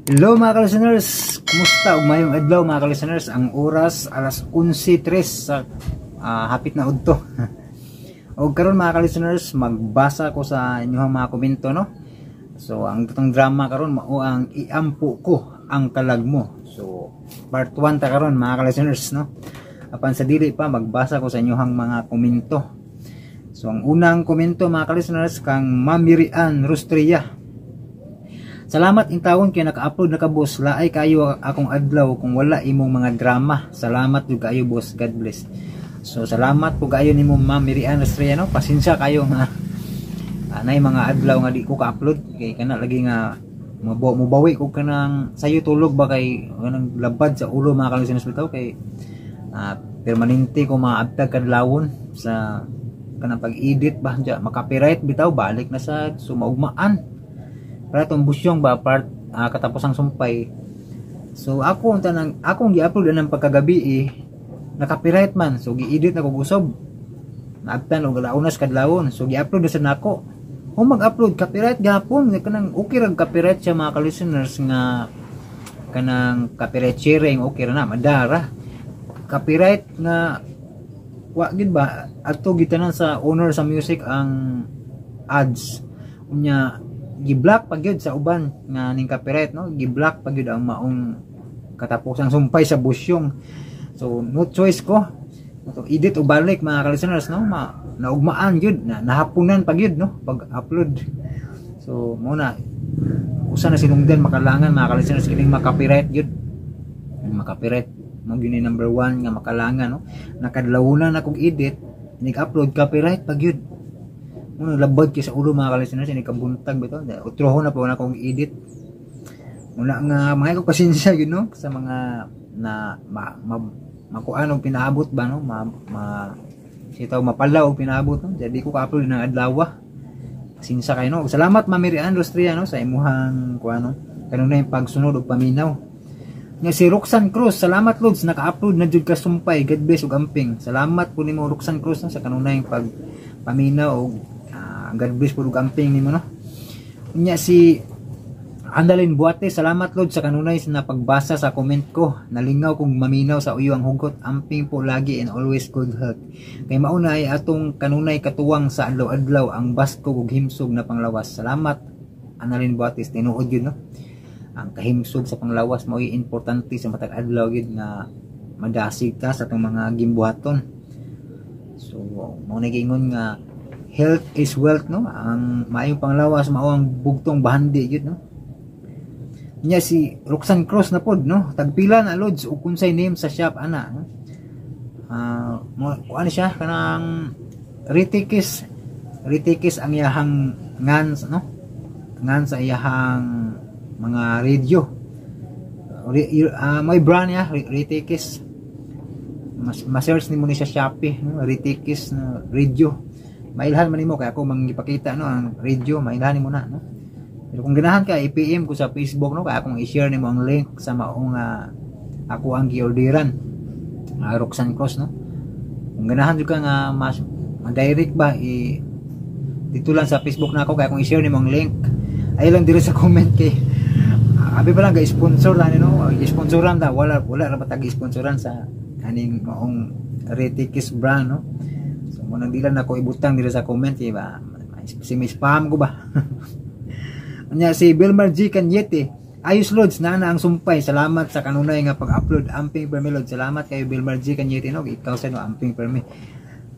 Hello, mga ka-listeners! Kumusta? Ug maayong adlaw, mga ka-listeners. Ang oras alas 11:03 sa hapit na udto. Og karon, mga ka-listeners, magbasa ko sa inyong mga komento, no. So ang atong drama karon mao ang Iampo Ko ang Kalag Mo. So part 1 ta karon, mga ka-listeners, no. Apan sa dili pa, magbasa ko sa inyong mga komento. So ang unang komento, mga ka-listeners, kang Mamirian Rustria. "Salamat intawon kay naka-upload na ka, boss. Laay kayo akong adlaw kung wala imong mga drama. Salamat jud kaayo, boss. God bless." So salamat po kaayo nimo, Ma'am Mirian Estrella, no. Pasensya kayo nga anay mga adlaw nga di ko ka-upload kay kana lagi nga mubawi ko kanang sayo tulog ba, kay kanang labad sa ulo, mga ka-listeners, bitaw kay permanente ko maabtag kadlawon sa kanang pag-edit ba dya, maka-copyright bitaw, balik na sa so maugmaan para itong busyong ba, part Katapusang Sumpay. So ako ang tanang akong gi-upload anang pagkagabi eh, naka-copyright man, so gi-edit na ko gusob, naabtan og alaunas kadlawon, so gi-upload na sa nako. Kung mag-upload, copyright gapon. Kanang okay ra copyright siya, mga ka-listeners, nga kanang copyright sharing, okay ra na, madara copyright nga wa gid ba adto gitanan sa owner sa music ang ads. Unya gi-block pa gyud sa uban nga ning copyright, no. Gi-block pa gyud ang maong Katapusang Sumpay sa Busyong. So no choice ko, so edit o balik, mga ka-listeners, no. Naugmaan gyud na, nahapunan pa gyud, no, pag upload. So mo na usa na sinungdan makalangan, mga ka-listeners, kining ma-copyright gyud. Ma-copyright mo gyud ni number one nga makalangan, no. Nakadlawunan na kog edit, nig-upload, copyright pa gyud. Muna labad kay sa ulo, mga ka-listeners, ini kabuntag bitaw. Utroho na po na akong edit. Muna nga mga ko pasensya yun, no, sa mga na makuan og pinaabot ba, no, ma, ma sitaw mapalaw og pinaabot, no. Jadi ko ka-upload ng adlaw. Pasensya kayo, no. Salamat, Ma'am Mary Ann Rostria, no, sa imuhang kuan, no. Kanunay pagsunod og paminaw. Nga si Roxanne Cruz, "Salamat Lods, naka-upload na jud ka sumpay. God bless ug amping." Salamat po nimo, Roxanne Cruz, no, sa kanunay pag paminaw og God bless po ug amping nimo, no. Nya si Andalin Buate, "Salamat Lord sa kanunay na pagbasa sa comment ko. Nalingaw kong maminaw sa uyo ang hugot. Amping po lagi and always good health. Kay mauna ay atong kanunay katuwang sa adlaw-adlaw ang baskog ug himsog na panglawas." Salamat, Annalyn Buates, tinuod yun, no. Ang kahimsog sa panglawas mao'y importante sa matag adlaw gyud nga madasig ta sa atong mga gimbuhaton. So mao na giingon nga health is wealth, no. Ang maayong panglawas mao ang bugtong bahandi gyud, no. Nya si Roxanne Cruz na pod, no. "Tagpila na, Lods, ug unsay name sa shop ana?" No. Mo kuan siya kanang Ritikis, Ritikis ang iyahang ngan, no, ngan sa iyahang mga radio. May brand niya, Ritikis. Mas ma-search nimo ni sa Shopee, no, Ritikis na radio. Mailhan man nimo kay ako mangipakita, no, ang radio, mailhan nimo na, no. Pero kung ganahan ka, i-PM ko sa Facebook, no, kaya akong i-share nimo ang link sa maong ako ang gi-orderan. Roxanne Cross, no. Kung ganahan jud ka nga mas ma-direct ba, i dito lang sa Facebook na ako kaya akong i-share nimo ang link. Ay lang diri sa comment kay abi pa lang ga sponsor lang, no. I-sponsoran ta, wala wala ra ba tag sponsoran sa kaning maong Retikis brand, no. So mo nang di lang nako ibutang diri sa comment kay ba si may spam ko ba. Nya si Bilmar G. Cañete, "Ayos Lods, na ang sumpay. Salamat sa kanunay nga pag-upload. Amping permi, Lods." Salamat kayo, Bilmar G. Cañete, no. Ikaw sa no, amping permi.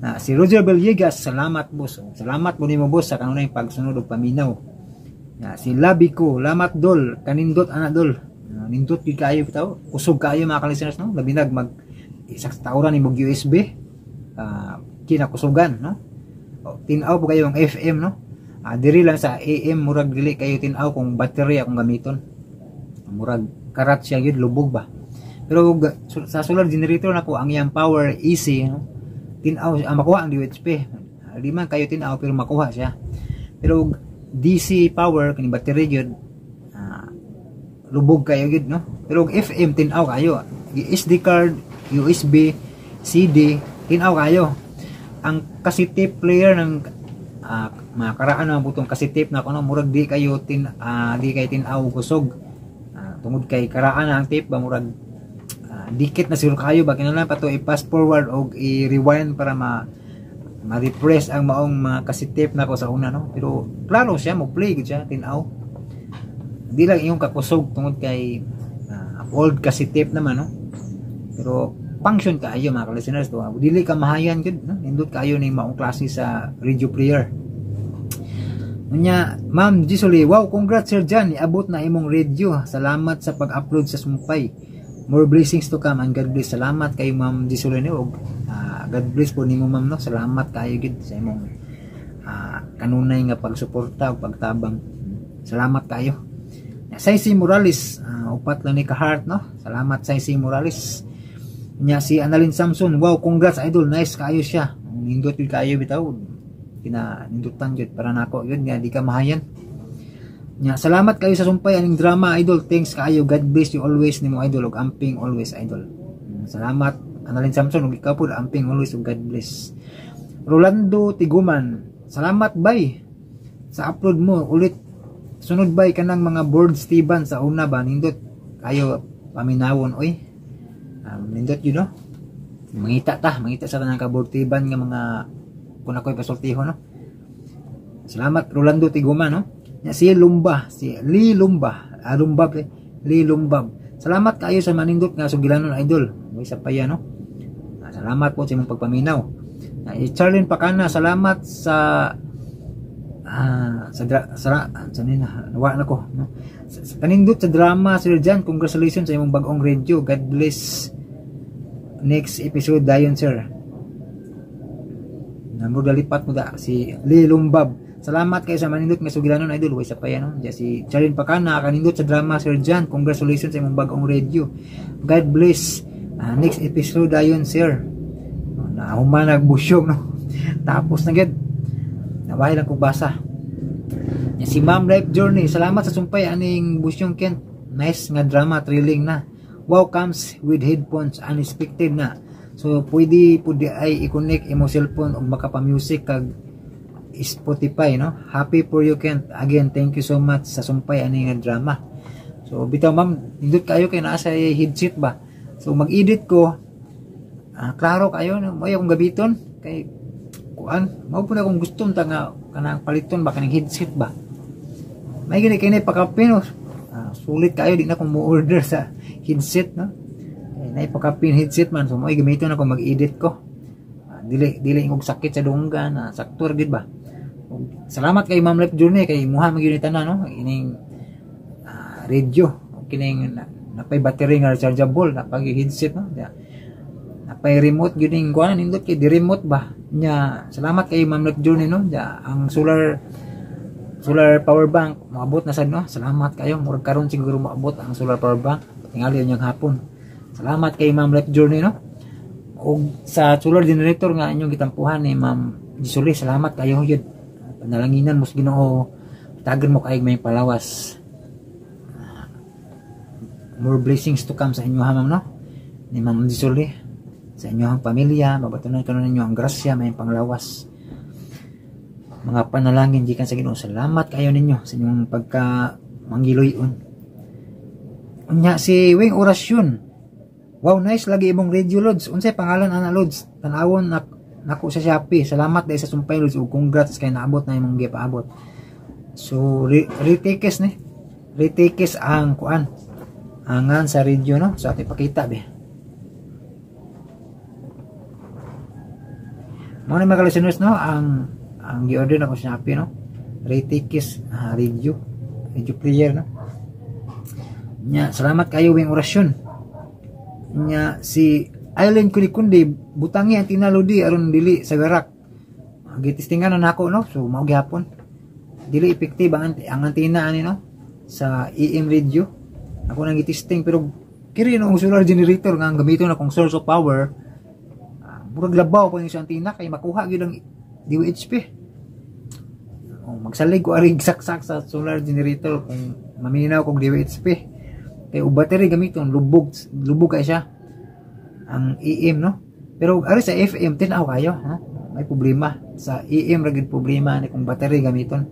Na si Roger Villegas, "Salamat, boss." Salamat mo nimo, boss, sa kanunay pagsunod og paminaw. Na si Labi ko, "Lamat dol, kanindot ana dol." Nindot gyud kaayo bitaw. Kusog kaayo, mga ka-listeners, no. Labi nag mag isa sa tauran ni og USB. Kinakusugan, no. O, tin-aw po kayo ang FM, no. Diri lang sa AM murag dili kayo tin-aw kung battery akong gamiton. Murag karat siya gyud, lubog ba. Pero sa solar generator nako ang iyang power easy, no. Tin-aw makuha ang DHP. Di man kayo tin-aw pero makuha siya. Pero DC power kini battery gyud, lubog kayo gyud, no. Pero og FM tin-aw kayo. SD card, USB, CD, tin-aw kayo. Ang cassette tape player ng mga karaan na butong cassette tape na kuno, murag di kayo tin di kay tin-aw kusog. Tungod kay karaan na ang tape ba, murag dikit na siguro kayo ba, kinahanglan pa to i-fast forward og i-rewind para ma ma-refresh ang maong mga cassette tape nako sa una, no? Pero klaro siya, mo play gud siya, tin-aw. Di lang iyong kakusog tungod kay old cassette tape naman, no? Pero function kaayo, mga ka-listeners to. Dili ka mahayan gud, no? Nindot kaayo ni maong klase sa radio player. Unya, Ma'am Gisoli, "Wow, congrats, Sir John, iabot na imong radio. Salamat sa pag-upload sa sumpay. More blessings to come and God bless." Salamat kay Ma'am Gisoli ni og God bless po nimo, ma'am, no. Salamat kayo gid sa imong kanunay nga pagsuporta ug pagtabang. Salamat kayo. Saisi Morales, upat lang ni ka heart, no. Salamat, Saisi Morales. Nya si Annalyn Samson, "Wow, congrats, idol, nice kayo siya." Nindot yun kayo bitaw. Kina nindutan jud para nako yun nga di ka mahayan. Nya, "Salamat kayo sa sumpay aning drama, idol. Thanks kayo. God bless you always nimo, idol, ug amping always, idol." Salamat, Annalyn Samson, ug ikaw pud, amping always ug God bless. Rolando Tiguman, "Salamat bay sa upload mo ulit. Sunod bay kanang mga board Steven sa una ba, nindot kayo paminawon oy." Nindot yun, no? Mangita ta, mangita sa tanang ka board Steven nga mga kung ako'y pasultiho, no? Salamat, Rolando Tiguma, no? Si Lumba, si Lee Lumba, ah, Lumbab, eh. Lee Lumbab. "Salamat kayo sa manindot nga sugilanon, idol." May isa pa yan, no? Ah, salamat po sa imong pagpaminaw. Charlene Pacana, "Salamat sa sa nina, nawa na ko, no? Sa kanindot sa drama, Sir John. Congratulations sa imong bagong radio. God bless. Next episode dayon, sir." Namo dalipat mo da si Lee Lumbab. "Salamat kayo sa manindot nga sugilanon, idol." Way sa pa yan, no? Diya si Charlene Pacana, "Kanindot sa drama, Sir John. Congratulations sa imong bagong radio. God bless. Next episode dayon, sir." Na human nagbusyong, no? Tapos na gid. Nabahay lang kong basa. Ya, si Ma'am Life Journey, "Salamat sa sumpay aning busyong, Kent. Nice nga drama, thrilling na. Wow, comes with headphones, unexpected na. So pwede pwede ay i-connect imo cellphone ug makapa-music kag Spotify, no? Happy for you, Kent. Again, thank you so much sa sumpay ani nga drama." So bitaw, ma'am, nindot kayo kay naa sa headset ba. So mag-edit ko, klaro kayo, no? Mo akong gabiton kay kuan, mao po na akong gusto ta nga kanang paliton ba kaning headset ba. May gani kay pakapin, no? Sulit kayo, di na akong mo order sa headset, no? Eh, naipakapin headset man, so mo gamiton ako mag-edit ko. Dili dili ingog sakit sa dunggan na sakto ra gid ba. Ug salamat kay Ma'am Life Journey kay muha man gyud ni tanan, no, ining radio, kining napay battery nga rechargeable, napay headset, no? Ya. Napay remote gyud ning kuan, nindot kay di remote ba nya. Salamat kay Ma'am Life Journey, no? Ya, ang solar solar power bank moabot na sad, no? Salamat kayo. Murag karon siguro moabot ang solar power bank, tingali unyang hapon. Salamat kay Ma'am Life Journey, no? Og sa solar generator nga inyong gitampuhan ni Ma'am Gisuli, salamat kayo yun. Panalanginan mo sa Ginoo, tagan mo kay may palawas. More blessings to come sa inyo ha, ma'am, no? Ni Ma'am Gisuli, sa inyong pamilya, mabatunan kanon ninyo ang grasya, may panglawas. Mga panalangin gikan sa Ginoo. Salamat kayo ninyo sa inyong pagka manggiloy-on. Unya si Wing Orasyon. "Wow, nice lagi imong radio, Lods. Unsay pangalan ana, Lods? Tanawon na nako sa Shopee. Salamat dahil sa sumpay, Lods, ug congrats kay naabot na imong gipaabot." So retakes ni. Retakes ang kuan. Angan sa radio, no. So ating pakita be. Mo ni mga listeners, no, ang gi-order nako sa Shopee, no. Retakes radio radio player, no. Nya, salamat kayo, Wing Orasyon. Nya si Island Kunikundi, "Butangi ang tinalodi aron dili sa garak." Gitistingan na nako, no. So mao gihapon. Dili epektibo ang antenna ani, no, sa AM radio. Ako nang gitisting pero kiri no ang solar generator nga ang gamiton akong source of power, murag labaw pa ni sa antenna kay makuha gyud ang DWHP. Oh, magsalig ko aring saksak sa solar generator kung maminaw kong DWHP. Kay og battery gamiton, lubog lubog kay siya ang AM, no. Pero ari sa FM, tin-aw kayo, ha? May problema sa AM ra gid, problema ni kung battery gamiton.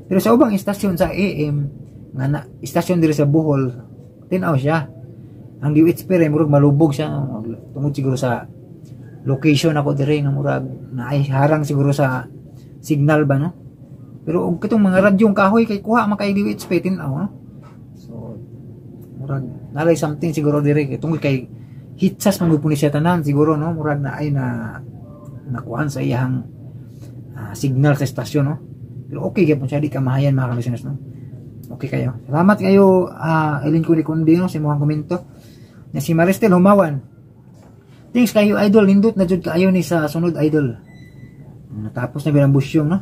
Pero sa ubang istasyon sa AM nga na istasyon diri sa Bohol, Tinaw siya. Ang DOHP rin, murag malubog siya. Tungod siguro sa location ako dire nga murag naay harang siguro sa signal ba, no? Pero og katong mga radyong kahoy kay kuha man kay DOHP, tinaw, no? So murag nalay something siguro dire kay tungod kay hitsas man gud ni siya tanan siguro, no? Murag naay na nakuan sa iyang signal sa estasyon, no? Pero okay gyapon siya, di ka mahayan, mga listeners, no? Okay kayo. Salamat kayo, Eileen Kundi Kundi, no, sa imong komento. Na si Maristel Humawan. "Thanks kayo, idol, nindot na jud kaayo ni sa sunod, idol." Natapos na bilang busyong, no?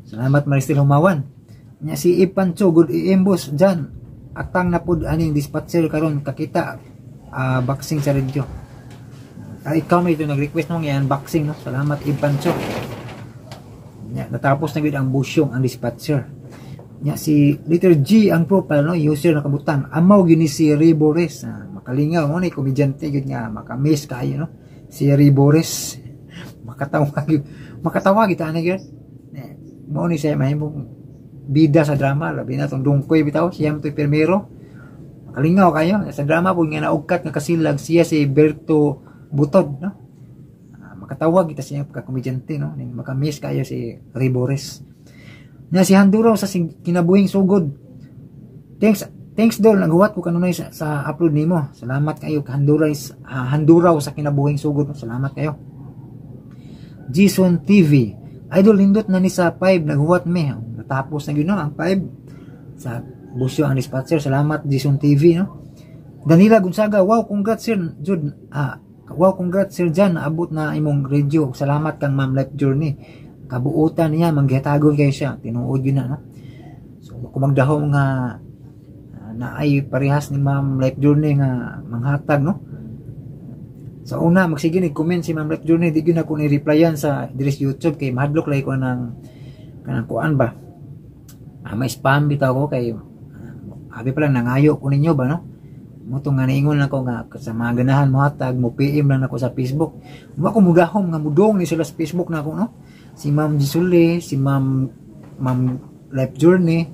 Salamat, Maristel Humawan. Nya si Ipancho, "Good AM, boss Jan. Atang na pud aning dispatcher karon kakita boxing sa radyo." Ay, ikaw may ito nag-request mo nga unboxing, no? Salamat, Ipancho. Nya, natapos na gid ang busyong ang dispatcher. Nya si letter G ang profile, no, user nakabutang. Amaw gyud ni si Ribores. Makalingaw mo ni komedyante gyud nga makamiss kayo, no? Si Ribores. Makatawa gyud. Makatawa gyud ani gyud. Mo ni siya mahimong bida sa drama, labi na tong Dungkoy bitaw, siya mo to permero. Makalingaw kayo sa drama po nga naugkat nga kasilag siya si Berto Butod, no? Makatawag kita siya pagka-komedyante, no? Ning makamiss kayo si Ribores. Nya si Handuraw sa kinabuhing sugod. "Thanks, thanks dol, naghuwat ko kanunay sa upload nimo." Salamat kayo, Handuraw, Handuraw sa kinabuhing sugod. Salamat kayo. Jason TV. "Idol, nindot na ni sa 5, naghuwat me." Natapos na gyud, no, ang 5 sa busyo ang dispatcher. Salamat, Jason TV, no. Danila Gonzaga, "Wow, congrats, Sir Jud. Wow, congrats, Sir Jan, naabot na imong radio. Salamat kang Ma'am Life Journey. Kabuutan niya, manggihatagon kayo siya." Tinuod yun na, no? So, kung magdahom nga naay parehas ni Ma'am Life Journey nga manghatag, no? Sa una, magsige ni comment si Ma'am Life Journey, di gyud ako ni replyan sa diri sa YouTube kay mahadlok lagi ko ng kanang kuan ba. May spam bitaw ko kay abi pa lang nangayo ko ninyo ba, no? Mo nga niingon lang ko nga sa mga ganahan mo hatag mo PM lang ako sa Facebook. Wa ko mudahom nga mudong ni sila sa Facebook na ako, no? Si Ma'am Gisule, si Ma'am Life Journey,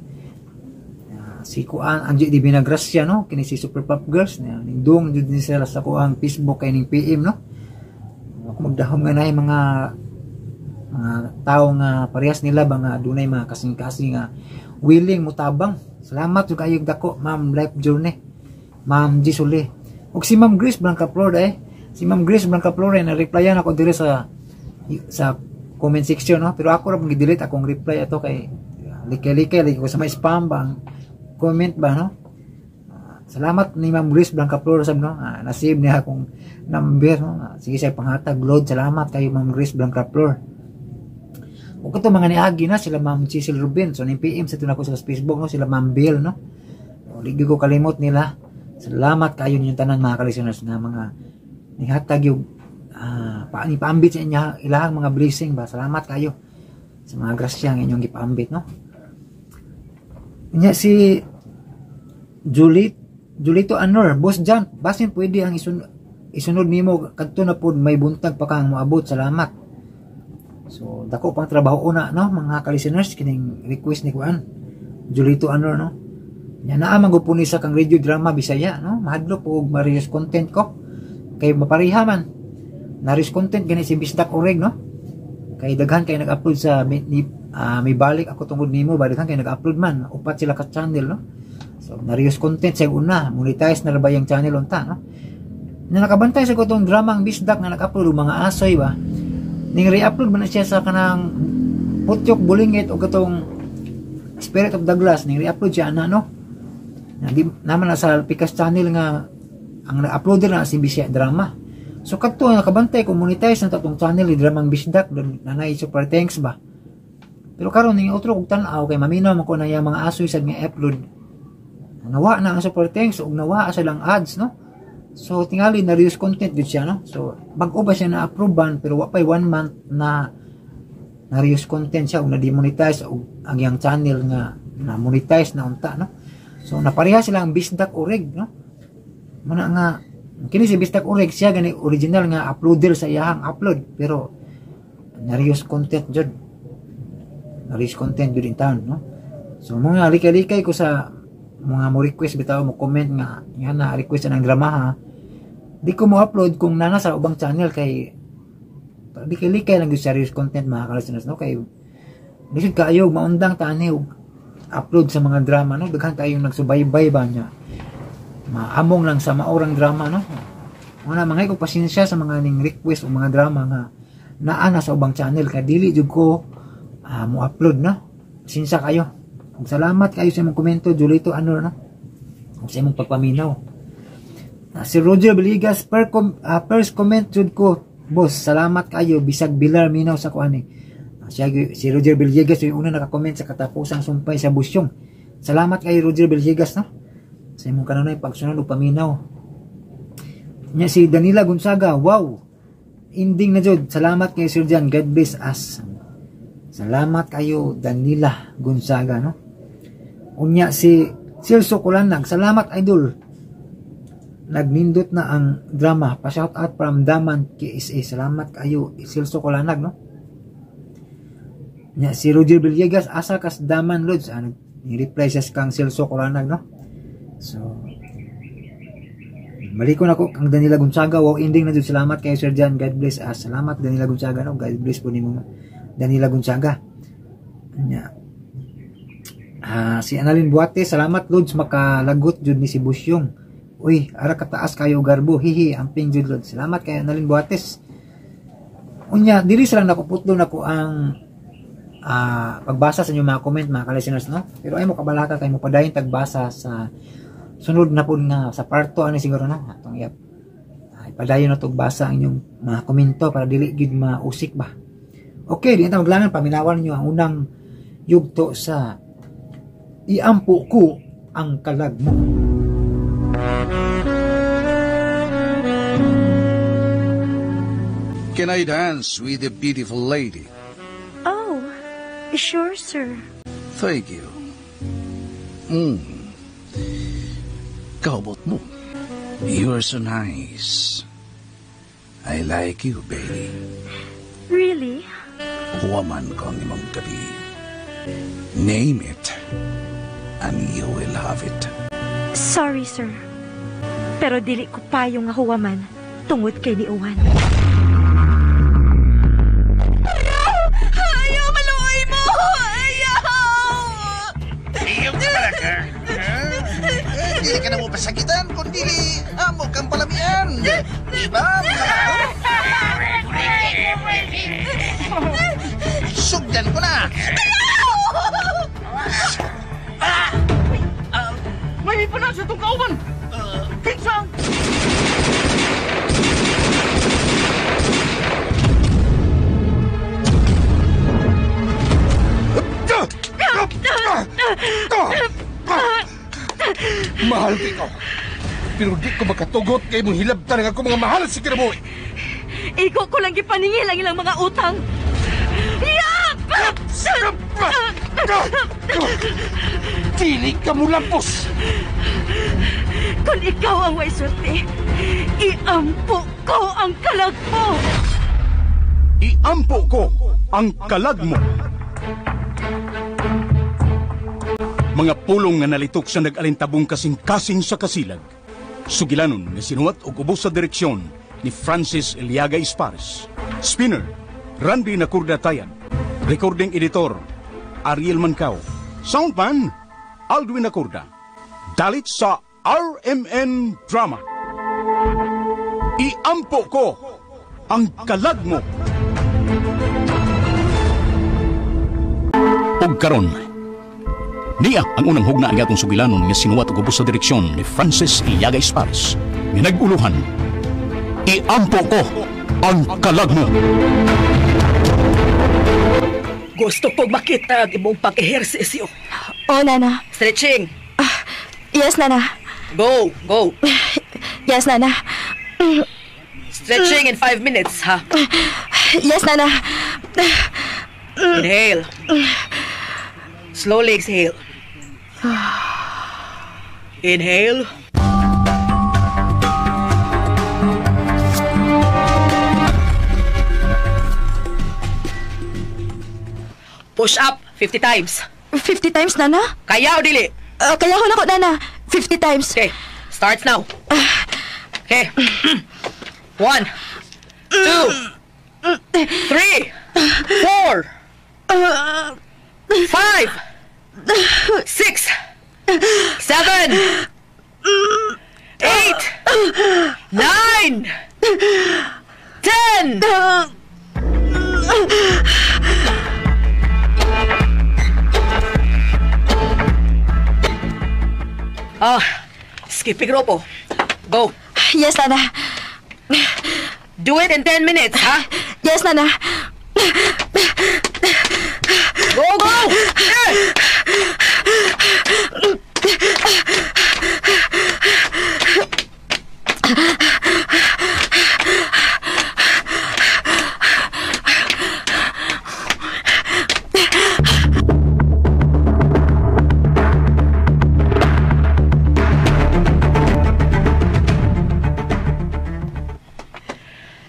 si Kuan Angie Di Binagracia, no? Kini si Super Pop Girls na nindong jud ni sila sa kuang Facebook kay ning PM, no? Ako magdahom nga naay mga tao nga parehas nila ba nga dunay mga kasing-kasing nga willing mutabang. Salamat jud kayo dako, Ma'am Life Journey, Ma'am Gisule. Ug si Ma'am Grace Blanca Flor eh. Si Ma'am Grace Blanca Flor eh, na-replyan ako dire sa comment section, no? Pero ako ra pong gi-delete akong reply ato kay likay-likay lagi ko sa may spam ba ang comment ba, no? Salamat ni Ma'am Grace Blanca Flor sab, no? Na-save niya akong number, no? Sige siya panghatag load. Salamat kayo, Ma'am Grace Blanca Flor. Ug kato mga niagi na sila Ma'am Cecil Rubin. So ning PM sa ako sa Facebook, no, sila Ma'am Bill, no? O, di ko kalimot nila. Salamat kayo ninyong tanan, mga ka-listeners, nga mga nihatag yung paani paambit sa inyo ilahang mga blessing ba. Salamat kayo sa mga grasya nga inyong gipaambit, no? Nya si Julie Julito Anor, "Boss Jan, basin pwede ang isunod nimo kadto na pod may buntag pa kang moabot. Salamat." So dako pang trabaho una, no, mga ka-listeners, kining request ni kuan Julito Anor, no? Nya naa man gud ni sa kang radio drama Bisaya, no? Mahadlok og ma-reuse content ko kay mapariha man. Na-reuse content gani si Bisdak Oreg, no? Kay daghan kay nag-upload sa ni, may balik ako tungod nimo ba, daghan kay nag-upload man, upat sila ka channel, no? So na-reuse content sa una, monetize na ra ba yung channel unta, no? Na nakabantay sa ko tong drama ang Bisdak nga nag-upload og mga asoy ba. Ning re-upload man na siya sa kanang Putyok Bulingit o katong Spirit of the Glass, ning re-upload siya ana, no? Na di naman na sa Pikas channel nga ang na-uploader na si Bisaya Drama. So kadto nakabantay ko, monetize na tatong channel ni Dramang Bisdak, nanay super thanks ba. Pero karon ning otro kog tan-aw kay maminaw man ko na yung mga asoy sa nga upload. Nawa na ang super thanks ug nawa sa lang ads, no? So tingali na reuse content gud siya, no? So bag-o ba siya na approve pero wa pay one month na na reuse content siya ug na demonetize og ang iyang channel nga na monetize na unta, no? So napareha sila ang Bisdak Oreg, no? Muna nga kini si Bisdak Oreg siya gani original nga uploader sa iyahang upload pero na-reuse content jud. Na-reuse content jud in town, no? So mga likay-likay ko sa mga mo request bitaw mo comment nga yan na request ang drama ha. Di ko mo upload kung nana sa ubang channel kay di kay likay lang gyud serious content mga ka-listeners no, kay lisod kaayo maundang tani og upload sa mga drama no, daghan kayong nagsubaybay ba niya. Maamong lang sa maorang drama no. Una mangay ko pasensya sa mga ning request o mga drama nga naa na sa ubang channel kay dili jud ko mo upload no. Pasensya kayo. Ug salamat kayo sa imong komento Julito Anor no. Ug sa imong pagpaminaw. Si Roger Villegas first comment jud ko boss, salamat kayo bisag bilar minaw sa kuan ni. Si Roger Villegas yung una naka-comment sa katapusang sumpay sa Busyong. Salamat kayo Roger Villegas no. Sa imong kanunay pagsunod ug paminaw. Nya si Danila Gonzaga, wow. Ending na jud. Salamat kay Sir Jan. God bless us. Salamat kayo Danila Gonzaga no. Unya si Celso Kulanag, salamat idol. Nagnindot na ang drama. Pa-shout out from Daman KSA. Salamat kayo Celso Kulanag no. Nya si Roger Villegas, asa kas Daman Lods. Ni-reply siya kang Celso Kulanag no. So malikon ako ang Danila Gonzaga, wow ending na jud. Salamat kayo Sir Jan, God bless us. Salamat Danila Gonzaga no, God bless po nimo Danila Gonzaga. Nya si Annalyn Buate, salamat Lods, makalagot jud ni si Busyong. Uy, ara kataas kayo garbo, hihi, amping jud Lods. Salamat kay Annalyn Buates. Unya diri sa lang nakuputlo nako ang pagbasa sa inyong mga comment mga ka-listeners no. Pero ay mo kabalaka kay mo padayon tagbasa sa sunod na po nga sa part 2 ani siguro no. Atong iyap padayon na tog basa ang inyong mga komento para dili gid mausik ba. Okay, di ta maglangan, paminawan niyo ang unang yugto sa Iampo Ko Ang Kalag Mo. Can I dance with a beautiful lady? Oh, sure, sir. Thank you. Kaubot mo. You're so nice. I like you, baby. Really? Woman kong imong gabi. Name it, and you will have it. Sorry, sir. Pero dili ko payo nga huwaman tungod kay ni Uwan. Ayaw! Ayaw! Maluoy mo! Ayaw! Ayaw ka pala ka? Dili ka na mo pasakitan, kundi amo kang palamian. Diba? Sugdan ko na! May ipanan sa itong kauban! Pinsang! Mahal ko. Pero di ko makatugot kay mong hilabtan ang ako mga mahal sa kinabuhi. Iko ko lang gipaningil ang ilang mga utang. Yap! Dili ka mo lampos! Kung ikaw ang way swerte, iampo ko ang kalag mo! Iampo ko ang kalag mo! Mga pulong nga nalitok sa nag-alintabong kasing-kasing sa kasilag. Sugilanon nga sinuwat og ubos sa direksyon ni Francis Eliaga Espares. Spinner, Randy Nakurda Tayan. Recording editor, Ariel Mancao. Soundman, Aldwin Nakurda. Dalit sa RMN Drama. Iampo ko ang kalag mo. Og karon, niya ang unang hugna ang atong sugilanon nga sinuwat og ubos sa direksyon ni Francis Eliaga Espares. Nga nag-uluhan, Iampo ko ang kalag mo. Gusto kong makita ang imong pag-ehersisyo. Oh, Nana. Stretching. Yes, Nana. Go, go. Yes, Nana. Stretching in 5 minutes, ha? Yes, Nana. Inhale. Slowly exhale. Inhale. Push up 50 times. 50 times, Nana? Kaya o dili? Kaya ko na ko, Nana. 50 times. Okay, starts now. Okay. 1, 2, 3, 4, 5, 6, 7, 8, 9, 10. Skipping rope. Go. Yes, Nana. Do it in 10 minutes, ha? Yes, Nana. Go, go!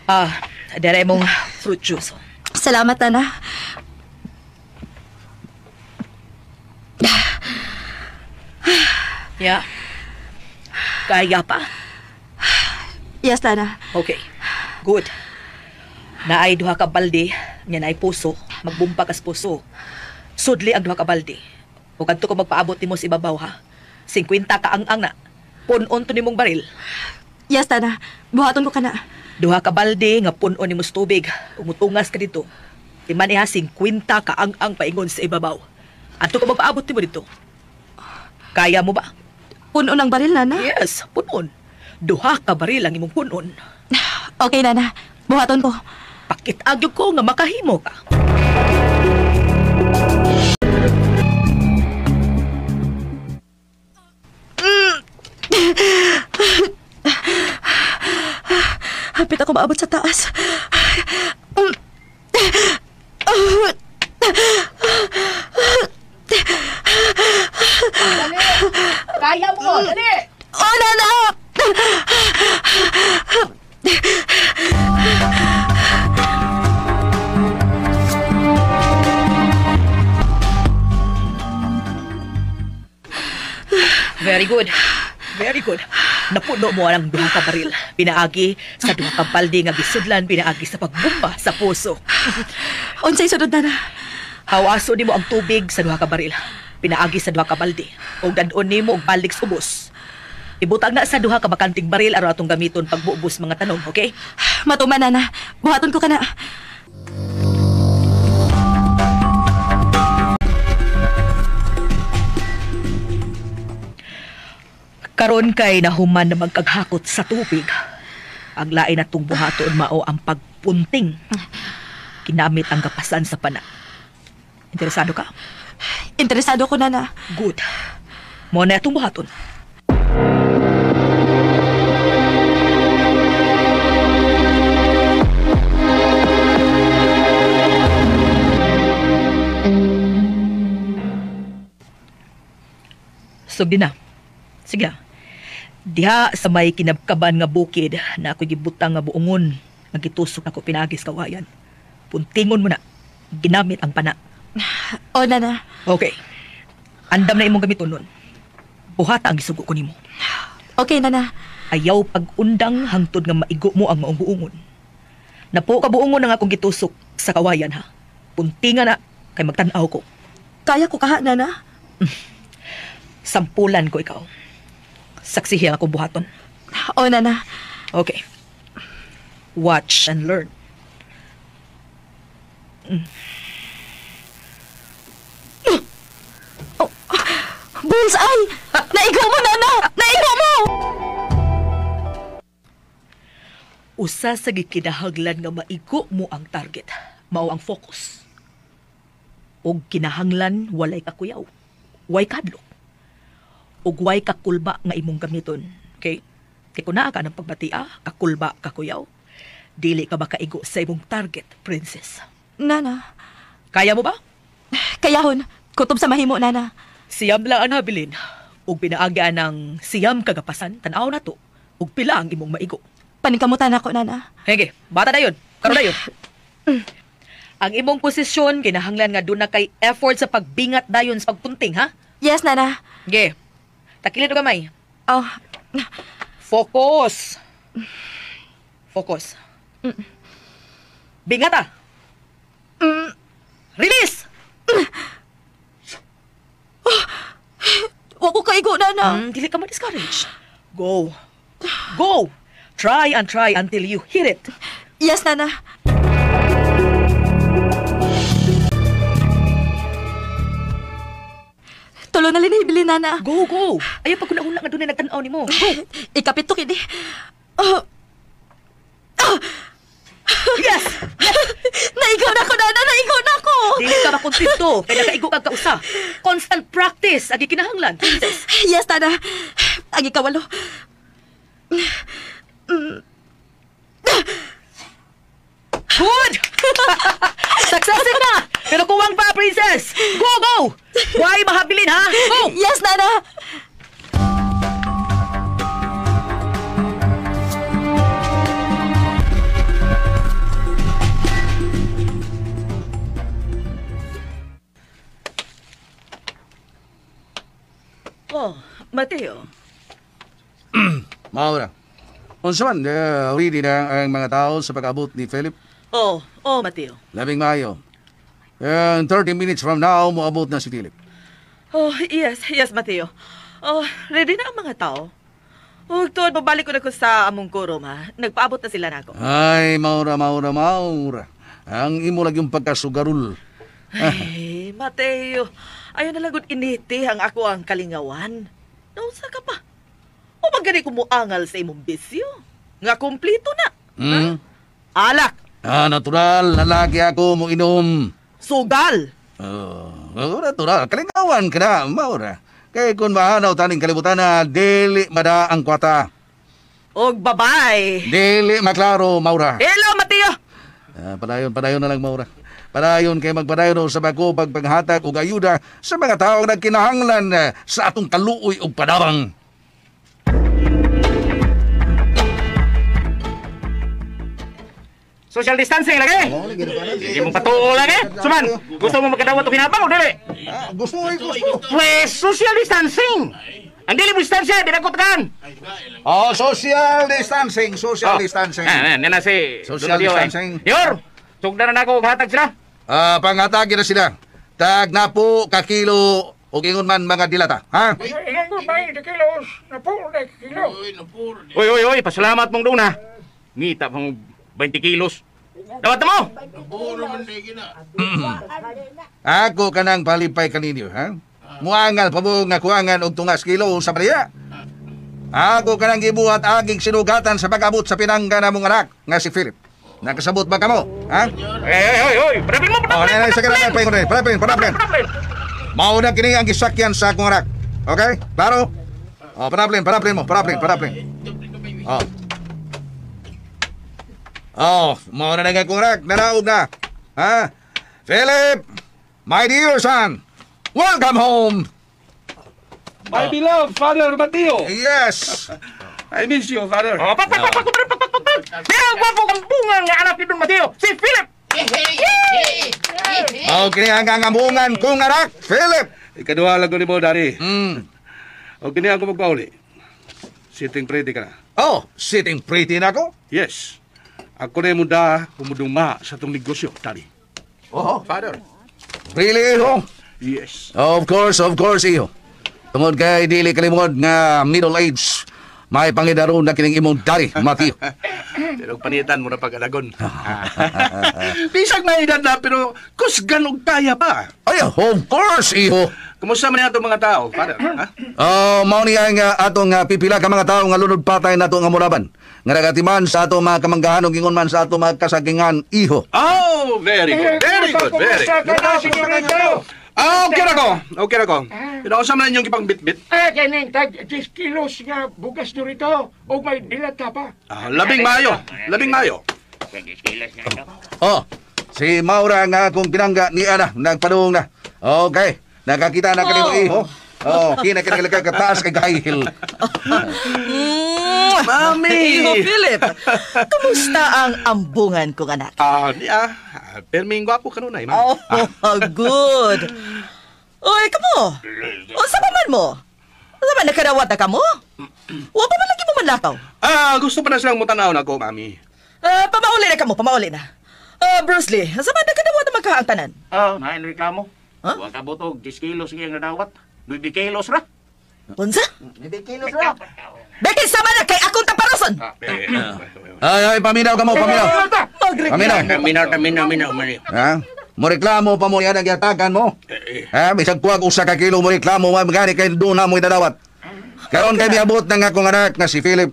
Yeah! Dere mong fruit juice. Salamat, Nana. Yeah. Kaya pa? Yes, Nana. Okay. Good. Naay duha ka balde, nya naay puso, magbumpa kas puso. Sudli ang duha ka balde. Ug adto ko magpaabot nimo sa ibabaw ha. 50 ka ang-ang na. Pun-on to nimong baril. Yes, Nana. Buhaton ko kana. Duha ka balde nga pun-on nimo sa tubig. Umutungas ka dito. Timan iha 50 ka ang-ang paingon sa ibabaw. Adto ko magpaabot nimo dito. Kaya mo ba? Pun-on ang baril, Nana? Yes, pun-on. Duha ka baril ang imong pun-on. Okay, Nana. Buhaton ko. Pakit-agyo ko nga makahimo ka. Hapit ako maabot sa taas. Dali! Kaya mo! Dali! Oh, Nana! Very good. Very good. Napuno mo ang duha ka baril. Pinaagi sa duha ka balde nga gisudlan, pinaagi sa pagbumba sa puso. Unsay sunod, Nana? Hawaso nimo ang tubig sa duha ka baril. Pinaagi sa duha ka balde. Og dadon nimo og balik sa ubos. Ibutang na sa duha ka bakanting baril aron atong gamiton pagbuubos mga tanom, okay? Matuman, Nana. Buhaton ko kana. Karon kay nahuman na magkaghakot sa tubig. Ang lain natong buhaton mao ang pagpunting. Kinamit ang kapasan sa pana. Interesado ka? Interesado ko, Nana. Good. Mo na itong buhaton. Sugdi na. Sige. Diha sa may kinabkaban nga bukid na ako'y gibutang nga buongon nga gitusok ako pinagis kawayan. Puntingon mo na. Ginamit ang pana. O, Nana. Okay. Andam na imong gamiton nun. Buhata ang gisugo ko nimo. Okay, Nana. Ayaw pag-undang hangtod nga maigo mo ang maong buongon. Napo ka buongon ang akong gitusok sa kawayan ha. Puntinga na kay magtan-aw ko. Kaya ko kaha, Nana. Sampulan ko ikaw. Saksihi ang akong buhaton. O, Nana. Okay. Watch and learn. Oh, bullseye! Naigo mo, Nana! Naigo mo! Usa sa gikinahanglan nga maigo mo ang target. Mao ang focus. Og kinahanglan walay kakuyaw. Way kadlok. Og way kakulba nga imong gamiton. Okay? Kay kun naa ka ng pagbatia, kakulba, kakuyaw. Dili ka ba kaigo sa imong target, princess? Nana. Kaya mo ba? Kayahon. Kutob sa mahimo, Nana. Siyam lang ang habilin. Ug pinaagyan ng siyam kagapasan, tan-aw na to. Ug pila ang imong maigo. Paningkamutan ako, Nana. Hege, bata na yun. Karon na yun. Ang imong posisyon, kinahanglan nga doon na kay effort sa pagbingat dayon sa pagpunting, ha? Yes, Nana. Ge. Takilid og gamay. Oh, Focus. Focus. Bingata. Release. Wa ko kaigo, Nana. Dili ka ma-discourage. Go. Go. Try and try until you hit it. Yes, Nana. Tulo na linibili, Nana. Go, go. Ayaw pag una-una nga doon na nagtanaw ni mo. Go. Ikapito kini. Oh. Ah! Yes! Yes! Naigo na ko, Nana! Naigo na ko! Dili ka makontento. Kaya nakaigo kag kausa. Constant practice. Agi kinahanglan. Princess. Yes, Nana. Ang ikawalo. Good! Successive na! Pero kuwang pa, princess! Go, go! Why mahabilin, ha? Go! Yes, Nana! Oh, Mateo. Maura. Unsa man, ready na ang mga tao sa pag-abot ni Philip? Oh, Mateo. Labing maayo. And 30 minutes from now, moabot na si Philip. Oh, yes, Mateo. Oh, ready na ang mga tao. Oh, tuod, mabalik ko na ko sa among kurom, ha? Nagpaabot na sila nako. Ay, Maura. Ang imo lang yung pagkasugarul. Ay, Mateo. Ayaw na lang gud initi ang ako ang kalingawan. Nausa ka pa. O magani kumuangal sa imong bisyo. Nga kumplito na. Hmm? Alak. Ah, natural. Lalaki ako mo inom. Sugal. Oh, natural. Kalingawan ka na, Maura. Kay kung mahanaw taning kalibutan na, dili mada ang kwata. Og babay. Dili maklaro, Maura. Hello, Mateo. Padayon na lang, Maura. Padayon kay magpadayon sa bako pagpanghatag og ayuda sa mga taong nagkinahanglan sa atong kaluoy og padabang. Social distancing lagi. Hindi mo patuo lagi. Suman, gusto mo makadawat og hinabang o dili? Gusto. Pues social distancing. Ang dili mo distansya, di na ko takan. Oh, social distancing, social distancing. Na si social distancing. Yor, sugdan na nako og hatag sila. Panghatag na sila. Tag napo ka kilo og ingon man mga dilata, ha? Uy, pasalamat mong duna. Ngita pang 20 kilos. Dawat mo. Ako kanang palipay kaninyo, ha? Muangal pa mo nga kuangan og tungas kilo sa bariya. Ako kanang gibuhat aging sinugatan sa pag-abot sa pinangga na mong anak nga si Philip. Nakasabot ba kamo? Ha? Oy, parapin mo, parapin. Parapin. Mauna kini ang gisakyan sa akong anak. Okay? Klaro? Oh, parapin mo. Oh. Oh, mauna na nga akong anak. Nanaog na. Ha? Philip, my dear son, welcome home. My beloved Father Mateo. Yes. I miss you, Father. Oh, pak. Pero gwapo kang bunga nga anak ni Don Mateo, si Philip. Okay, ang ambungan kong anak, Philip. Ikaduha lang ko ni mo, Daddy. Okay niya ako magpauli. Sitting pretty ka na. Oh, sitting pretty na ako? Yes. Ako na yung munda pumuduma sa itong negosyo, Daddy. Oh, Father. Really, iho? Yes. Of course, iho. Tungod kay dili kalimod nga middle age, may pangidaron na kining imong daddy, Mateo. Pero panitan mo na pag-alagon. Bisag na edad na, pero kusgan og kaya pa. Ay, of course, iho. Kumusta man atong mga tao, Father? Ha? Oh, mao ni ang atong pipila ka mga tao nga lunod patay nato nga mulaban. Nga nagatiman sa atong mga kamanggahan ug ingon man sa atong mga kasagingan, iho. Oh, very good. Very good. Ah, okay ra ko. Pero unsa man inyong gipangbitbit? Kaning tag 10 kilos nga bugas nyo rito og may dilata pa. Ah, labing mayo. Oh, si Maura nga akong pinangga ni Ana nagpadung na. Okay, nakakita na kanimo iho. Oh, kina kina kataas kay gahil. Mami! Iho, Philip. Kumusta ang ambungan kong anak? Perming gwapo kanunay, ma'am. Oh, good. Uy, kamo. Unsa pa man mo? Ano man, nakadawat na ka mo? Wa pa man lagi mo manlakaw. Ah, gusto pa na silang mutanaw na ako, mami. Pamauli na ka mo, pamauli na. Bruce Lee, sa man nakadawat na magkaang tanan? Oh, nain reklamo. Huh? Wa ka butog, 10 kilos iyang nadawat. 9 kilos ra. Unsa? 9 kilos ra. Bekin sama na kay akong taparoson. Ay, ay, paminaw ka mo, paminaw. Magreklamo. Paminaw. Minaw, minaw, minaw. Ha? Mo reklamo pa mo yan ang giatakan mo. Ha? Bisag kuwag usa ka kilo mo reklamo mo gani kay doon na mo idadawat. Karon kay miabot ng akong anak nga si Philip.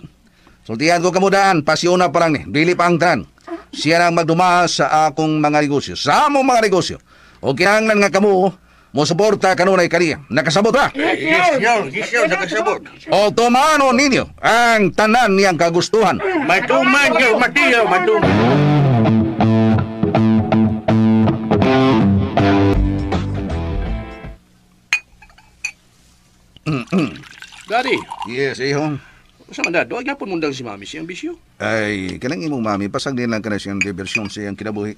Sultihan ko kamudaan, pasiuna pa lang ni, dili pa ang tanan. Siya nang magduma sa akong mga negosyo, sa among mga negosyo. O kinahanglan nga kamo mo suporta kanunay kaniya. Nakasabot ra. Yes, sir. Yes, sir. Nakasabot. O tumano ninyo ang tanan niyang kagustuhan. Matuman, sir. Matiyaw, matuman. Daddy, Yes, ihong. sa man dad, doon gyapon mundang si mami siyang bisyo. Ay, kanang imong mami, pasag din lang ka na siyang diversyon sa iyang kinabuhi.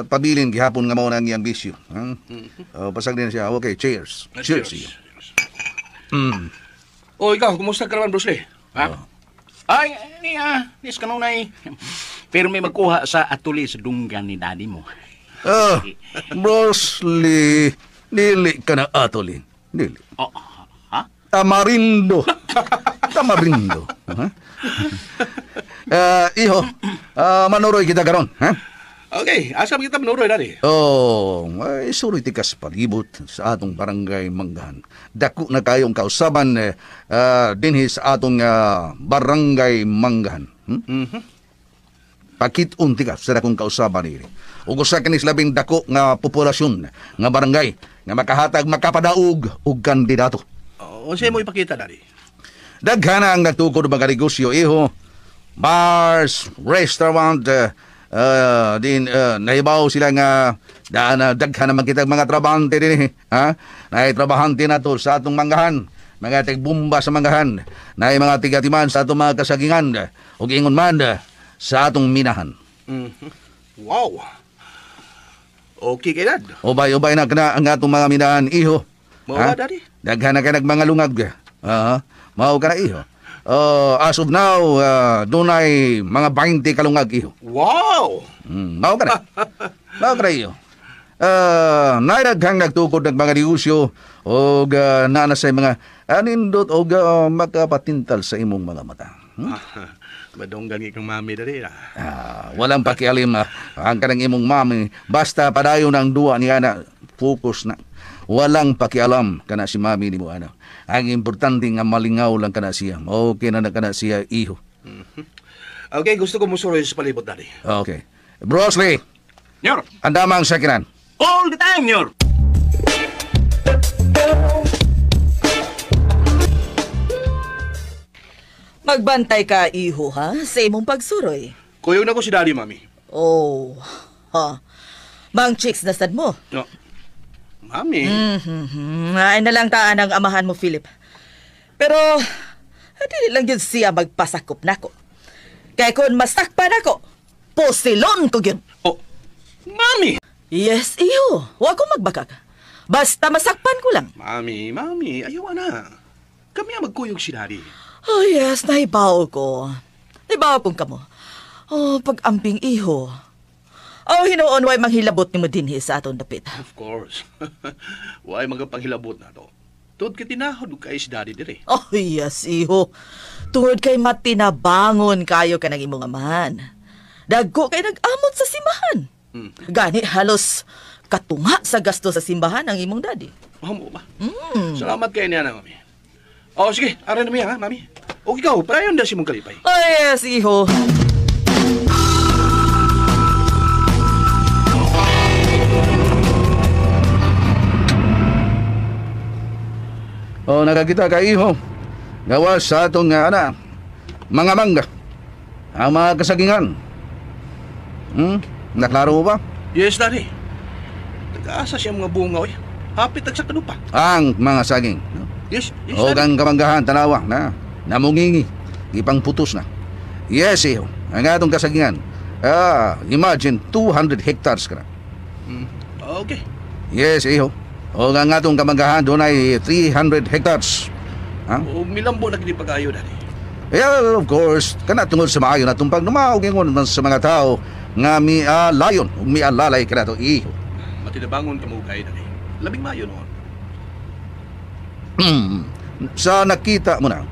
Pabilin gihapon nga mao na ang iyang bisyo. Hmm? Pasag din siya. Okay, cheers. Cheers. Cheers. Oh, ikaw, kumusta ka naman, Bruce Lee? Ha? Ay, niya, nis kanunay. Pero may magkuha sa atuli sa dunggan ni daddy mo. Ah, Bruce Lee, dili ka na atoli. Dili. Oh, ha? Tamarindo. Tamarindo. Huh? Iho, manuroy kita karon, ha? Okay, asa kita manuroy, daddy? Oh, ay suroy tikas palibot sa atong barangay Manggahan. Dako na kayong kausaban dinhi sa atong barangay Manggahan. Hmm? Mm-hmm. Pakit-un tikas sa dakong kausaban ini. Ug usa kini sa labing dako nga populasyon nga barangay nga makahatag makapadaog og kandidato. Oh, unsa mo ipakita, daddy? Daghan ang nagtukod mga negosyo iho. Bars, restaurant, din nahibaw sila nga daan daghan naman kita mga trabahante din eh, ha? Naay trabahante na to sa atong manggahan, mga tigbumba sa manggahan, naay mga tigatiman sa atong mga kasagingan ug ingon man sa atong minahan. Mm-hmm. Wow. Okay kay dad. Ubay-ubay na kana ang atong mga minahan iho. Mao ba, daddy? Daghan na kay nagmangalungag. Mao ka na iho. As of now, dunay mga 20 kalungag iho. Wow! Mao ka na. Mao ka na iho. Nairaghang nagtukod ng mga negosyo og naa na sa mga anindot og makapatintal sa imong mga mata. Hmm? Madunggan kang mami dali. Walang pakialim ang kanang imong mami. Basta padayon ang duwa niya na focus na. Walang pakialam kana si mami ni mo ana. Ang importante nga malingaw lang kana siya. Okay na na kana siya iho. Mm-hmm. Okay, gusto ko musuroy sa palibot dali. Okay. Bruce Lee. Nyor. Andamang sakinan. All the time, nyor. Magbantay ka, iho, ha? Sa imong pagsuroy. Kuyog na ko si daddy, mami. Oh, ha. Mang chicks na sad mo. No. Mami. Mm-hmm. Ay na lang taan ang amahan mo, Philip. Pero, dili lang yun siya magpasakop nako. Kaya kung masakpan ako, posilon ko yun. Oh, mami! Yes, iyo. Huwag kong magbakak. Basta masakpan ko lang. Mami, mami, ayaw na. Kami ang magkuyog si daddy. Oh yes, nahibaw ko. Nahibaw kong kamo. Oh, pag-amping iho. Oh, hinuon, way manghilabot ni mo dinhi sa atong dapit. Of course. Way magapanghilabot na to. Tuod kay tinahod kay si daddy dire. Oh yes, iho. Tungod kay matinabangon kayo ka ng imong amahan. Dagko kay nag-amot sa simbahan. Mm. Gani halos katunga sa gasto sa simbahan ang imong daddy. Oh, mo ba? Mm. Salamat kay niya na, mami. Oh, sige, aran na miya, ha, mami. O ikaw, parayon na si mong kalipay. Oh yes, iho. Oh, nakakita ka, iho. Gawa sa atong ana, mga mangga, ang mga kasagingan. Naklaro mo ba? Yes, daddy. Nag-aasa siya mga bunga, oy. Hapit tag sa kanupa. Ang mga saging. No? Yes, yes, O daddy. ang kamanggahan, tanawa, na, namungingi, ipang putos na. Yes, iho. Ang atong kasagingan. Imagine, 200 hectares ka na. Okay. Yes, iho. O nga nga itong kamanggahan, doon ay 300 hectares. Ha? O milambo na gini pag-ayo, Daddy. Well, of course, kana tungod sa maayo na itong pagnumaog ingon man sa mga tao nga mialayon ug mialalay kanato iho. Matinabangon ka mo kay Daddy. Labing maayo noon. Sa nakita mo na,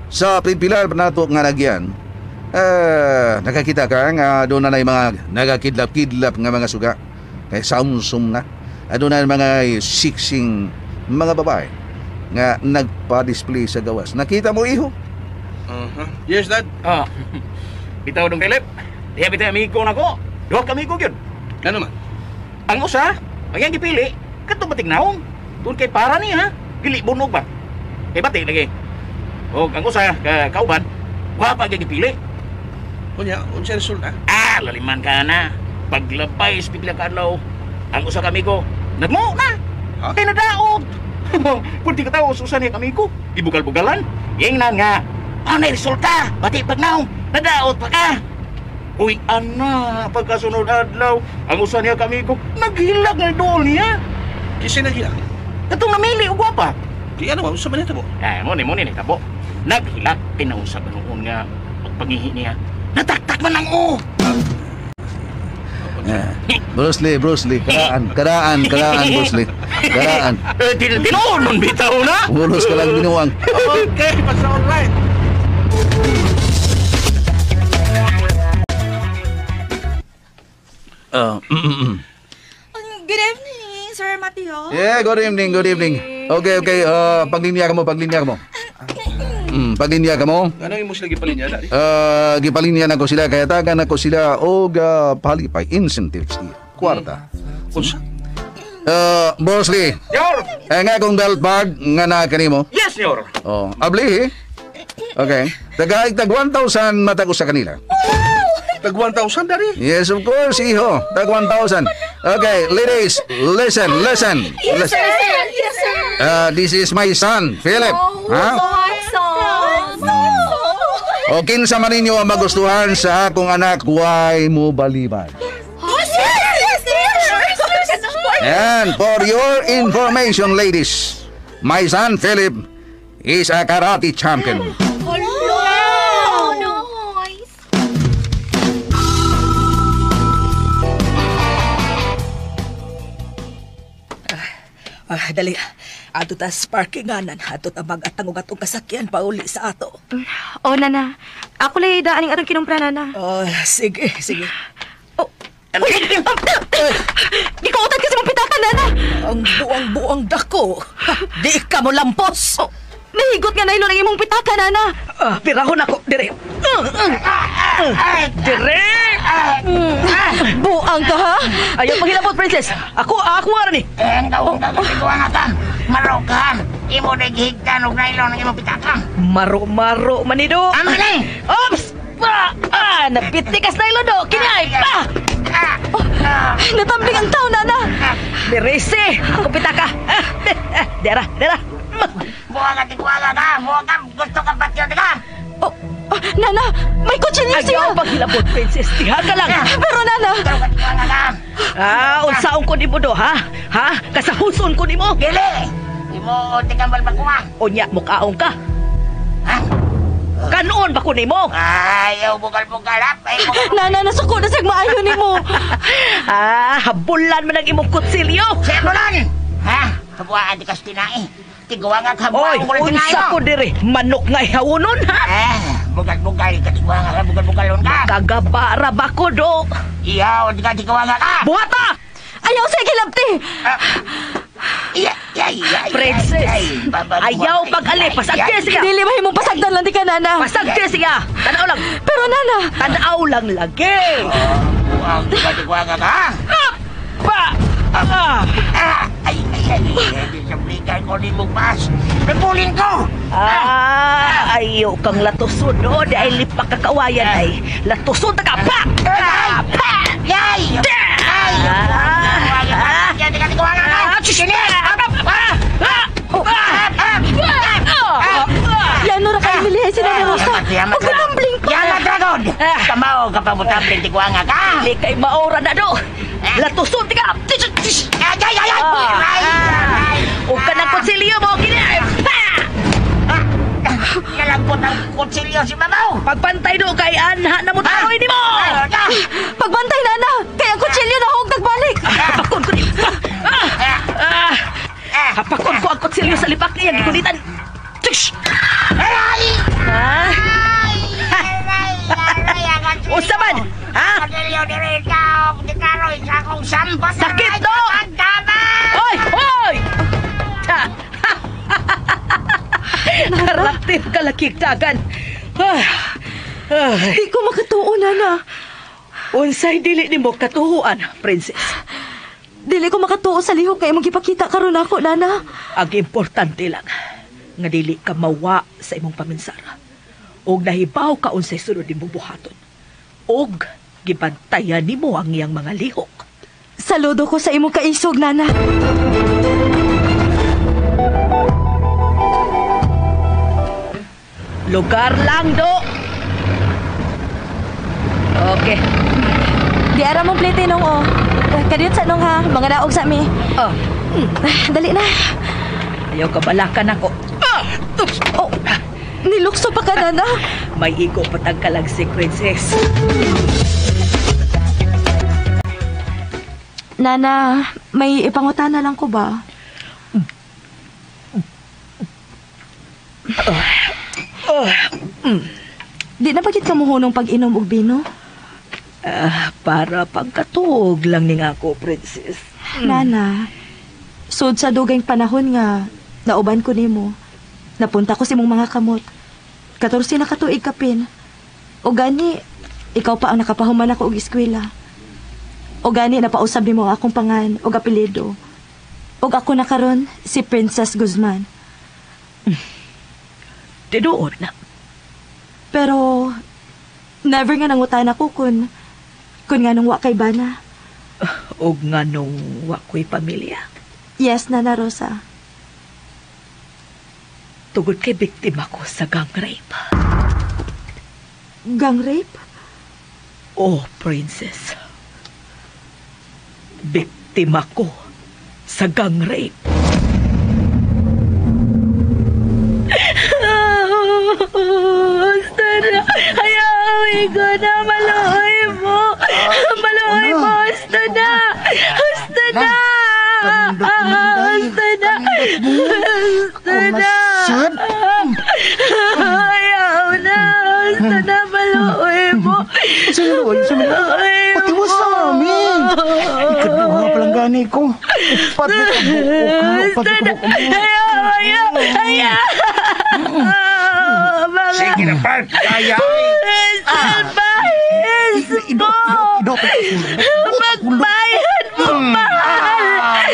sa pipilar nato nga nagyan, nakakita ka nga doon na na mga nagakidlap-kidlap nga mga suga. Kay saumsum na. Doon na mga siksing mga babae nga nagpa-display sa gawas. Nakita mo, iho? Uh-huh. Yes, Dad. Ah. Bitaw dong Philip. Diha bitaw amigo nako. Duha ka amigo gyud. Ano man? Ang usa, ang iyang gipili, kadto batignaong. Tun kay para niya, dili bunog ba. Kay bati lagi. Og ang usa ka kauban, wa pa gyud gipili. Unya, unsa resulta? Ah, laliman ka na. Paglabay sa pipila ka adlaw, ang usa ka amigo, nagmo na. Ha? Kay nadaog. Pwede ka tao usa niya kamigo. Gibugal-bugalan. Ingnan nga. Ano na resulta? Bati pagnaong, nadaot pa ka. Uy, ana, pagkasunod adlaw, ang usa niya kamigo, naghilak nga dool niya. Kinsa naghilak? Katong namili og gwapa. Di ano, unsa man ito mo? Ay, mo ni tabo. Naghilak pinausap noon nga pagpangihi niya. Nataktak man ang o. Bruce Lee, karaan, Bruce Lee. Karaan. Tinuon nun bitaw na. Bulos ka lang binuang. Okay, basta alright. Good evening, Sir Mateo. Yeah, good evening, good evening. Okay. Paglinya ka mo. Paglinya ka mo. Ano yung mo sila gipalinya, Daddy? Gipalinya na ko sila, kaya tagan na ko sila og palipay incentives. Kwarta. Unsa? Bruce Lee. Senyor. Nga akong belt bag nga na kanimo. Yes, senyor. Oh, abli. Okay. Tagaig tag 1,000 matag usa kanila. Tag 1,000, Daddy? Yes, of course, iho. Tag 1,000. Okay, ladies, listen. Yes, sir. Yes, sir. This is my son, Philip. Oh, Ha? so handsome. O kinsa man ninyo ang magustuhan sa akong anak, why mo baliban? Oh, yes, yes, sir. And for your information, ladies, my son, Philip, is a karate champion. Oh, no. Nice. Ah, dali. Ato ta sa parkinganan. Ato ta mag-atang og atong kasakyan pauli sa ato. Oh, Nana. Ako lay daaning atong kinumpra, Nana. Oh, sige. Oh. Uy! Di ko utad kasi mong pitaka, Nana. Ang buang-buang dako. Ha, di ka mo lampos. Oh, nahigot nga nailon ang imong pitaka, Nana. Ah, pirahon ako. Dire. Dire! Buang ka, ha? Ayaw paghilabot, princess. Ako ara ni. Ang gawong kagatiwa nga ka. Marokan. Imo na gihigtan og nylon ang imong pitaka. Maro-maro manido. Amo ni. Ops! Pa! Ah, napitikas na ilo do. Kinay! Pa! Natambling ang tao, Nana. Direse! Ako pitaka. Ah, dera. Buang katiwa ka. Buang ka. Gusto ka patyo ka. Oh, Nana, may kutsilyo siya. Ayaw paghilabot, princess. Diha ka lang. Pero, Nana. Ah, unsaon ko nimo do, ha? Ha? Kasahuson ko nimo. Dili. Imo tikambal ba ko? Unya, mukaon ka. Ha? Kanoon ba ko nimo? Ayaw bugal-bugal ha. Nana, nasuko na siyang maayo nimo. Ah, habulan man ang imong kutsilyo. Siya ha? Habuaan di kas tinae. Tiguan nga Oy, kabuaan ko rin tinae unsa mo. ko diri? Manok nga ihawunon, ha? Eh, bugal-bugal ka tiguan nga bugal-bugalon ka. Kagabara ba ko do? Iyaw, di ka tiguan nga ka. Buhata! Ayaw sa gilabti. Princess, ayaw pag-ali. Pasagdi siya. Dili mahimong pasagdan lang di ka, Nana. Pasagdi siya. Tanaw lang. Pero, Nana. Tanaw lang lagi. Buang di ka tiguan nga ka. Pa! Ah! Ay, ay, ay. Di sa blikan ko ni mong pas. Napulin ko! Ah, ayaw kang latuson, no? Di ay lipak kakawayan ay. Latuson ta ka! Pa! Pa! Yay! Ay! Ah! Yan, di ka tiguan nga ka. Yan, nura kayo milihay si Nana Rosa. Huwag natambling pa. Yan, dragon! Kamao ka pa mo tambling tiguan nga ka. Di kay maora na do. Latuson tika. Ay, ay, ay, ay! O kanang kutsilyo mo kini. Nalagpot ang kutsilyo si Mamaw. Pagpantay do kay anha na mo taroy nimo. Pagbantay, Nana! Kay ang kutsilyo na hog nagbalik! Hapakon ko ni. Hapakon ko ang kutsilyo sa lipak niya gikulitan. Tish! Ay! Ha? Aray, Unsa man? Ha? Kutsilyo diri ka, di karoy sa akong sampat. Sakit do! Hoy! Hoy! Karakter kalakigtagan. Di ko makatuo, Nana. Unsay dili nimo katuhuan, princess? Dili ko makatuo sa lihok kay imong gipakita karon ako, Nana. Ang importante lang nga dili ka mawa sa imong paminsara. Og nahibaw ka unsay sunod nimong buhaton. Og gibantayan nimo ang iyang mga lihok. Saludo ko sa imong kaisog, Nana. Lugar lang, do. Okay. Di ara mong plite nung o. Kadiyot sa nung ha, mga daog sa mi. Oh. Dali na. Ayaw ka balakan ako. Oh, nilukso pa ka, Nana. May igo patang kalag si Princess. Nana, may ipangutana lang ko ba? Di na pagit ka muhunong pag-inom og bino? Para pagkatuog lang ni nga ako, Princess. Nana, sud sa dugayng panahon nga nauban ko nimo. Napunta ko sa imong mga kamot. 14 na katuig kapin. O gani, ikaw pa ang nakapahuman ako og eskwela. O gani, napausab nimo ang akong pangan og apelyido. Og ako na karon si Princess Guzman. Tinuod na. Pero never nga nangutan ako kun nga nung wa kay bana. Og nga nung wa ko'y pamilya. Yes, Nana Rosa. Tugod kay biktima ko sa gang rape. Gang rape? Oh, Princess. Biktima ko sa gang rape. Basta na. Ayaw, ko na. Maluoy mo. Maluoy mo. Basta na. Basta na. Basta na. Basta na. Ayaw na. Basta na. Maluoy mo. Maluoy mo. Patiwas sa amin. Ikaduha palang gani ko. Upat na kabuok. Upat na kabuok. Ayaw, ayaw, ayaw. Sige na, Park. Kaya. Salbahes mo! Magbayad mo, mahal!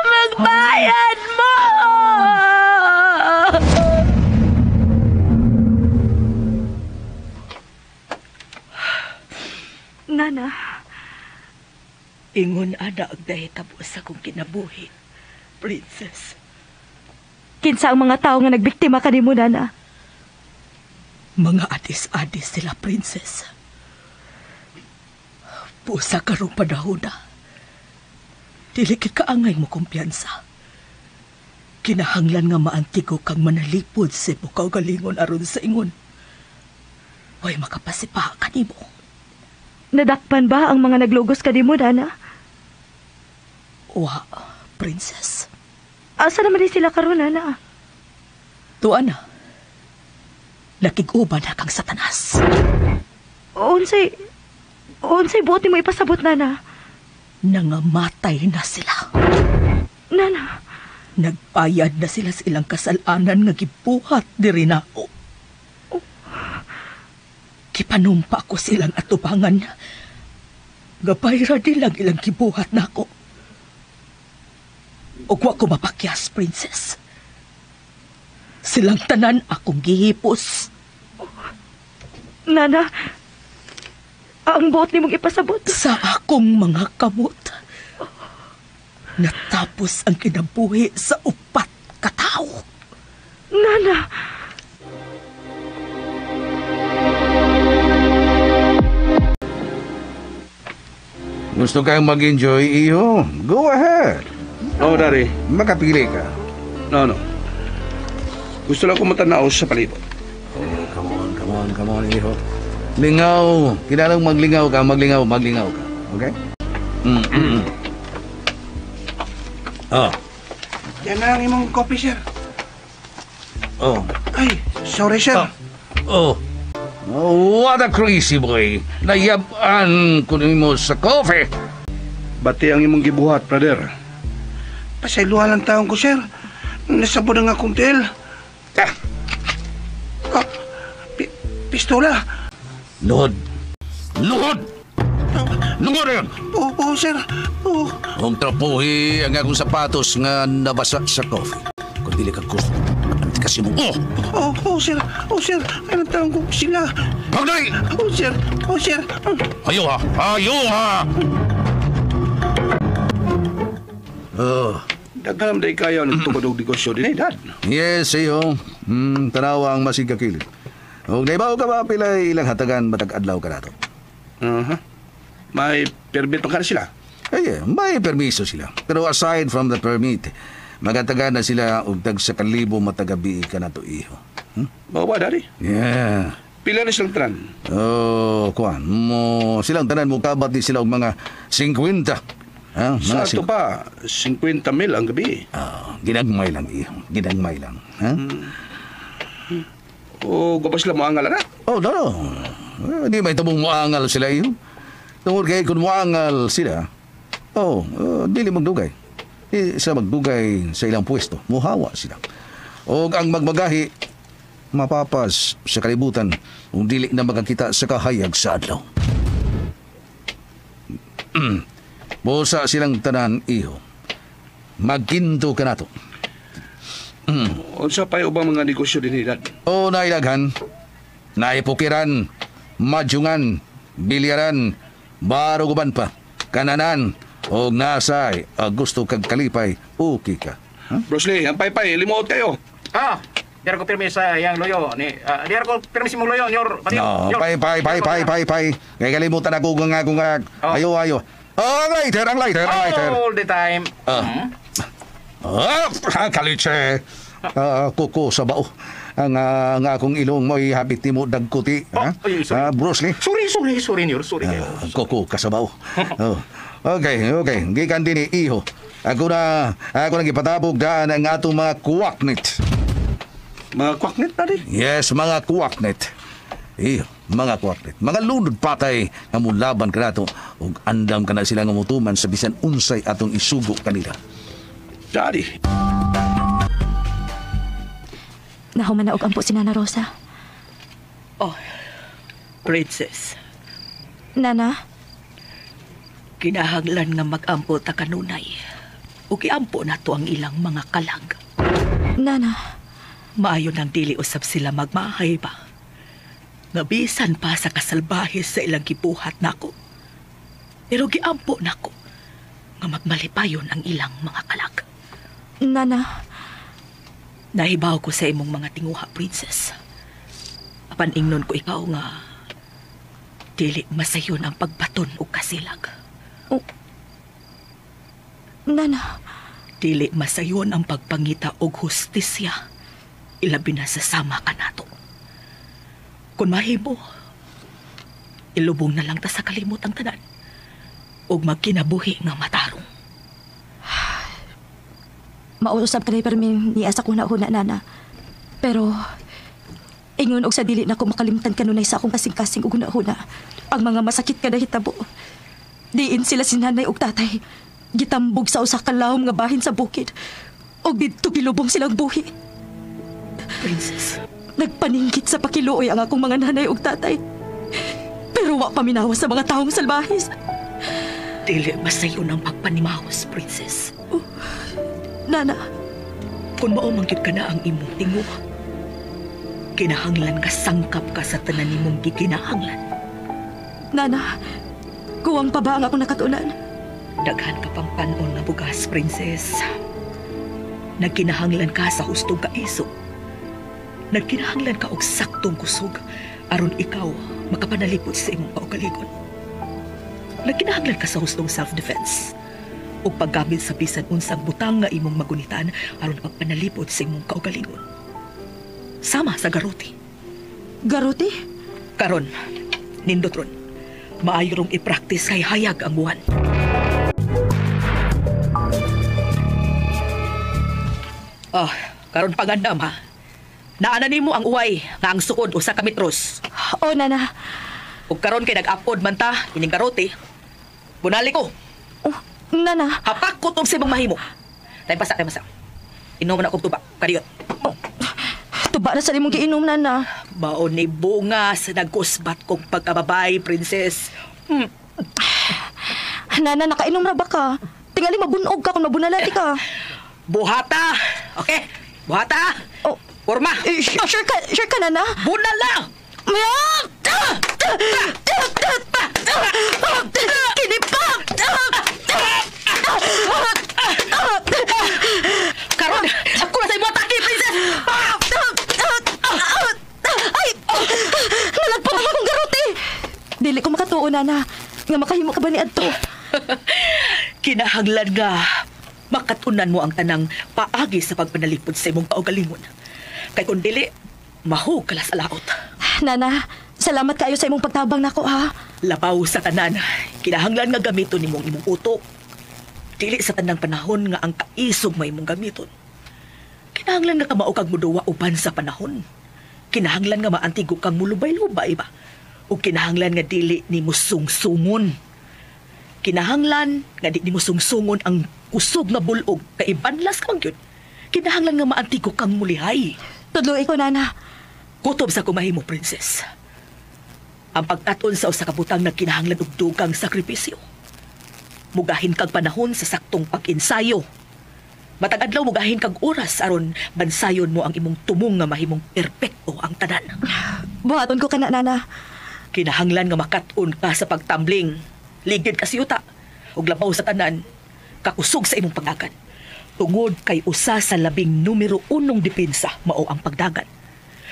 Magbayad mo! Nana. Ingon ana ang dahitabo sa akong kinabuhi, Princess. Kinsa ang mga tao nga nagbiktima kanimo, Nana? Mga adis-adis sila, Princess. Pusa karong panahon na. Dili kit kaangay mo kumpiyansa. Kinahanglan nga maantigo kang manalipod sa imong kaugalingon aron sa ingon. Way makapasipa kanimo. Nadakpan ba ang mga naglugos kanimo, Nana? Wa, Princess. Asa naman din sila karon, Nana? Tuan na. Nakig-uban na kang Satanas. Unsay buot nimo ipasabot, Nana? Nangamatay na sila. Nana. Nagbayad na sila sa ilang kasalanan nga gibuhat diri nako. Oh. Gipanumpa ko silang atubangan. Nga bayra nilang ilang gibuhat nako. Ug wa ko mapakyas, Princess. Silang tanan akong gihipos. Nana, ang buot nimong ipasabot. Sa akong mga kamot. Natapos ang kinabuhi sa 4 ka tawo. Nana! Gusto kang mag-enjoy, iho? Go ahead. Oh, Daddy. Makapili ka. No, no. Gusto lang ko matanaw sa palibot. Oh, come on, come on, come on, iho. Lingaw. Kinalang maglingaw ka, maglingaw, maglingaw ka. Okay? Mm-mm. Oh. Yan na ang imong coffee, sir. Oh. Ay, sorry, sir. Oh. Oh, what a crazy boy. Nayabaan ko nimo sa coffee. Bati ang imong gibuhat, brother. Pasaylohan lang taong ko, sir. Nasabon ang akong tiil. Ah. Ah, pistola. Luhod. Luhod! Luhod na yun! Oo, oh, sir. Oo. Kung trapuhi ang akong sapatos nga nabasa sa coffee. Kung dili ka gusto, kasi mo. Oh! Oo, oh, sir. Oh, sir. Ay, taong ko sila. Pagdali! Oh, sir. Oh, sir. Ayo ha! Ayo ha! Oh. Daghan day kayo nagtugod og negosyo din, eh, Dad. Yes, iyo. Tanawa ang masigakilid. Og naibaw ka ba pila ilang hatagan matag adlaw ka nato? Uh-huh. May permit pa ka na sila? Ay, may permiso sila. Pero aside from the permit, magatagan na sila og tag sa kalibo matagabi ka nato, iho. Mao ba, Daddy? Yeah. Pila na silang tanan? Oh, kuan mo silang tanan mo kabat ni sila og mga 50. Ha? Sa ato pa, 50 mil ang gabi. Oh, ginagmay lang, iho. Ginagmay lang. Ha? O, gaba sila moangal na? Oh, no, no. Hindi may tabong moangal sila, iho. Tungod kay kung moangal sila, oh, dili magdugay. Di sila magdugay sa ilang pwesto. Muhawa sila. O ang magmagahi, mapapas sa kalibutan kung dili na makakita sa kahayag sa adlaw. Busa silang tanan, iho. Magkinto ka nato. Unsa pa ubang mga negosyo din, Dad? O nailaghan, naipukiran, madyungan, bilyaran, baruguban pa, kananan, og nasay, gusto kag kalipay, okay ka. Huh? Bruce Lee, ang paypay, limuot kayo. Ah, diara ko pirmi sa iyang loyo. Ni, diara ko pirmi sa imong loyo, nyor. No, pay, pay, pay, pay, pay, pay. Kay kalimutan ako nga akong Oh. Ayo, ayo. Oh, ang lighter, ang lighter, ang lighter. All the time. Kalitse. Kuko sa bao. Ang akong ilong mo'y hapit ni mo dagkuti. Oh, ay, sorry. Bruce Lee. Sorry, nyor. Sorry kayo. Kuko kasabaw. Oh. Okay, okay. Gikan din ni iho. Ako na gipatabog daan ang atong mga kuwaknit. Mga kuwaknit, Daddy? Yes, mga kuwaknit. Iyo, mga kuwaknit. Mga lunod patay nga mulaban ka nato ug andam ka na sila nga mutuman sa bisan unsay atong isugo kanila. Daddy. Nahuman na og ampo si Nana Rosa. Oh, Princess. Nana? Kinahanglan nga mag-ampo ta kanunay. O giampo na to ang ilang mga kalag. Nana. Maayo nang dili usab sila magmahay ba? Nabisan pa sa kasalbahe sa ilang gibuhat nako. Pero giampo nako nga magmalipayon ang ilang mga kalag. Nana. Nahibaw ko sa imong mga tinguha, Princess. Apan ingnon ko ikaw nga dili masayon ang pagbaton og kasilag. Oh. Nana. Dili masayon ang pagpangita og hustisya. Ilabi na sa sama ka nato. Kung mahimo, ilubong na lang ta sa kalimot ang tanan ug magkinabuhi nga matarong. Mauusap ka na permi niya sa kuna-huna, Nana. Pero, ingon og sa dili na ko makalimtan kanunay sa akong kasing-kasing og huna-huna. Ang mga masakit ka nahitabo. Diin sila si nanay og tatay. Gitambog sa usa ka lahom nga bahin sa bukid. Og didto gilubong silang buhi. Princess. Nagpaningkit sa pakiluoy ang akong mga nanay og tatay. Pero wa paminawas sa mga taong salbahis. Dili masayon ang pagpanimahos, Princess. Oh, Nana. Kung mao man gyud ka na ang imong tinguha, kinahanglan ka sangkap ka sa tanan nimong gikinahanglan. Nana, kuwang pa ba ang akong nakatunan? Daghan ka pang panon nga bugas, Princess. Nagkinahanglan ka sa hustong kaiso. Nagkinahanglan ka og saktong kusog aron ikaw makapanalipot sa imong kaugalingon. Nagkinahanglan ka sa hustong self-defense. Ug paggamit sa bisan unsang butang nga imong magunitan aron pagpanalipod sa imong kaugalingon. Sama sa garote. Garote? Karon, nindot ron. Maayo rong i-practice kay hayag ang buwan. Ah, karon pagandam ha. Naana nimo ang uway nga ang sukod usa ka metros. Oh, Nana. Ug karon kay nag-upod man ta ining garote. Bunali ko. Oh, Nana. Hapak ko tong sa imong mahimo. Tay pasa, tay pasa. Inom na akong tuba. Kadiyot. Oh, tuba na sa imong giinom, Nana. Mao ni bunga sa nagkusbat kong pagkababay, princess. Nana, nakainom ra ba ka? Tingali mabunog ka kung mabunalati ka. Buhata! Okay? Buhata! Oh. Porma! Sure ka, Nana? Bunala! Kinipa! Karon, ako na sa imo atake, princess! Ay! Nalagpot ang akong garote! Dili ko makatuo, Nana. Nga makahimo ka ba ni adto? Kinahanglan nga makatunan mo ang tanang paagi sa pagpanalipod sa imong kaugalingon. Kay kung dili, mahug ka sa laot. Nana, salamat kayo sa imong pagtabang nako, ha? Labaw sa tanan, kinahanglan nga gamiton nimong imong utok. Dili sa tanang panahon nga ang kaisog may imong gamiton. Kinahanglan nga kamao kag muduwa uban sa panahon. Kinahanglan nga maantigo kang mulubay-lubay ba? O kinahanglan nga dili nimo sungsungon. Kinahanglan nga di nimo sungsungon ang kusog nga bulog kay ibanlas ka man gyud. Kinahanglan nga maantigo kang mulihay. Tudloy ko, Nana. Kutob sa kumahimo, princess. Ang pagkaton sa usa ka butang nagkinahanglan og dugang sakripisyo. Mugahin kag panahon sa saktong pag-ensayo. Matag adlaw mugahin kag oras aron bansayon mo ang imong tumong nga mahimong perpekto ang tanan. Buhaton ko kana, Nana. Kinahanglan nga makat-on ka sa pagtambling. Ligid ka siyuta ug labaw sa tanan, kakusog sa imong pagdagan. Tungod kay usa sa labing numero unong depensa mao ang pagdagan.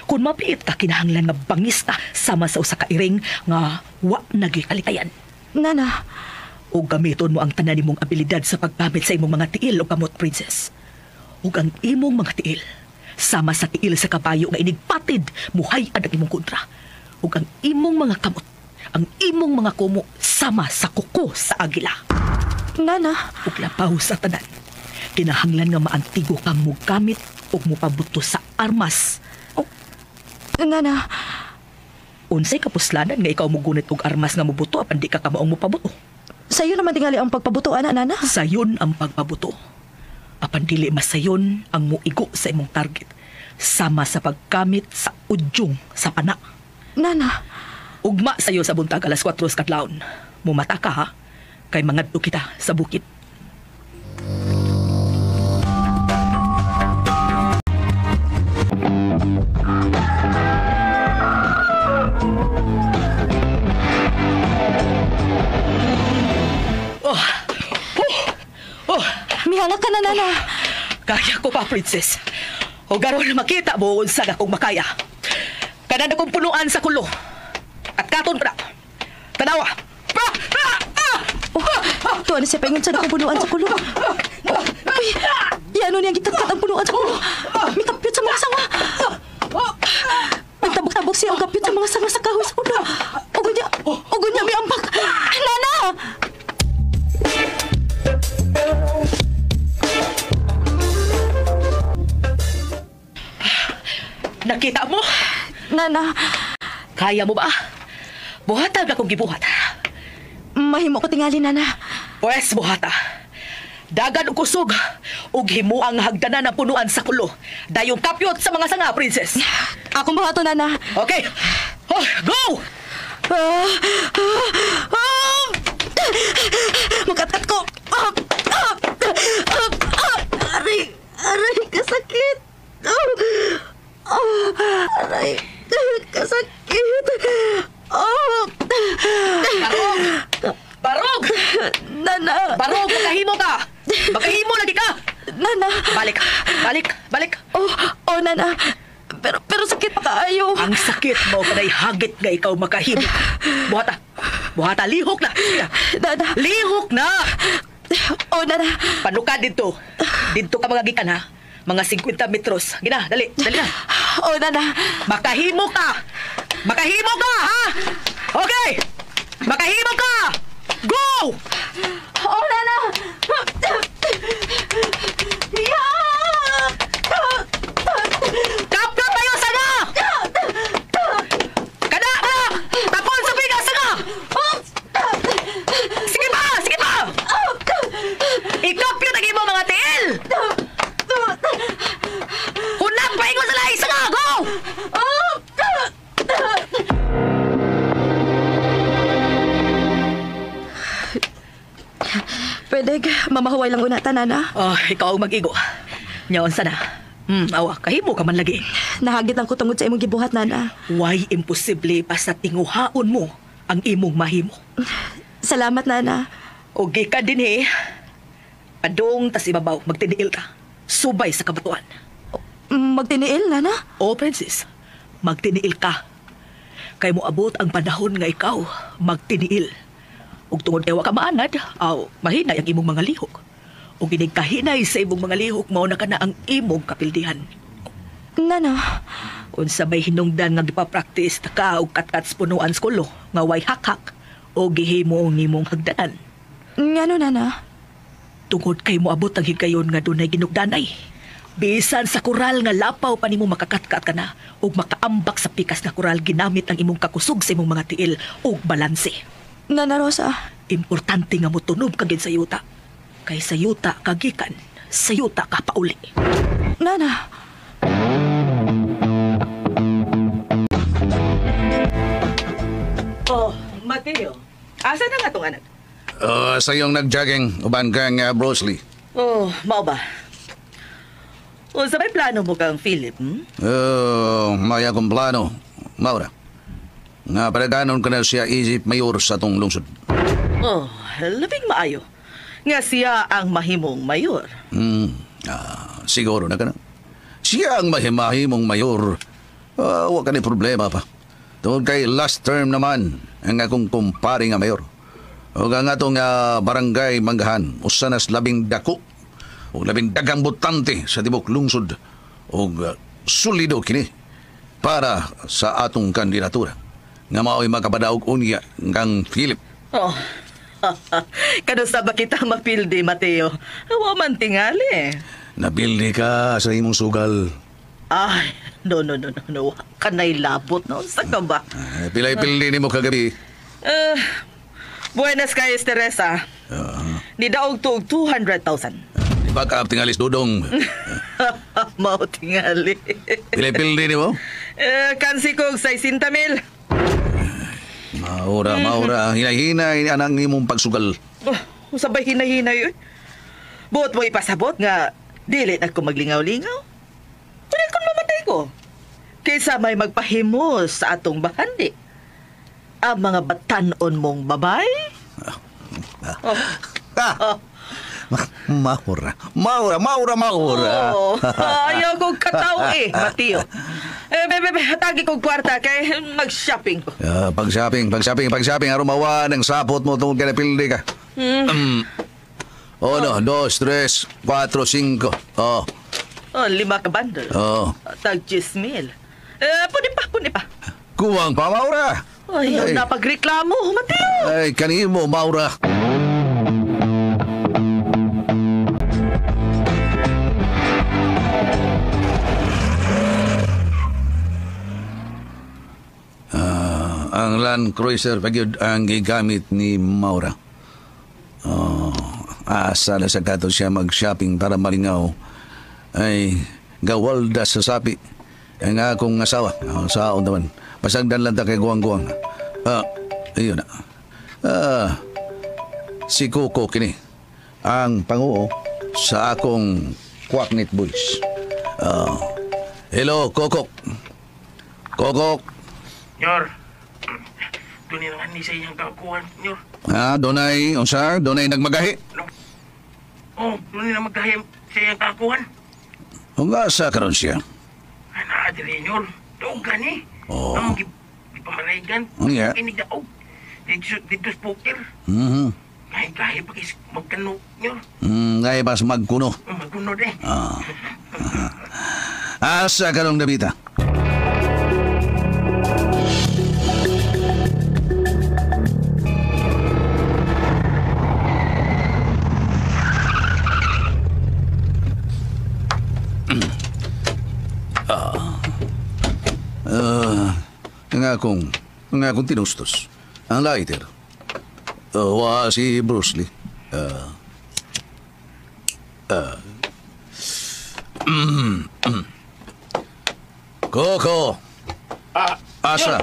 Kung mapiit ka, kinahanglan nga bangis ka sama sa usa ka iring nga wa nagikaliktayan. Nana. O gamiton mo ang tanan nimong abilidad sa paggamit sa imong mga tiil o kamot, princess. Ug ang imong mga tiil sama sa tiil sa kabayo nga inigpatid muhay-ad ang imong kontra. Ug ang imong mga kamot, ang imong mga kumo sama sa kuko sa agila. Nana. Ug labaw sa tanan, kinahanglan nga maantigo kang mogamit ug mopabuto sa armas. Oh, Nana. Unsay kapuslanan nga ikaw mogunit og armas nga mobuto apan di ka kamaong mopabuto? Sayo naman tingali ang pagpabuto, ana, Nana. Sayon ang pagpabuto. Apan dili masayon ang moigo sa imong target sama sa paggamit sa udyong sa pana. Nana. Ugma sayo sa buntag alas 4 sa kadlawon. Mumata ka ha, kay mangadto kita sa bukid. Oh. Oh. Oh. Mihalak ka na, Nana. Kaya ko pa, princess. O garon makita mo unsa na akong makaya. Kanan akong punuan sa kulo. At katon pa na. Tanawa. Oh, tuwa na siya paingon sa akong punuan sa kulo. Uy, yano niyang gitatkat ang punuan sa kulo. Mikapyot sa mga sanga. Nagtabok-tabok siya ang kapyot sa mga sanga sa kahoy sa kulo. Ugo niya, may ambak. Nana! Nakita mo? Nana. Kaya mo ba? Buhatag akong gibuhat. Mahimo ko tingali, Nana. Pwes, buhata. Dagan og kusog ug himuang hagdanan ang punuan sa kulo. Dayong kapyot sa mga sanga, princess. Akong buhato, Nana. Okay. Oh, go! Magkat-kat ko. Aray, aray, kasakit. Aray, kasakit. Oh. Barog! Barog! Nana! Barog, makahimo ka! Makahimo lagi ka! Nana! Balik! Balik! Balik! Oh, oh, Nana! Pero sakit pa kaayo. Ang sakit mo kanay hagit nga ikaw makahimo. Buhata! Buhata, lihok na. Nana. Lihok na! Oh, Nana. Panuka dito. Dito ka mga gikan, ha? Mga 50 metros. Gina, dali, dali na. Oh, Nana. Makahimo ka! Makahimo ka, ha? Okay! Makahimo ka! Go! Oh, Nana! Yeah! Kapkap kayo sanga! Kada, kada! Tapon sa bigas, sanga! Sige pa! Sige pa! Ikapyot ang imong mga tiil! Hunap pa ingon sa lahi, sanga! Go! Pwede, mamahuway lang una, Nana. Oh, ikaw ang mag-igo. Nyaon sana. Awa, kahimo ka man lagi. Nahagit lang ko tungod sa imong gibuhat, Nana. Why imposible basta tinguhaon mo ang imong mahimo. Salamat, Nana. O gikan din eh. Padong tas ibabaw, magtiniil ka. Subay sa kabatuan. Magtiniil, Nana? O, Princess, magtiniil ka. Kay mo abot ang panahon nga ikaw magtiniil. Ug tungod kay wa ka maanad, aw mahinay ang imong mga lihok. Ug inig kahinay sa imong mga lihok, mao na ka na ang imong kapildihan. Nana? Unsa may hinungdan nga gipa-practice ta ka og katkat sa punuan sa kulo nga way hakhak o gihimo ang imong hagdanan. Ngano, Nana? Tungod kay moabot ang higayon nga dunay ginugdanay. Bisan sa koral nga lapaw pa nimo makakatkat ka na ug makaambak sa pikas nga koral ginamit ang imong kakusog sa imong mga tiil ug balanse. Nana Rosa, importante nga motunob ka gid sa yuta. Kay sa yuta ka gikan, sa yuta ka pauli. Nana. Oh, Mateo. Asa na nga tong anak? Sa iyong nag-jogging, uban kang Bruce Lee. Oh, mao ba? Unsa may plano mo kang Philip? Hmm? May akong plano, Maura. Nga palaganon ka na siya isip mayor sa tong lungsod. Oh, labing maayo. Nga siya ang mahimong mayor. Siguro na ka na. Siya ang mahimahimong mayor. Wa ka ni problema pa. Tungod kay last term naman ang akong kumpare nga mayor. O nga atong barangay Manggahan, usa nas labing dako o labing dagang botante sa tibok lungsod o solido kini para sa atong kandidatura. Nga mao'y makapadaog unya kang Philip. Oh. Kanusta ba kita mapildi, Mateo? Wa man tingali. Napildi ka sa imong sugal. Ay, no. Kanay labot, no? Sa ka ba? Pilay-pildi nimo kagabi. Buenas kayos, Teresa. Nidaog tuog 200,000. Di ba ka tingalis dudong? Mao tingali. Pilay-pildi nimo? Kansi kog 60,000. Maura, hinay-hinay anang imong pagsugal. Oh, sabay hinay-hinay. Buot mo ipasabot nga dili na ko maglingaw-lingaw. Kunin kung mamatay ko. Kaysa may magpahimos sa atong bahandi. Ang mga batanon mong babay. Oh. Maura. Oh, ayaw kong kataw eh, Mateo. Bebe, hatagi kong kwarta kay mag-shopping ko. Pag-shopping. Aron mawa ng sapot mo tungod kay napildi ka. Uno, dos, tres, cuatro, cinco. Oh. Oh, 5 ka bundle. Oh. Tag 10,000. Puni pa. Kuwang pa, Maura. Ay, napagreklamo, Mateo. Ay, kanimo, Maura. Ang Land Cruiser pagyud ang gigamit ni Maura. Oh, asa na sa kato siya mag-shopping para malingaw. Ay, gawalda sa sapi. Ang akong asawa. Oh, saon naman. Pasagdan lang ta kay guwang-guwang. Ayun na. Si Coco kini. Ang panguo sa akong Kwaknit Boys. Hello, Coco. Coco. Nyor. Doon naman ni sa iyang kakuhan, Nyor. Donay, unsa? Donay nagmagahi? No. Oh, doon na maggahi sa iyang kakuhan. Kung asa karon siya? Ana, dili, Nyor. Doon gani. Oh. Ang gipamaraygan. Yeah. Kinigdaog. Dito sa poker. Mhm. Kaya pa kis magkano nyo. Kaya pas magkuno. Magkuno de. Ah. Asa karong dapita? Ang akong tinustos. Ang lighter. Wa si Bruce Lee. Coco. Asa?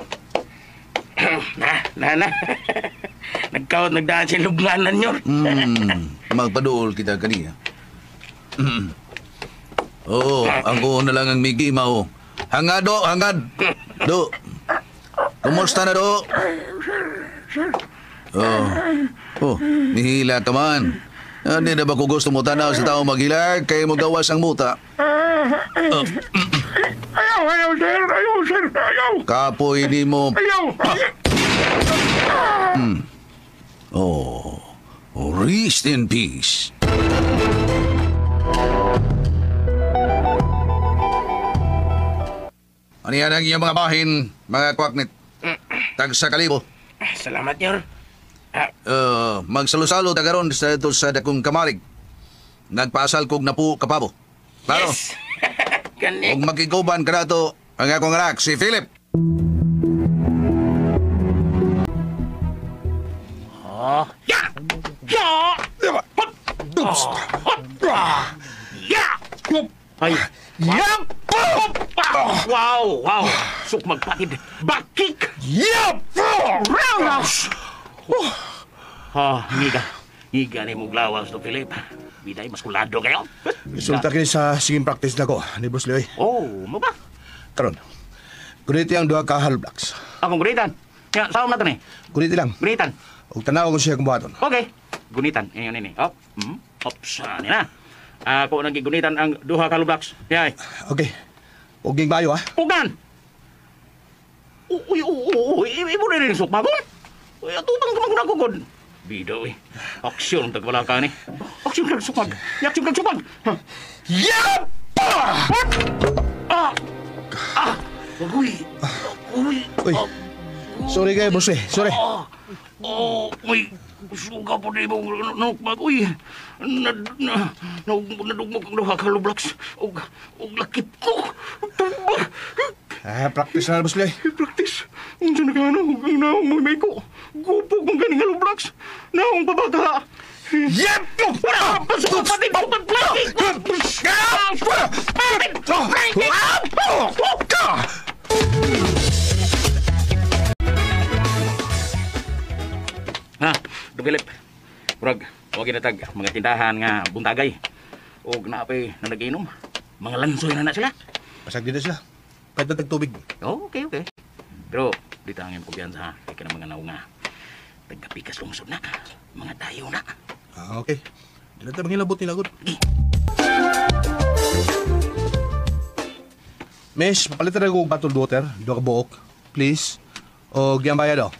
Na. Nagkaot, nagdaan sa lubnganan nyo. Magpaduol kita kaniya. Oo, ako na lang ang Mickey Mao. Hangad, do, hangad. Do. Kumusta na, do? Oh, nihila ka man. Hindi na ba ko gusto mo tanaw sa tao maghila kay mo gawas ang muta? Ayaw, sir. Ayaw, sir. Ayaw. Kapoy ni mo. Ayaw. Oh, rest in peace. Ano yan ang iyong mga bahin, mga kwaknit? Tag sa kalibo. Salamat, nyor. Magsalusalo tagaron sa ito sa dakong kamalig. Nagpasal kog napu kapabo. Klaro? Yes. Gani. Kung magkikuban ka na to, ang akong anak, si Philip. Ya! Ya! Ya! Ay. Yap! Wow, wow. Suk magpatid. Back kick. Yap! Roundhouse. Ngiga. Ngiga ni mong lawas to, Philip. Biday, maskulado kayo. Resulta kini sa singing practice na ko ni Bruce Lee. Oh, mo ba? Karon. Kuniti ang duha ka hollow blocks. Akong gunitan. Ya, sawam na to ni. Kuniti lang. Gunitan. Og tanaw ko siya kung buhaton. Okay. Gunitan. Ingon ini. Op. Ops, ani na. Ako nang gigunitan ang duha ka hollow blocks. Yay. Okay. Og ging bayo ha. Pugan. Uy, uy, uy, ibo na rin sukmagon. Uy, atubang kumaguna ko god. Bida, uy. Aksyon tagwala ka ni. Aksyon kag sukmag. Aksyon kag sukmag. Yap! Ah! Ah! Uy! Uy! Uy. Sorry kayo, Bruce Lee. Sorry. Oh, uy. Suga po di mong nukmag. Uy. Nadugmog ang duha ka hollow blocks. Og lakip ko. Tumba. Practice na, Bruce Lee. Practice. Unsa na ka ano? Naong mo may ko. Gupog mong ganing hollow blocks. Naong pabata. Yep! Ha, Dong Philip. Murag, wag ginatag mga tindahan nga buntagay. Og naapay na nagiinom. Mga lansoy na sila. Pasag dito sila. Kahit na tagtubig. Oh, okay. Pero dito ang iyong kumpiyansa ha. Kaya ka ng mga naunga. Tagkapikas lungsod na. Mga dayo na. Okay. Di na tayo manghilabot nila, good. Miss, papalitan na kong bottled water. Duha ka buok. Please. O giyang bayad, oh.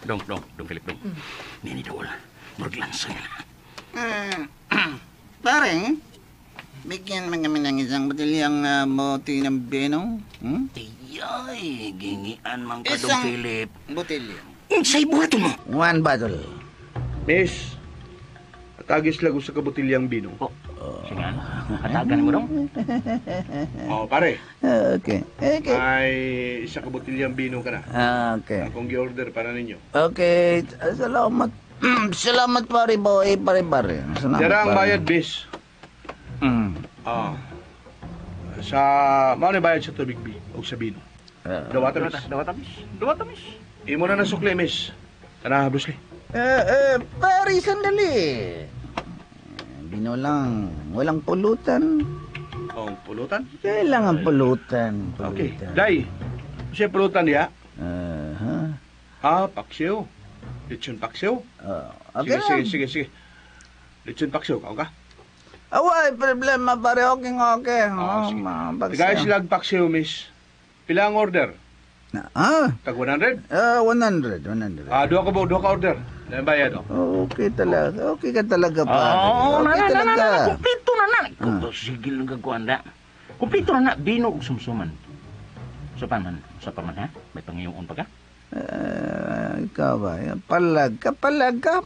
Dong, Philip, dong. Nini dool. Murag lansoy na. Pare, bigyan man kami ng isang botilyang bote ng bino. Hmm? Tiyay, gingian man ka, Dong Isang Philip. botilya. Unsay buhaton mo? One bottle. Miss, atagis lang sa kabotilyang bino. Oh, sige. Hatagan mo dong. Oh, pare. Okay. Okay. May isa kabotilyang bino ka na. Okay. Akong gi-order para ninyo. Okay. Salamat. Salamat pare boy, pare. Salamat. Dara ang pare. bayad, miss. Ah. Sa mao ni bayad sa tubig B o sa bino. Dawata, miss. Dawata, miss. Imo na sukli, miss. Tara, Bruce Lee. Pare, sandali. Bino lang. Walang pulutan. Oh, pulutan? Kailangan pulutan. Okay. Day, siya pulutan niya? Ah, paksiw. Lechon paksiw? Okay Sige, sige. Lechon paksiw, kaon ka? Away, problema pare. Okay, okay. Ah, sige. Paksiw. Tagay sila paksiw, miss. Pila ang order? Ah, Tag 100? Ah, 100, 100. Ah, duha ka ba? Duha ka order. Dahil bayad, oh. Okay talaga. Okay ka talaga, pare. Oo, Okay na, na, na, na, talaga. na, kumplito na na. Sige lang kagkuhan na. Kumplito na na, bino ug sumsuman. Sa pa man, ha? May pangiyoon pa ka? Ah, ikaw ba? Palag ka, palag ka.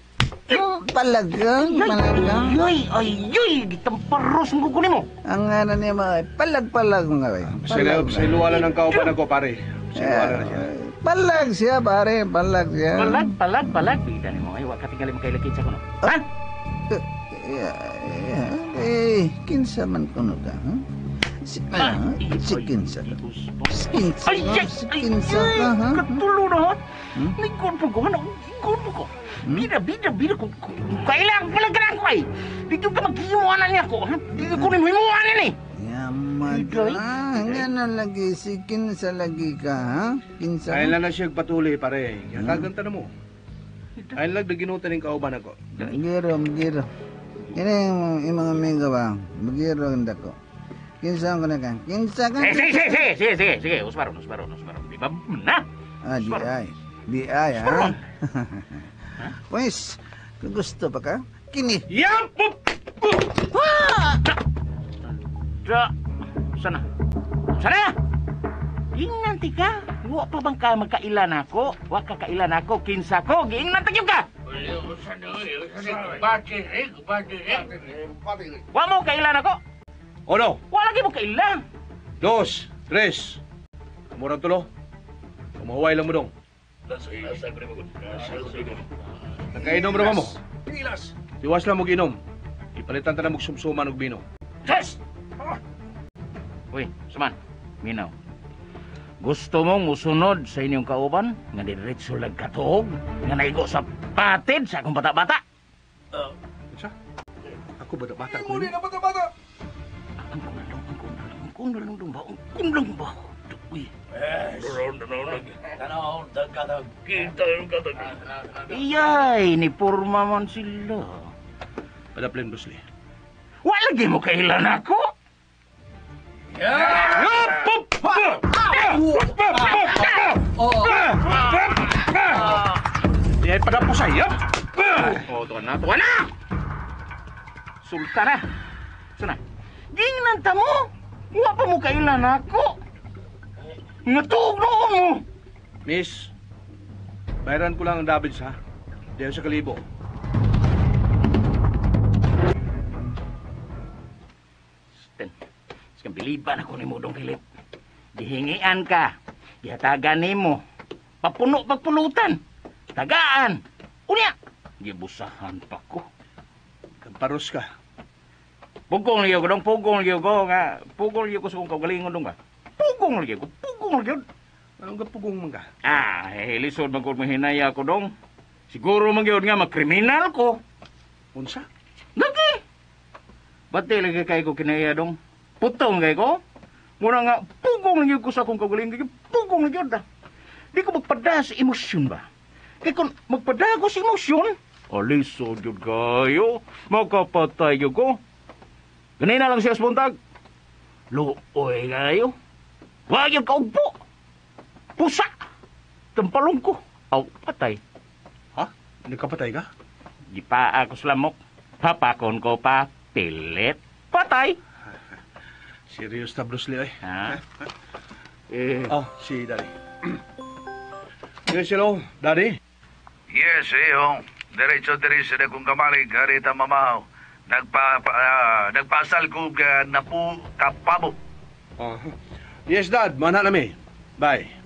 Palag ka, palag ka. Ay, ay, ay, gitamparos mo ko nimo. Ang ano niya mga, palag-palag mga bay. Sila, sa iluwala ng kauban ako, pare. Sa iluwala na siya. Palag siya, pare. Palag siya. Palag, palag, palag. Bida nimo ay wa ka tingali makailakid sa kuno. Ha? Eh, kinsa man kuno ka, ha? Si, si kinsa ka. Si kinsa Ay, ka, ay, si ay, kinsa ay, ka, ha? Katulo na, ha? Nagkon po ko, ano? Nagkon po ko. Bida, bida, bida. Kailangan pala ka ko, ay. Dito ka maghimuanan niya ko, ha? Dito ko ni himuanan ni. Yaman ka. Nga na lagi, si kinsa lagi ka, ha? Kinsa Ayun ka? lang na siya patuloy, pare. Hatagan ta na mo. Ayun lang, naginutan ng kauban ako. Giro, giro. Ini yung mga amigo ba? Giro ang dako. Kinsa ko na ka? Kinsa ka? Eh, sige, sige, sige, sige, sige, sige. Usbaron, usbaron, usbaron. Di ba na? Ah, di ay. Di ay, ha? Pues, kung gusto pa ka, kini. Yan! Da, sana. Sana! Ingnan ti ka. Wa pa bang ka magkailan ako? Wa ka kailan ako, kinsa ko. Giingnan ta gyud ka. Wa mo kailan ako? Uno, Wa lagi mo kailan. dos, tres. Murang tulo. Umuhuway lang mo dong. Nagkainom ra ba mo? Tiwas lang mo ginom. Ipalitan ta na mo sumsuman og bino. Tres! Uy, suman. Minaw. Gusto mong musunod sa inyong kauban nga diretso lang katuog nga naigo sa patid sa akong bata-bata? Unsa? Ako bata-bata ko. na bata-bata. Ang kunalong, ang kunalong ba? Ang kunalong ba? Uy. Iyay, ni purma man sila. Padaplin, Bruce Lee. Wa lagi mo kailan ako? Di ay padapo sa iyo. Oh, tuwan na, tuwan na! Sulta na. Sana. Gingnan ta mo. Wa pa mo kailan ako. Natuog noon mo. Miss, bayaran ko lang ang Davids, ha? Diyan sa kalibo. Ten. Sikang biliban ako ni mo, Dong Philip. Gihingian ka. Gihatagan nimo. Papuno pagpulutan. Tagaan. Unya. Gibusahan pa ko. Kamparos ka. Pugong lagi ko dong, pugong lagi ko nga. Pugong lagi ko sa kong kaugalingon dong ba. Pugong lagi ko, pugong lagi ko. Anong kapugong man ka? Ah, eh, lisod man ko mahinaya ko dong. Siguro man gyud nga makriminal ko. Unsa? Lagi. Bati lagi kay ko kinaya dong. Putong kay ko. Muna nga pugong lagi ko sa akong kaugalingon, pugong lagi da. Di ko magpada sa emosyon ba. Kay kung magpada ko sa emosyon, alisod gyud kayo, makapatay gyud ko. Ganina lang siya sa buntag. Luoy kayo. Wa gyud kaugpo. Pusa. Tampalong ko. Aw, patay. Ha? Nagkapatay ka? Gipaa ko sa lamok. Papakon ko pa. Pilit. Patay. Serious na, Bruce Lee, oy. Ha? Eh, Oh, si Daddy. Yes, hello, Daddy. Yes, iho. Diretso diri sa dagkong kamalig, harita mamaw. Nagpasal ko napu kapabo. Oh. Yes, Dad. Mana na mi. Bye.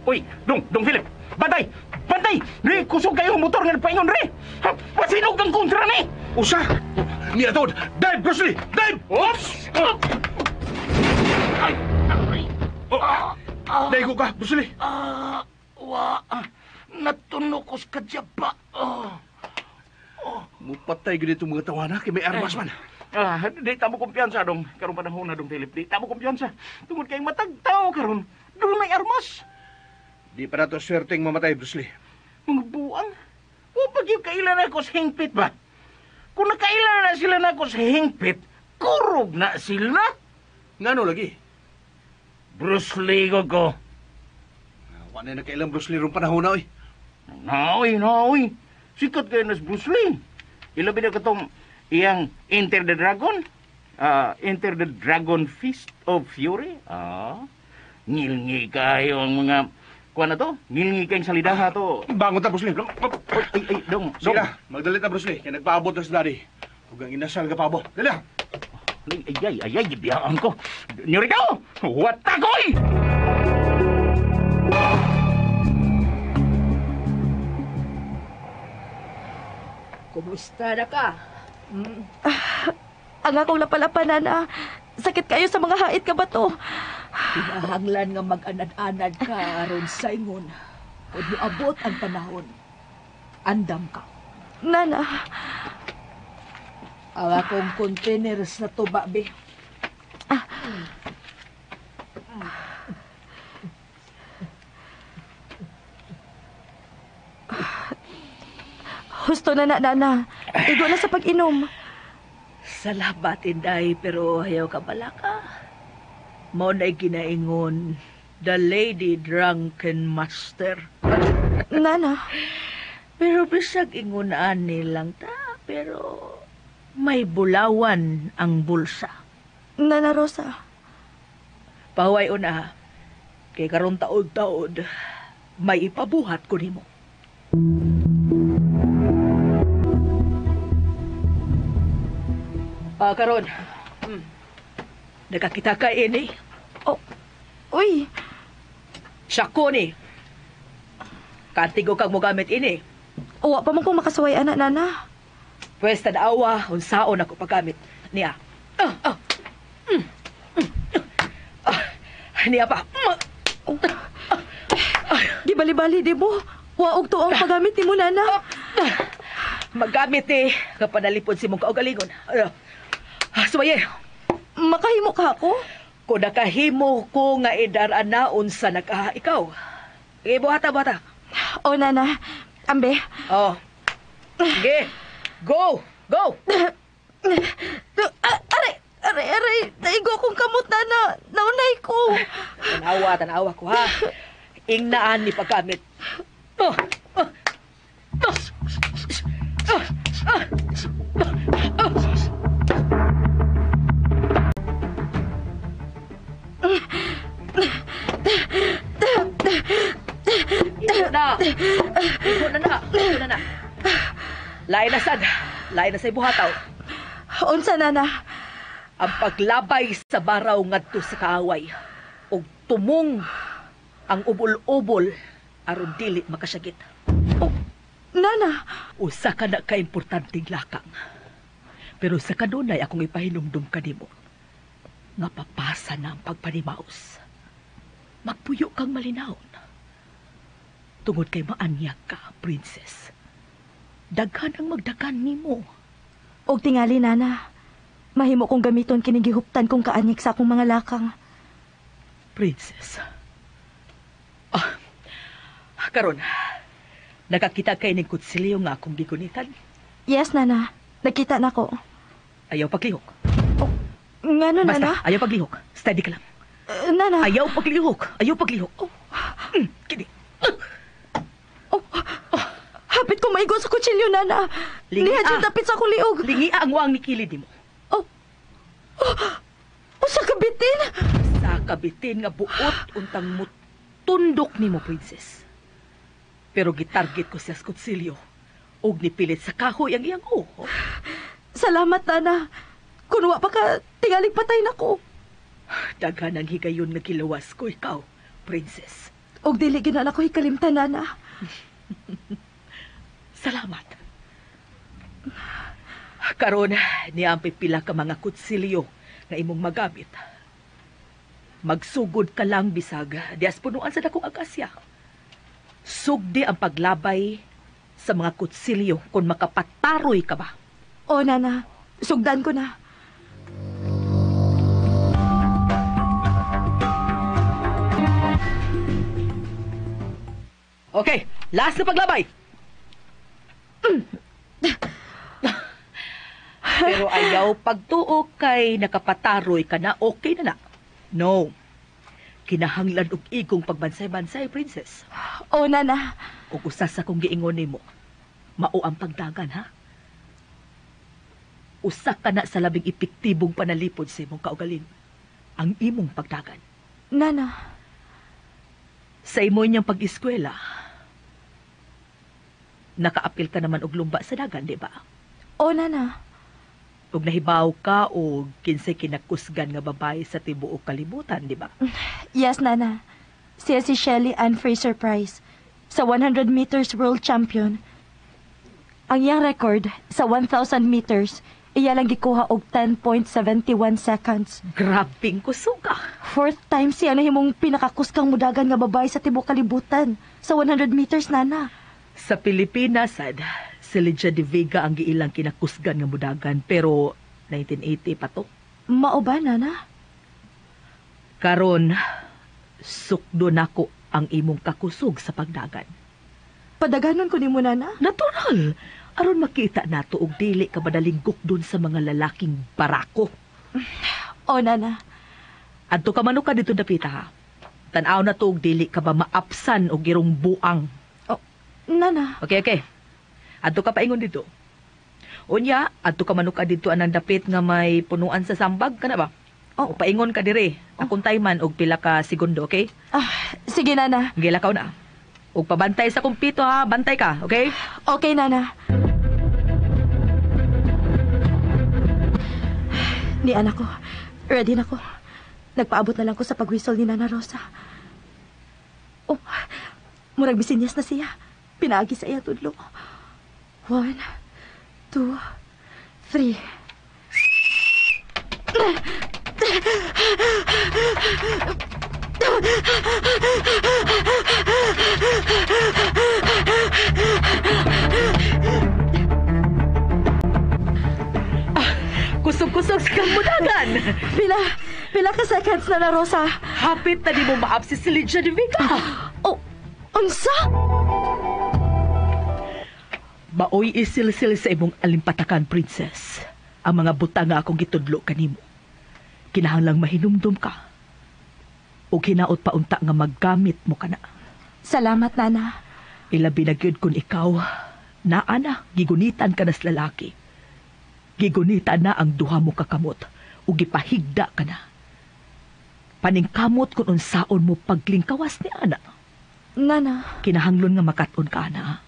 Uy, dong, dong Philip. Bantay! Bantay! Ni, kusog kayo ang motor nga nagpaingon re! Ha, pasinog ang kontra ni! Usa! Niya tod! Dive, Bruce Lee! Dive! Oops! Ay, aray. Oh. Daigo ka, Bruce Lee. Ah, wa. Natunog ko sa kadyaba. Oh. Mupatay gid itong mga tawana kay may armas man. Ah, di ta mo kumpiyansa dong. Karong panahon na dong Philip, di ta mo kumpiyansa. Tungod kay matag tao karon, dunay armas. Di pa nato swerteng mamatay, Bruce Lee. Mga buang. Wa pa gyud kailan ako sa hingpit ba? Kung nakailan na sila na ako sa hingpit, kurog na sila. Ngano lagi? Bruce Lee ko ko. Wa na nakailang Bruce Lee rong panahon na, oy. Naoy, naoy. Sikat kayo na si Bruce Lee. Ilabi na katong iyang Enter the Dragon. Enter the Dragon Fist of Fury. Ngilngi kayo ang mga... Kuha na to? Ngilngi kayong salidaha to. Bangon ta, Bruce Lee. Ay, ay, dong. Sige na, magdalit na, Bruce Lee. Kaya nagpaabot na si Daddy. Huwag ang inasal ka paabo. Dali ah. Ay, ay, ay, ay, biyaan ko. Nyorikaw! Watakoy! Kumusta na ka? Ang akong lapalapan, Nana. Sakit kayo sa mga hait ka ba to? Kinahanglan nga mag-anad-anad ka aron sa ingon. Kung moabot ang panahon, andam ka. Nana. Ang akong containers na tuba, be. Husto na na, Nana. Igo na sa pag-inom. Salamat, Inday, pero ayaw ka bala ka. Mao na'y ginaingon, the lady drunken master. Nana. Pero bisag ingon ani lang ta, pero may bulawan ang bulsa. Nana Rosa. Pahuway una, ha. Kay karon taod-taod, may ipabuhat ko nimo. Karon. Nakakita ka ini. Oh, uy. Siya ko ni. Kantigo kag mo gamit ini. Uwa pa man kong makasuway, anak, Nana. Pwes tanawa, unsaon ako paggamit. Niya. Niya pa. Gibali-bali, di mo. Waog to ang paggamit ni mo, Nana. Maggamit eh. Kapanalipod si mong kaugalingon. Sumaye. Makahimo ka ako? Kung nakahimo ko nga idaranaon sa nag-aha ikaw. Sige, buhata, buhata. O, Nana. Ambe. Oh. Sige. Go! Go! Aray! Aray, aray! Naigo akong kamot, Nana. Naunay ko. Tanawa, tanawa ko, ha? Ingnaan ni paggamit. Oh! Oh! Oh! Oh! Oh! Oh! Igo na. Igo na na. Igo na na. Lain na sad. Lain na sa ibuhataw. Unsa, Nana? Ang paglabay sa baraw ngadto sa kaaway ug tumong ang ubol-ubol aron dili makasyagit. Oh, Nana! Usa ka na kaimportanteng lakang. Pero sa kanunay akong ipahinumdum kanimo nga papasa na ang pagpanimaos. Magpuyo kang malinawon. Tungod kay maanyag ka, princess. Daghan ang magdagan nimo. Og tingali, Nana. Mahimo kong gamiton kining gihuptan kong kaanyag sa akong mga lakang. Princess. Karon, nakakita kay ning kutsilyo nga akong gigunitan? Yes, Nana. Nakita na ko. Ayaw paglihok. Oh, ngano, Basta, Nana? Ayaw paglihok. Steady ka lang. Nana. Ayaw paglihok. Ayaw paglihok. Oh. Kini. Oh. Hapit ko maigo sa kutsilyo, Nana. Lingi Niha dyan dapit sa akong liog. Lingi ang wang ni kilid mo. Oh. Oh. Oh, sa kabitin. Sa kabitin nga buot untang mutundok nimo, princess. Pero gitarget ko siya sa kutsilyo. Og nipilit sa kahoy ang iyang uho. Salamat, Nana. Kunwa pa ka, tingaling patay na ko. Daghan ang higayon nga gilawas ko ikaw, princess. Og dili ginala ko hikalimtan, Nana. Salamat. Karon niya ang pipila ka mga kutsilyo nga imong magamit. Magsugod ka lang bisag dias punuan sa dakong akasya. Sugdi ang paglabay sa mga kutsilyo kung makapataroy ka ba. O, Nana. Sugdan ko na. Okay, last na paglabay. Pero ayaw pagtuo kay nakapataroy ka na, okay na na. No. Kinahanglan og igong pagbansay-bansay, princess. O, Nana. Ug usa sa kong giingon nimo, mao ang pagdagan, ha? Usa ka na sa labing epektibong panalipod sa imong kaugalin, ang imong pagdagan. Nana. Sa imo niyang pag-eskwela, nakaapil ka naman og lumba sa dagan, di ba? O, Nana. Ug nahibaw ka og kinsay kinakusgan nga babae sa tibuok kalibutan, di ba? Yes, Nana. Siya si Shelly Ann Fraser Price sa 100 meters world champion. Ang iyang record sa 1,000 meters, iya lang gikuha og 10.71 seconds. Grabing kusuga. Fourth time siya nahimong pinakakuskang mudagan nga babae sa tibuok kalibutan sa 100 meters, Nana. Sa Pilipinas, sad, si Lydia de Vega ang giilang kinakusgan nga mudagan, pero 1980 pa to. Mao ba, Nana? Karon, sukdo nako ang imong kakusog sa pagdagan. Padaganon ko nimo, Nana? Natural! Aron makita nato og dili ka madaling gukdon sa mga lalaking barako. O, Nana. Adto ka manuka dito dapita, ha. Tan-aw na to og dili ka ba maapsan og irong buang. Oh, Nana. Okay, okay. Adto ka paingon dito. Unya, adto ka manuka dito anang dapit nga may punuan sa sambag kana ba? Oh. O paingon ka dire. Akong tayman og pila ka segundo, okay? Ah, sige, Nana. Gilakaw na. Og pabantay sa kumpito ha, bantay ka, okay? Okay, Nana. Ni anak ko, ready na ko. Nagpaabot na lang ko sa pagwisol ni Nana Rosa. Oh, murag bisinyas na siya. Pinaagi sa iya tudlo. 1, 2, 3. Kusog-kusog sa kamudagan. Pila ka seconds na, na Rosa? Hapit na di mo maapsi si Lydia de Vega. Oh, unsa? Maoy isilsil sa imong alimpatakan, princess. Ang mga butang nga akong gitudlo kanimo. Kinahanglang mahinumdum ka. O hinaot pa unta nga maggamit mo kana. Salamat, Nana. Ilabi na gyud kun ikaw, naa na, gigunitan ka na sa lalaki. Gigunitan na ang duha mo kakamot o gipahigda ka na. Paningkamot kun unsaon mo paglingkawas ni ana. Nana. Kinahanglon nga makat-on ka, ana.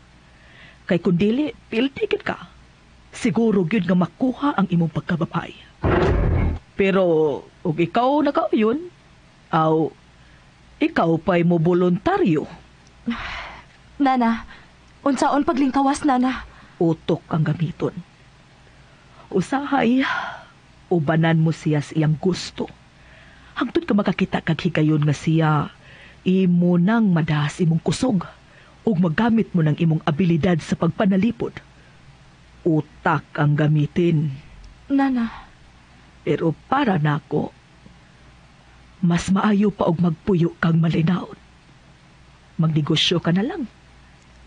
Kay kun dili, pilti gid ka. Siguro gyud nga makuha ang imong pagkababay. Pero og ikaw nakauyon, aw ikaw pa'y mo voluntaryo. Nana, unsaon paglingkawas, Nana? Utok ang gamiton. Usahay, ubanan mo siya sa iyang gusto. Hangtod ka makakita kag higayon nga siya, imo nang madahas imong kusog ug magamit mo ng imong abilidad sa pagpanalipod. Utak ang gamitin. Nana. Pero para nako, mas maayo pa og magpuyo kang malinaon. Magnegosyo ka na lang.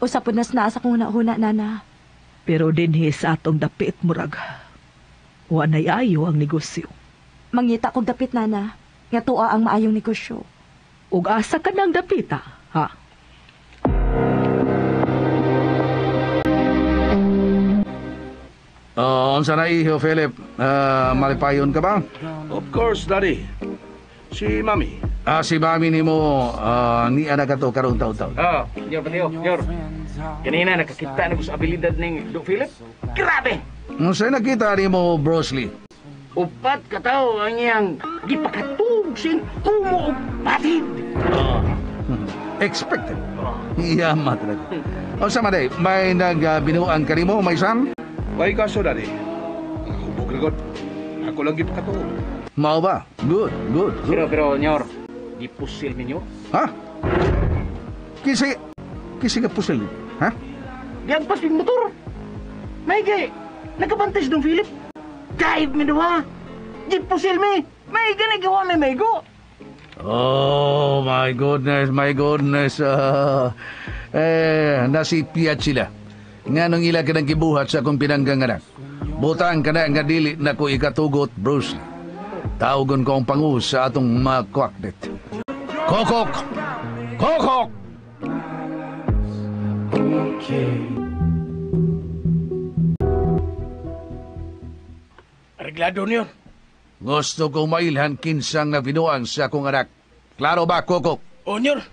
Usapon nas naa sa kong huna-huna, Nana. Pero dinhi sa atong dapit, murag, wa na'y ayo ang negosyo. Mangita kog dapit, Nana, nga tuwa ang maayong negosyo. Ug asa ka nang dapit, ha? Oh, unsa na iho, Philip? Malipayon ka ba? Of course, Daddy. Si Mami. Ah, si Mami nimo ni anak ato karong taon-taon. Oh, Nyor Patio, Nyor. Kanina nakakita na ko sa abilidad ning Do Philip. Grabe! Unsa nakita nimo, Bruce Lee? Upat ka tawo ang iyang gipakatug sin kumo og patid. Oh. Expected. Iya, talaga. Unsa man day, may nagbinuang kanimo, may son? May kaso, Daddy. Hubog na god. Ako lang gipakatuog. Mao ba? Good, good, good. Pero, Nyor, gipusil ninyo? Ha? Kisi ka pusil, ha? Giagpas yung motor. May gay, nagkabantes dong Philip. Dive mi duha. Gipusil mi. May gay, nagawa mi may go. Oh, my goodness, my goodness. Nasipiyat sila. Nga nung ila ka nang gibuhat sa akong pinangganganak. Butang ka na nga dili na ko ikatugot, Bruce. Tawgon ko ang pangu sa atong makwakdet. Kokok! Kokok! Arreglado niyo. Gusto kong mailhan kinsang nabinuang sa akong anak. Klaro ba, Kokok? O, Nyor.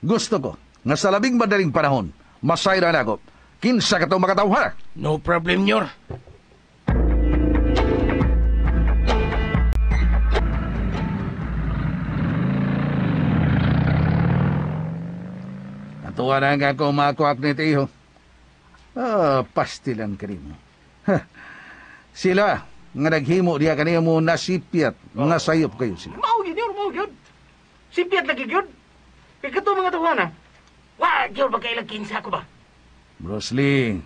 Gusto ko nga sa labing madaling panahon, masayran ako. Kinsa ka itong makatawhana. No problem, Nyor. Natuwa na nga ako makuak ni Tiho. Ah, pastilan ka rin mo. Sila nga naghimo diya kanimo mo nasipyat, nga sayop kayo sila. Mao yun, Nyor, mao yun. Sipyat lagi yun. Kaya kato mga tawana. Wa, yun, magkailang kinsa ko ba? Bruce Lee,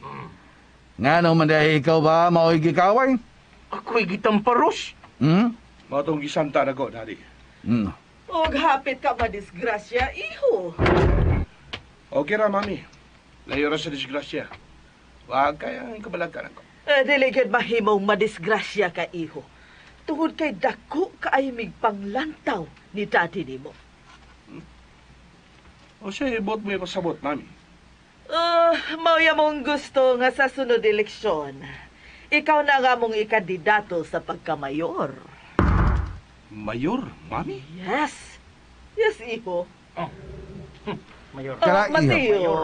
nga naman dahil ikaw ba mao'y gikaway? Ako'y gitamparos. Hmm? Mao tong gisanta na ko, Daddy. Hmm. Og hapit ka madisgrasya, iho. Okay ra, Mami. Layo ra sa disgrasya. Wag kaya ang kabalagkan ako. Eh, dili gyud mahimong madisgrasya ka, iho. Tungod kay dako kaay mig panglantaw ni Daddy nimo. O siya, ibot mo ipasabot, Mami. Mauya mong gusto nga sa sunod eleksyon. Ikaw na nga mong ikandidato sa pagkamayor. Mayor, Mami? Yes. Yes, iho. Oh. Mayor. Kana, Oh, iho. Mateo.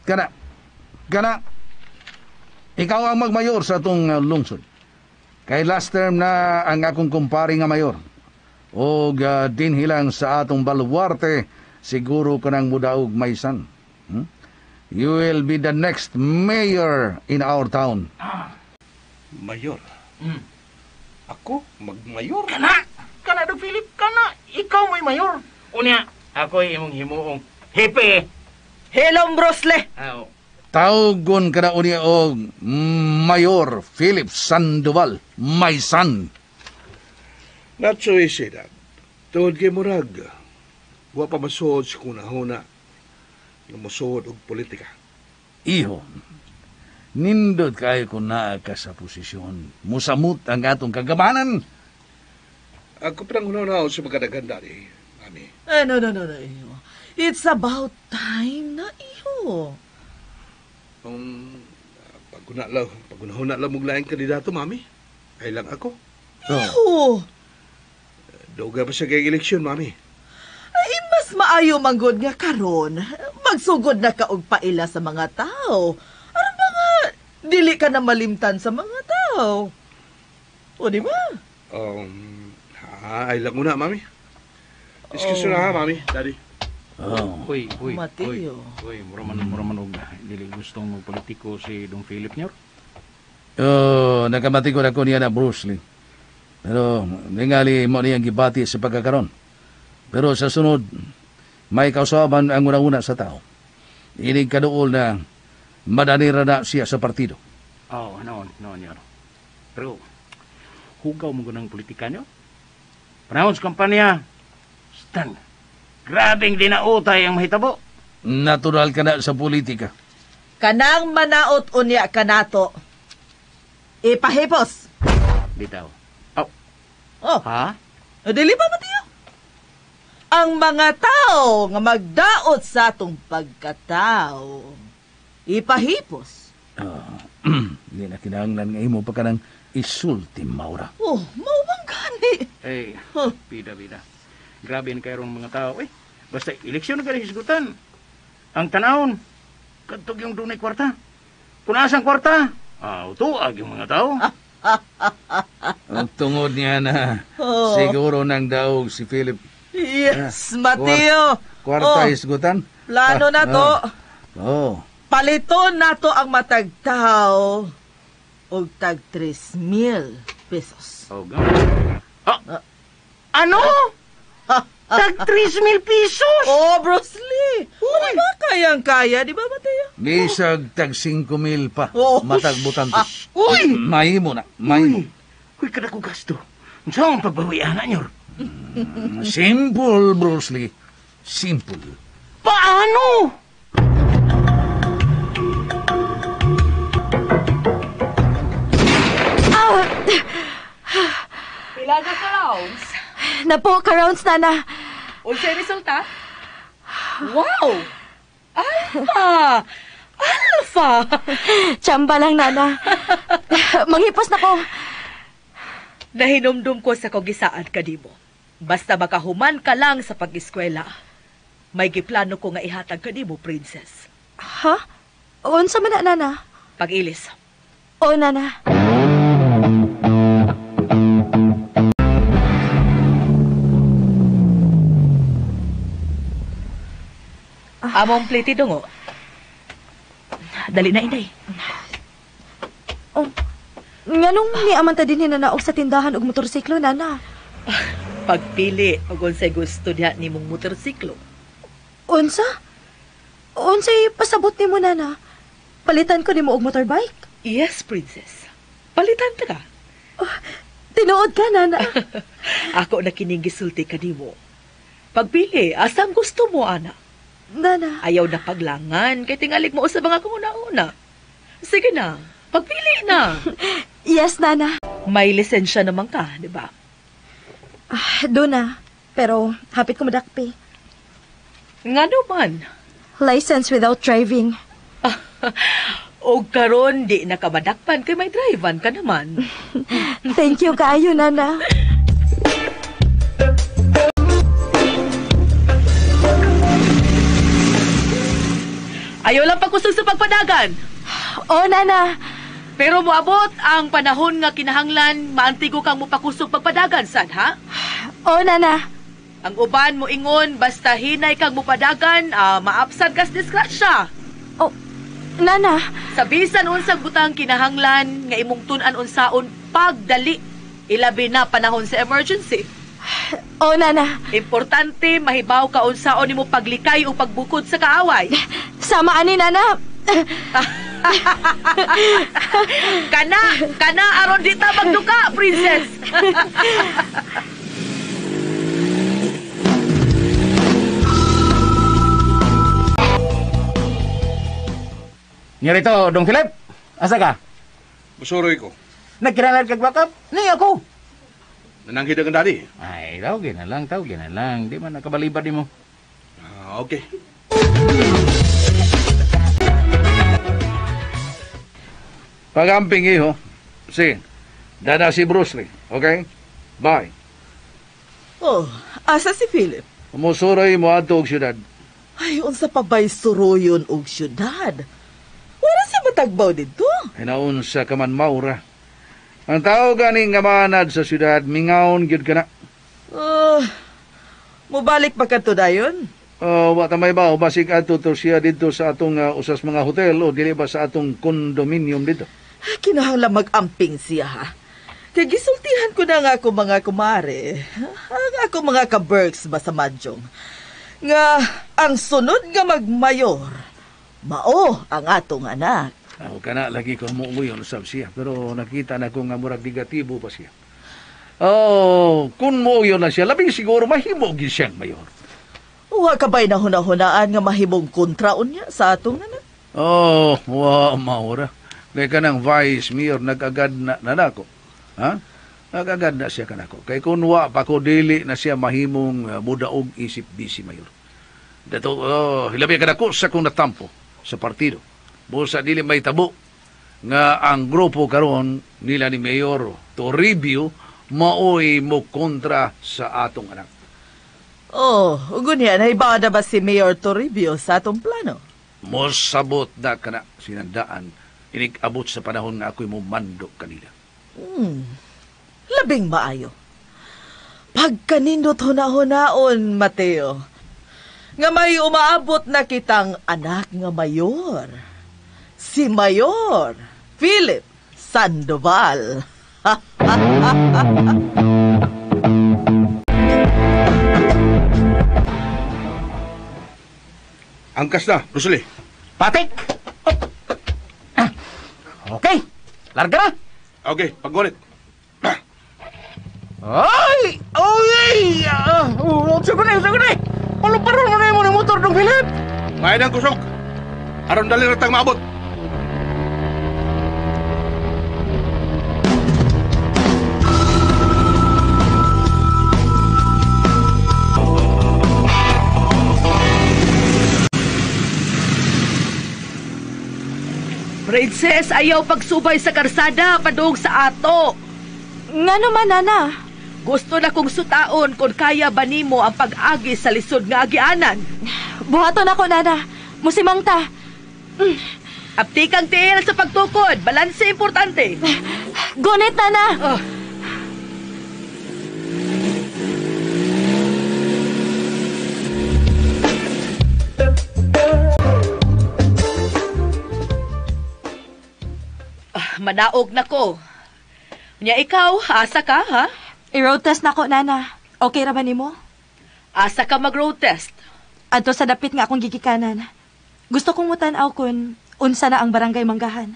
Kana. Kana. Ikaw ang magmayor sa atong lungsod. Kay last term na ang akong kumpare nga mayor. O dinhilang sa atong baluarte, siguro ka nang mudaog maysan. Hmm? You will be the next mayor in our town. Mayor? Mm. Ako? Magmayor? Kana! Kana, Dong Philip! Kana! Ikaw mo'y mayor! Unya, ako'y imong himuong hepe! Hello, Brosle! Aw. Tawgon ka na unya og Mayor Philip Sandoval, my son. Not so easy, Dad. Tungod kay murag, wa pa masuod sa kunahuna nga mosuod og politika. Iho, nindot kayo kung naa ka sa posisyon. Musamot ang atong kagamanan. Ako parang hunahuna sa magkadagan, Daddy, Mami. Eh, no, iho. It's about time na, iho. Pagunahuna lang mong laing kandidato, Mami. Ay lang ako. Iho! Dugay pa siya kay eleksyon, Mami. Ay, mas maayo manggod nga karon. Magsugod na ka og paila sa mga tao. Aron ba nga, dili ka na malimtan sa mga tao. O, di ba? Ay lang una, Mami. Excuse na ha, Mami, Daddy. Oh. Uy, uy, Mateo. Uy, mura man og dili gustong magpolitiko si Dong Philip nyor. Oh, nakamati ko na ko niya na Bruce Lee. Pero ningali mo niyang gibati sa pagkakaron. Pero sa sunod, may kausaban ang una-una sa tao. Inig kaduol na madanira na siya sa partido. Oh, noon, nyor. Pero hugaw mo ng politika nyo. Panahon sa kampanya, stan. Grabing dinautay ang mahitabo. Natural ka na sa politika. Kanang manaot unya kanato. Ipahipos. Bitaw. Oh. Oh. Ha? Dili ba, Mateo? Ang mga tao nga magdaot sa atong pagkatao, ipahipos. Hindi na kinahanglan nga imo pa ka ng isulti, Maura. Oh, mao bang gani? Eh, bida. Grabe na kayo mga tao. Eh, basta eleksyon na kayo hisgutan. Ang tanawon, kadtog yung dunay kwarta. Kung asang kwarta, tuag yung mga tao. Ang tungod niya na siguro nang daog si Philip. Yes, Mateo. Kwarta hisgutan. Plano na to. Oh. Paliton na to ang matag tao og tag 3,000 pesos. Oh, ano? Tag 3,000 pesos? Oh, Bruce Lee. Uy. Ba kayang-kaya, di ba, Mateo? Bisag tag 5,000 pa. Oh. Matagbutan to. Uy! Mahimo na. Mahimo. Uy, kada ko gasto. Saan ang pagbawian na, nyor? Simple, Bruce Lee. Simple. Paano? Pila na ka rounds? Napo ka rounds, Nana. Unsay resulta? Wow! Alpha! Alpha! Chamba lang, Nana. Manghipos na ko. Nahinumdum ko sa kogisaad ka dimo. Basta makahuman ka lang sa pag-eskwela. May giplano ko nga ihatag ka nimo, princess. Ha? Unsa man na, Nana? Pag-ilis. O, Nana. Among plate dongo. Dali na, inday. Oh, nganong niaman ta din hinanaog sa tindahan og motorsiklo, Nana? Pagpili og unsay gusto diha nimong motorsiklo. Unsa? Unsay pasabot nimo, Nana? Palitan ko nimo og motorbike? Yes, princess. Palitan ta ka. Oh, tinuod ka, Nana. Ako na kining gisulti kanimo. Pagpili, asang gusto mo, ana? Nana. Ayaw na paglangan, kay tingalig mo usab ang akong una-una. Sige na, pagpili na. Yes, Nana. May lisensya naman ka, di ba? Doon na. Pero hapit ko madakpi. Nga naman. License without driving. O karon di na ka madakpan kay may drive-an ka naman. Thank you kaayo, Nana. Ayaw lang pagkusog sa pagpadagan. Oh, Nana. Pero moabot ang panahon nga kinahanglan maantigo kang mopakusog pagpadagan, sad, ha? Oh, Nana. Ang uban mo ingon basta hinay kang mopadagan, maapsan kas disgrasya. Oh, Nana. Sa bisan unsang butang kinahanglan nga imong tun-an unsaon pagdali, ilabi na panahon sa emergency. Oh, Nana. Importante mahibaw ka unsaon nimo paglikay o pagbukod sa kaaway. Sama ani, Nana. Kana aron di ta magduka, princess. Nirito, Dong Philip. Asa ka? Musuroy ko. Nagkinalan kag backup? Ni ako. Nananghid ang daddy. Ay, tawagin na lang. Di man nakabalibad nimo. Okay. Pagamping iho. Sige. Dada si Bruce Lee. Okay? Bye. Oh, asa si Philip? Musuroy mo adto og syudad. Ay, unsa pa ba'y suroyon og syudad? Wala siya matagbaw dito. Hinaunsa ka man, Maura. Ang tao ganing nga maanad sa syudad, mingaon gyud ka na. Mubalik pa ka to dayon? Wa ta may bao, basig adto to siya dito sa atong usas mga hotel o dili ba sa atong condominium dito. Kinahanglan mag-amping siya, ha? Kay gisultihan ko na nga ako mga kumare, ang ako mga ka-Berks ba sa Madjong, nga ang sunod nga magmayor, mao ang atong anak. Ako ka na, lagi ko muuyon usab siya, pero nakita na ko nga murag negatibo pa siya. Oh, kung muuyon na siya, labing siguro mahimo gyud siyang mayor. Wa ka ba'y nahuna-hunaan nga mahimong kontraon niya sa atong anak? Oh, wa maura. Kaya ka ng vice mayor, nag-agad na nanako. Ha? Nag-agad na siya kanako. Kay kung wa pa ko dili na siya mahimong mudaog isip vice mayor. Dato, hilabi ka nako sa kong natampo sa partido. Busa dili may tabo nga ang grupo karon nila ni Mayor Toribio maoy mo kontra sa atong anak. Oh, ugunya, nahibaw na ba si Mayor Toribio sa atong plano? Mosabot na kana sinandaan inig-abot sa panahon nga ako'y mumando kanila. Labing maayo. Pagkanindot huna-hunaon, Mateo, nga may umaabot na kitang anak nga mayor. Si Mayor Philip Sandoval. Angkas na, Rosalie. Patik! Okay, larga na. Okay, paggulit. Ay! Oy! Sige na. Paluparon mo na yung motor, Dong Philip. Kaya ng kusog. Aron dali ratang maabot. Princess, ayaw pagsubay sa karsada padung sa ato. Ngano man, Nana? Gusto na kong sutaon kung kaya ba nimo ang pag-agi sa lisod nga agianan. Buhaton ako, Nana. Musimang ta. Aptikang tiil sa pagtukod. Balanse importante. Gunit, Nana! Oh. Manaog na ko. Nya ikaw, asa ka, ha? I-road test na ko, Nana. Okay ra ba nimo? Asa ka mag-road test? Adto sa dapit nga akong gigikanan. Gusto kong mutan-aw kun unsa na ang barangay Manggahan.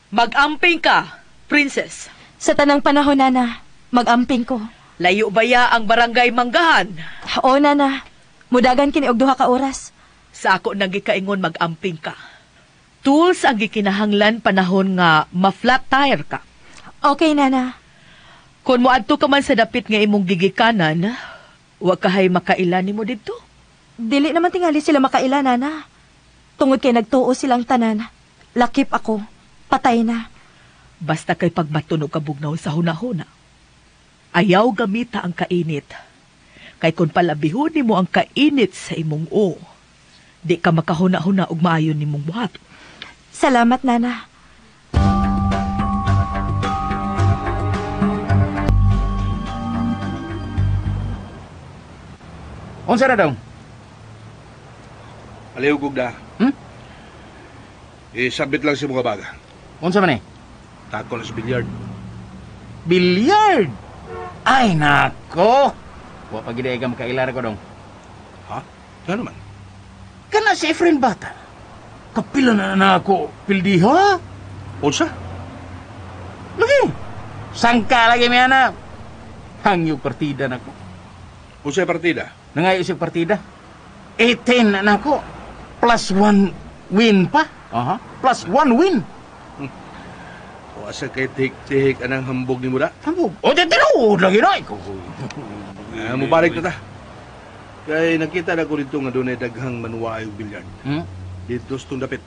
Mag-amping ka, princess. Sa tanang panahon, Nana, mag-amping ko. Layo ba ya ang barangay Manggahan? Oo, Nana. Mudagan kini og 2 ka oras. Sa ako nang gikaingon mag-amping ka. Tools ang gikinahanglan panahon nga ma-flat tire ka. Okay, Nana. Kung moadto ka man sa dapit nga imong gigikanan, wa kahay makaila nimo didto. Dili naman tingali sila makaila, Nana. Tungod kay nagtuo silang tanan. Lakip ako. Patay na. Basta kay pagmatunog ka bugnaw sa hunahuna. Ayaw gamita ang kainit. Kay kung palabihon nimo ang kainit sa imong o, di ka makahuna-huna og maayo nimong buhat. Salamat, Nana. Unsa ra daw? Alihugog na. Isabit lang si mga baga. Unsa man eh? Tako na sa bilyard. Bilyard? Ay, nako! Wa pa gid ay ka makailara ko dong. Ha? Ano man? Kana si Efren Bata. Kapila na na ako pildiha. Unsa? Lagi. Sangka lagi mi ana. Hangyo partida nako. Unsa partida? Nangayo siya partida. 18 na nako. Plus 1 win pa. Aha. Plus 1 win. O asa kay tihik-tihik anang hambog ni mo da? Hambog? O di tinuod lagi na. Mubalik na ta. Kay nakita na ko dito nga doon ay daghang manuwaay og bilyard. Dito sa itong dapit.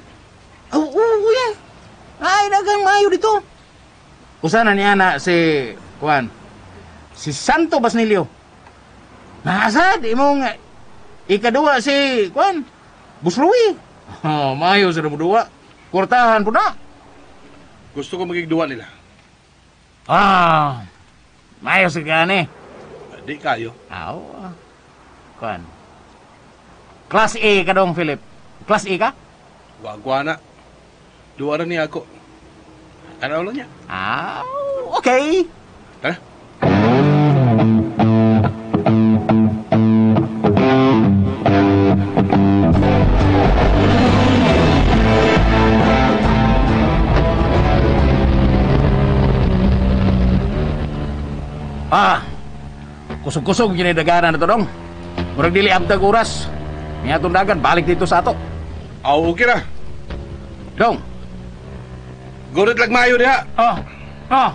Oo, kuya. Ay, daghang maayo dito. Usa na niya na si, kuan, si Santo Basnilio. Nasad, imong ikaduwa si, kuan, Busluwi. Oh, maayo sa duwa. Kurtahan po na. Gusto ko magigduwa nila. Ah, maayo sa gani. Di kayo. Aw, kuan. Class A ka dong, Philip. Class A ka? Wagwa na. Duwa na niya ako. Tanaw lang niya. Ah, okay. Tara. Ah, kusog-kusog yun ay daganan na to dong. Murag dili abdag oras. May atong dagan, balik dito sa ato. Aw, okay ra. Dong. Gurit lang maayo diha. Oh, oh.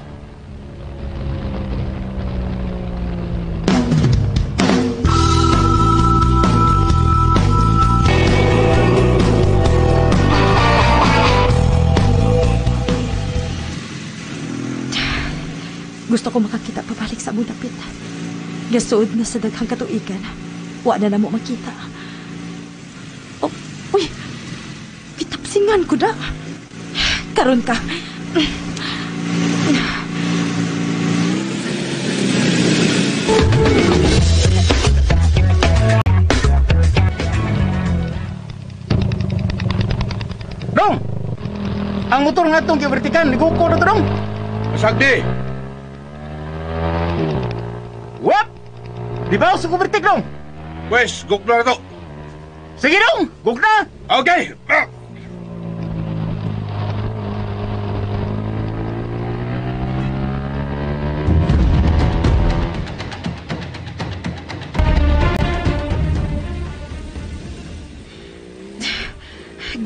Gusto ko makakita pabalik sa among dapit. Gasuod na sa daghang katuigan. Wa na namo makita. Oh, uy! Kitapsingan ko da. Karon ka. Dong! Ang motor nga itong kivertikan, niguko na to, Dong! Masagdi! Wap! Di ba sa kubertik, Dong? Pwes, gugna na to. Sige, Dong! Gugna! Okay!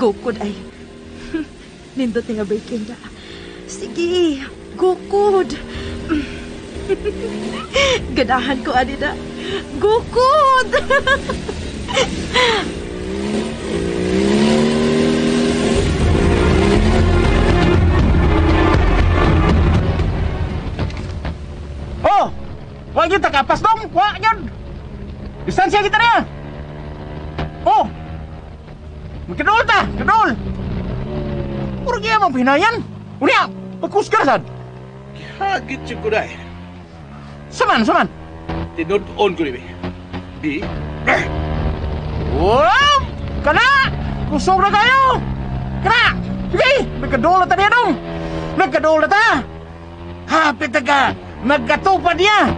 Gukod ay. Nindot nga breaking na. Sige, gukod. Ganahan ko, ani na. Gukod! Distansya kita niya. Oh. Magkadol ta, kadol. Puro kaya mong pinayan. Unya, pagkusgar sad. Hagit siya ko na eh. Saman, saman. Tinud-on ko ni Di? Wow! Kana! Kusog na kayo! Kana! Sige! Nagkadol na ta niya dong! Nagkadol na ta! Hapit na ka! Magkatupad niya!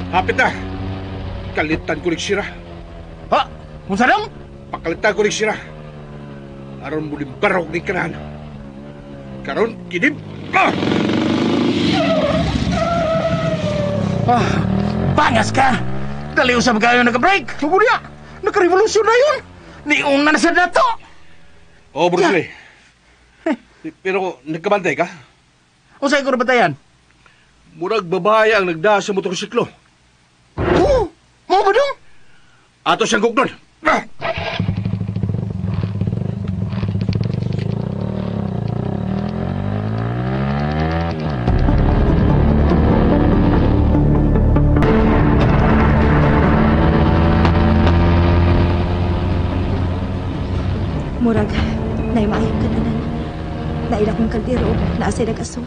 Hapit na! Kalitan ko rin sira. Ha? Unsa dong? Pakalitan ko rin sira. Aron mo barog ni kanahan. Karon, kinib! Ah! Ah, bangas ka! Dali usab kayo nagka-break! Sugo niya! Nagka-revolusyon na yun! Niuna na sa dato! Oh, Bruce Lee. Pero nagkabantay ka? Unsay ko nabatayan? Murag babae ang nagdaa sa motorsiklo. Oo! Mao ba dong? Ato siyang gugnon. Ah! Murag, naimaayong kananan. Naila kong kaldero, naasay nag-aso.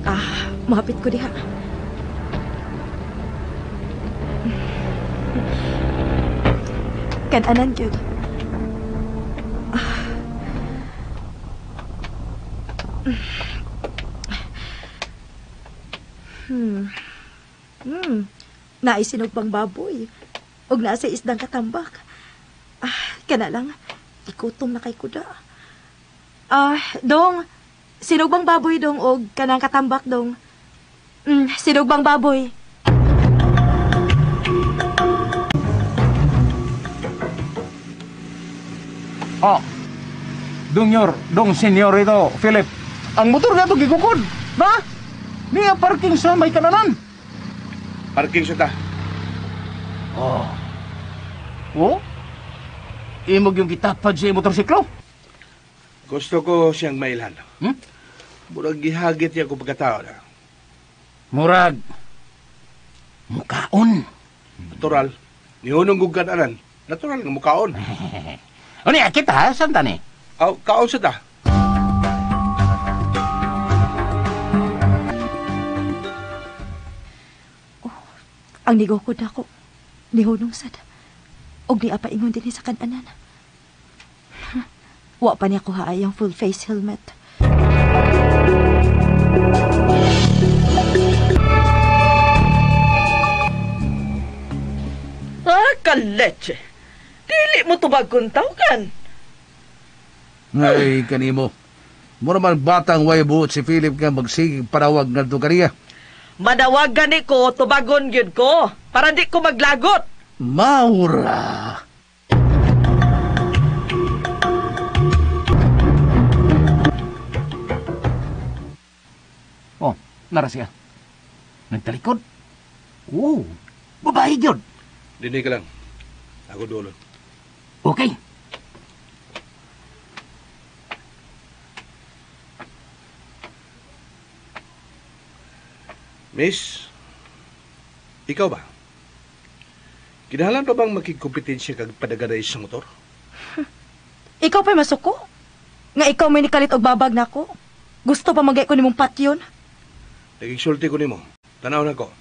Ah, mahapit ko diha. Kananan gyud. Ah. Naisinog pang baboy. Og naa sa isdang katambak. Ah, kana lang. Ikutom na kay kuda. Ah, dong. Sinugbang baboy dong og kanang katambak dong. Sinugbang baboy. Oh. Dunyor, dong senyor ito, Philip. Ang motor na ito gigukod. Na? Niya parking sa may kananan. Parking sa ta. Oh. Oh? Imog yung gitapad sa motorsiklo. Gusto ko siyang mailhan. Murag gihagit niya ko pagkatao na. Murag mukaon. Natural. Nihunong kong kananan. Natural nga mukaon. Ano ya, kita, saan ta ni? Aw, kaon sa ta. Oh, ang nigukod ako. Nihunong sad. Og niya paingon din sa kananan. Wa pa niya kuha ang full face helmet. Ah, kaleche. Dili mo tubag kung tawgan. Ay, kanimo. Mura man batang way buot si Philip nga magsigig panawag nga kaniya. Manawag gani ko, tubagon gyud ko. Para di ko maglagot. Maura. Oh, nara siya. Nagtalikod. Oh, babae gyud. Dinhi ka lang. Ako dulon. Okay. Miss, ikaw ba? Kinahanglan pa bang makigkompetensya kag padaganay sa motor? Ikaw pa'y masuko? Nga ikaw may nikalit og babag nako? Gusto pa magay ko nimong patyon? Nagigsulti ko nimo. Tanaw na ko.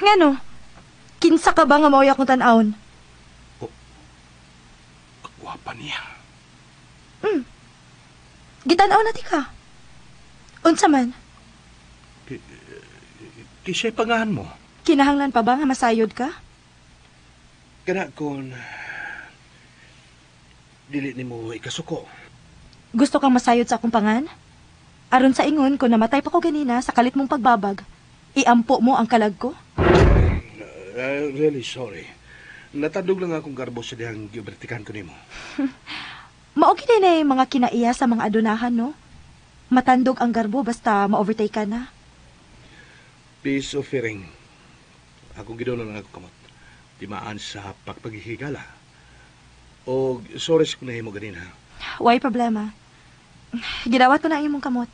Ngano? Kinsa ka ba nga maoy akong tan-awon? Oh, kagwapa niya. Gitan-aw na ti ka. Unsa man? Kisay pangahan mo. Kinahanglan pa ba nga masayod ka? Kana kon dili nimo ikasuko. Gusto kang masayod sa akong pangan? Aron sa ingon kung namatay pa ko ganina sa kalit mong pagbabag, iampo mo ang kalag ko? Really sorry. Natandog lang akong garbo sa dihang gibertikan ko nimo. Mao gid na mga kinaiya sa mga adunahan, no? Matandog ang garbo basta ma-overtake ka na. Peace offering. Akong gidono lang ako kamot. Timaan sa pagpaghihigala. O sorry sa kung nahimo ganina. Why problema? Gidawat ko na ang imong kamot.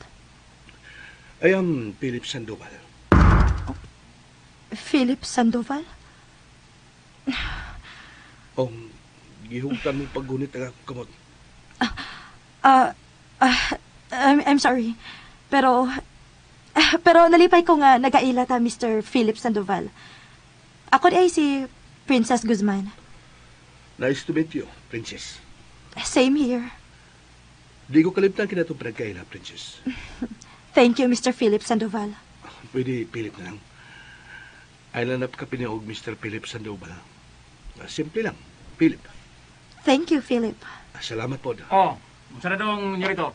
I am Philip Sandoval. Philip Sandoval? Oh, gihugtan mo paggunit ang akong kamot. I'm sorry. Pero nalipay ko nga nagaila ta, Mr. Philip Sandoval. Ako di ay si Princess Guzman. Nice to meet you, Princess. Same here. Di ko kalimtan kinatong pinagkaila, Princess. Thank you, Mr. Philip Sandoval. Pwede, Philip na lang. Ay lanap ka piniog, Mr. Philip Sandoval. Simple lang, Philip. Thank you, Philip. Salamat po. Oh, unsa na dong nyorito?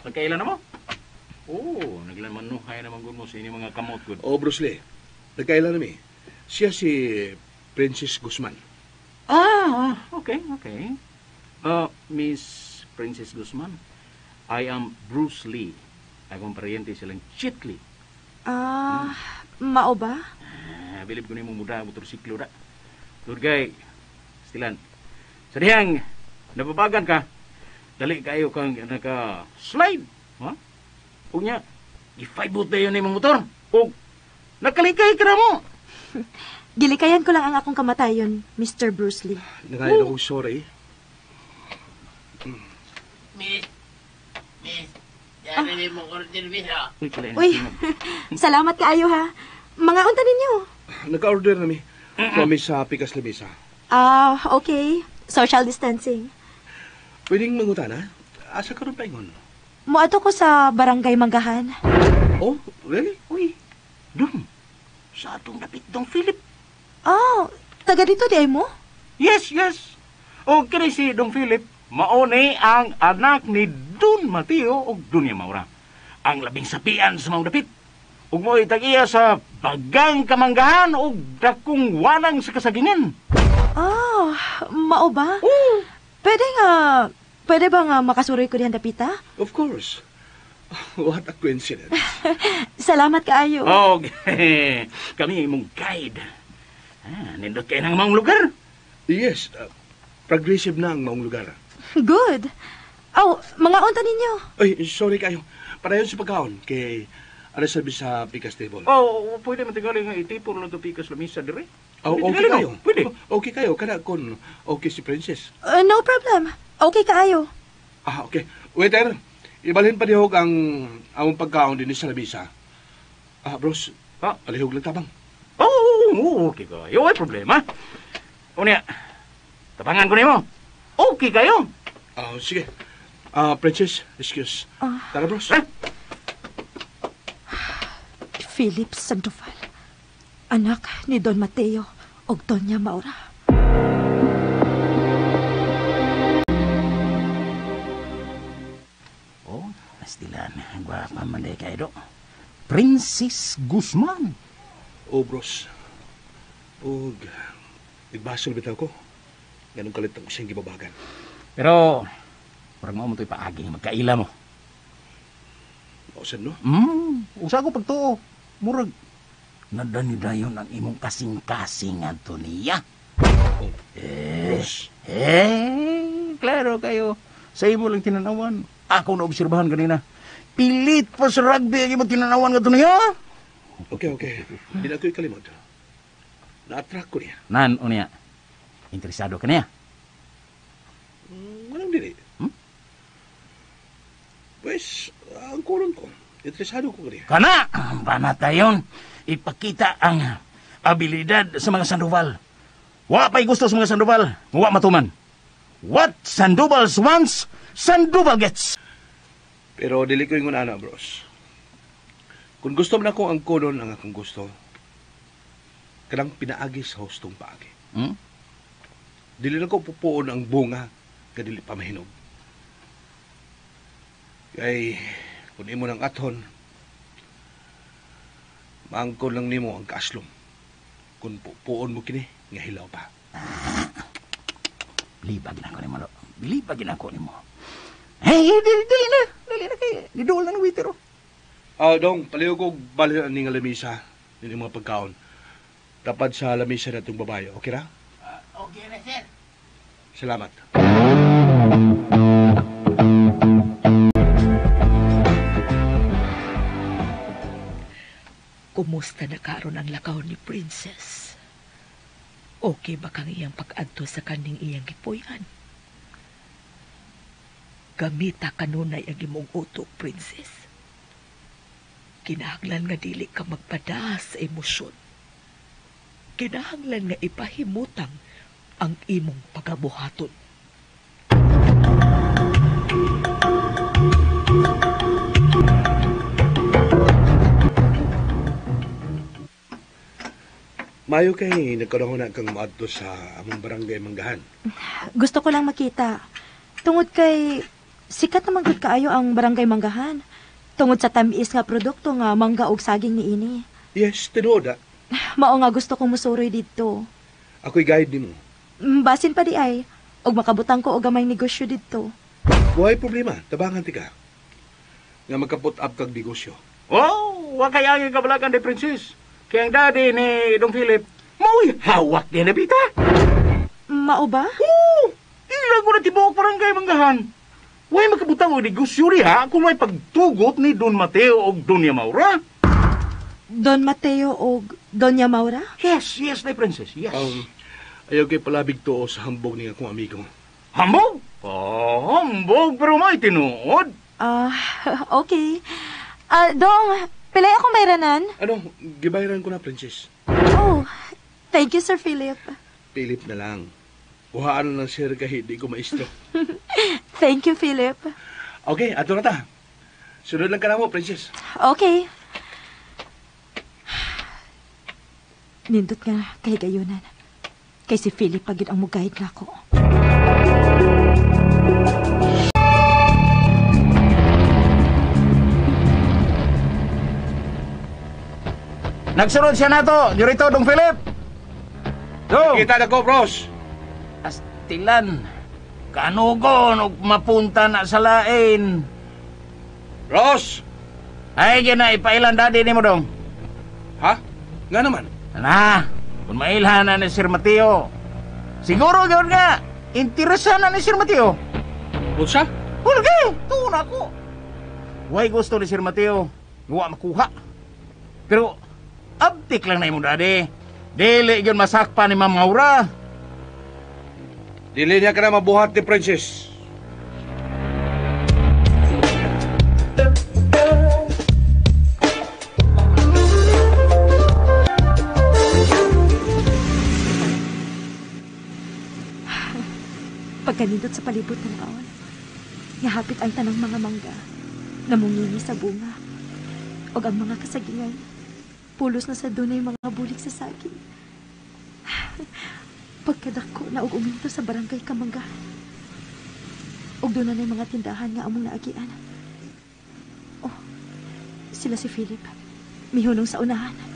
Nagkaila na mo? Oh, naglaman-nuhay naman gud mo sa inyong mga kamot gud. Oh, Bruce Lee. Nagkaila na mi. Siya si Princess Guzman. Ah, okay, okay. Miss Princess Guzman, I am Bruce Lee. Akong paryente silang Jet Li. Ah, mao ba? Bilib ko nimo muda motorsiklo da. Lurgay, stilan. Sa dihang nababagan ka, dali kayo kang naka-slide. Ha? Unya, i-5 na yun imong motor. O, nakalikay ka na mo. Gilikayan ko lang ang akong kamatayon, Mr. Bruce Lee. Nangayon akong sorry. Miss, yari mo order, miss, ha? Uy, salamat kaayo, ha. Mga unta ninyo. Naka-order na mi. Promise sa Pikas Lamesa. Ah, okay. Social distancing. Pwedeng mangutana? Asa karon paingon? Moadto ko sa Barangay Manggahan. Oh, really? Uy, dun. Sa atong dapit dong Philip. Oh, taga dito di ay mo? Yes, yes. O kini si Dong Philip, maone ang anak ni Don Mateo og Doña Maura. Ang labing sapian sa mga dapit. Ug mo'y tag-iya sa bagang kamanggahan og dakong wanang sa kasagingan. Oh, mao ba? Oo. Pwede ba nga makasuroy ko dihan dapita? Of course. What a coincidence. Salamat kaayo. Oh, kami imong guide. Ah, nindot kay nang maong lugar. Yes, progressive na ang maong lugar. Good. Aw, mga unta ninyo. Ay, sorry kayo. Parayon sa pagkaon kay ara sabi sa Pikas Table. Oh, pwede man tingali nga itipon lang to Pikas Lamesa dire. Oh, Pwede okay tingali, kayo. no? Pwede. Okay kayo. Kana kon okay si Princess. No problem. Okay kaayo. Ah, okay. Waiter, ibalhin pa dihog ang among pagkaon dinhi sa lamesa. Ah, bros. Ah? Alihog lang tabang. Oh, okay kayo. Ay problema. Unya, tabangan ko nimo. Okay kayo. Ah, sige. Ah, Princess, excuse. Tara, bros. Ah? Philip Sandoval, anak ni Don Mateo og Doña Maura. Oh, astilan. Gwapa man day kayo do. Princess Guzman. Oh, bros. Og, nagbasol bitaw ko. Ganun kalit ang siyang gibabagan. Pero, parang mo to'y paagi magkaila mo. Mausan, no? Usa ko pagtuo. Murag, nadani-dayon ang imong kasing-kasing adto niya. Oh, bros. Klaro kayo. Sa imo lang tinanawan. Ako naobserbahan kanina. Pilit pa sa rugby ang imong tinanawan ngadto niya. Okay, okay. Di na ko ikalimot. Na-attract ko niya. Nan, unya. Interesado ka niya? Walang dili. Pues, ang kuron ko. Interesado ko niya. Kana! Banata yon. Ipakita ang abilidad sa mga Sandoval. Wa pa'y gusto sa mga Sandoval. Wa matuman. What Sandoval wants, Sandoval gets. Pero dili ko ingon ana, bros. Kung gusto man ako ang kunon ang akong gusto, kanang pinaagi sa hustong paagi. Dili na ko pupuon ang bunga nga dili pa mahinog. Kay kung imo nang athon, maangkon lang nimo ang kaaslom. Kung pupuon mo kini, nga hilaw pa. Bilibag na ako nimo, lo. Bilibag na ako nimo. Hey, dili na. Dili na kay niduol na ng waiter, oh. Ah, dong, paliw ko bali ani nga lamisa nini mga pagkaon. Dapat sa lamisa na itong babae. Okay ra? Okay na, sir. Salamat. Kumusta na karon ang lakaw ni Princess? Okay ba kang iyang pag-adto sa kaning iyang gipuy-an? Gamita kanunay ang imong utok, princess. Kinahanglan nga dili ka magpada sa emosyon. Kinahanglan nga ipahimutang ang imong pagabuhaton. Mayo kay nagkaroon na kang maadto sa among barangay Manggahan. Gusto ko lang makita. Tungod kay sikat naman gud kaayo ang barangay Manggahan. Tungod sa tamis nga produkto nga mangga og saging niini. Yes, tinuod ah. Mao nga gusto kong musuroy didto. Ako'y guide nimo. Basin pa di ay og makabutang ko og gamay negosyo didto. Way problema, tabangan ti ka. Nga magka-put up kag negosyo. Oh, wa kay angin kabalakan di princess. Kaya ang daddy ni Dong Philip, mao'y hawak niya na bita. Mao ba? Oo, ilang ko na tibuok barangay Manggahan. Way makabutang og negosyo riha kung may pagtugot ni Don Mateo og Doña Maura. Don Mateo og Doña Maura? Yes, yes, na princess, yes. Ayaw kay palabig tuo sa hambog ni akong amigo. Hambog? Oh, hambog pero may tinuod. Okay. Dong, pilay akong bayranan? Ano, gibayran ko na, princess. Oh, thank you, Sir Philip. Philip na lang. Kuhaan na lang, sir, kahit di ko maestro. Thank you, Philip. Okay, ato na ta. Sunod lang ka na mo, princess. Okay. Nindot nga kay gayunan. Kay si Philip pagid ang mugayad nga ako. Nagsunod siya nato, dirito Dong Philip. Dong. Kita na ko, bros. Astilan. Kanugon og mapunta na sa lain. Ross! Ay, gina, ipailan daddy nimo dong. Ha? Nga naman? Na, kung mailhan na ni Sir Mateo. Siguro gawin nga, interesan na ni Sir Mateo. Unsa? Hulgi, tuon ako. Way gusto ni Sir Mateo, wa makuha. Pero, abtik lang na imong daddy. Dili yun masakpa ni Ma'am Maura. Dili niya ka na mabuhat ni Princess. Pagkanindot sa palibot ng aon, ngahapit ang tanang mga mangga, namungingi sa bunga, og ang mga kasagingan, pulos na sa dunay mga bulik sa saging. Pagkadako na og uminto sa barangay Kamanggahan, og doon na mga tindahan nga among naagian. Oh, sila si Philip, mihunong sa unahan.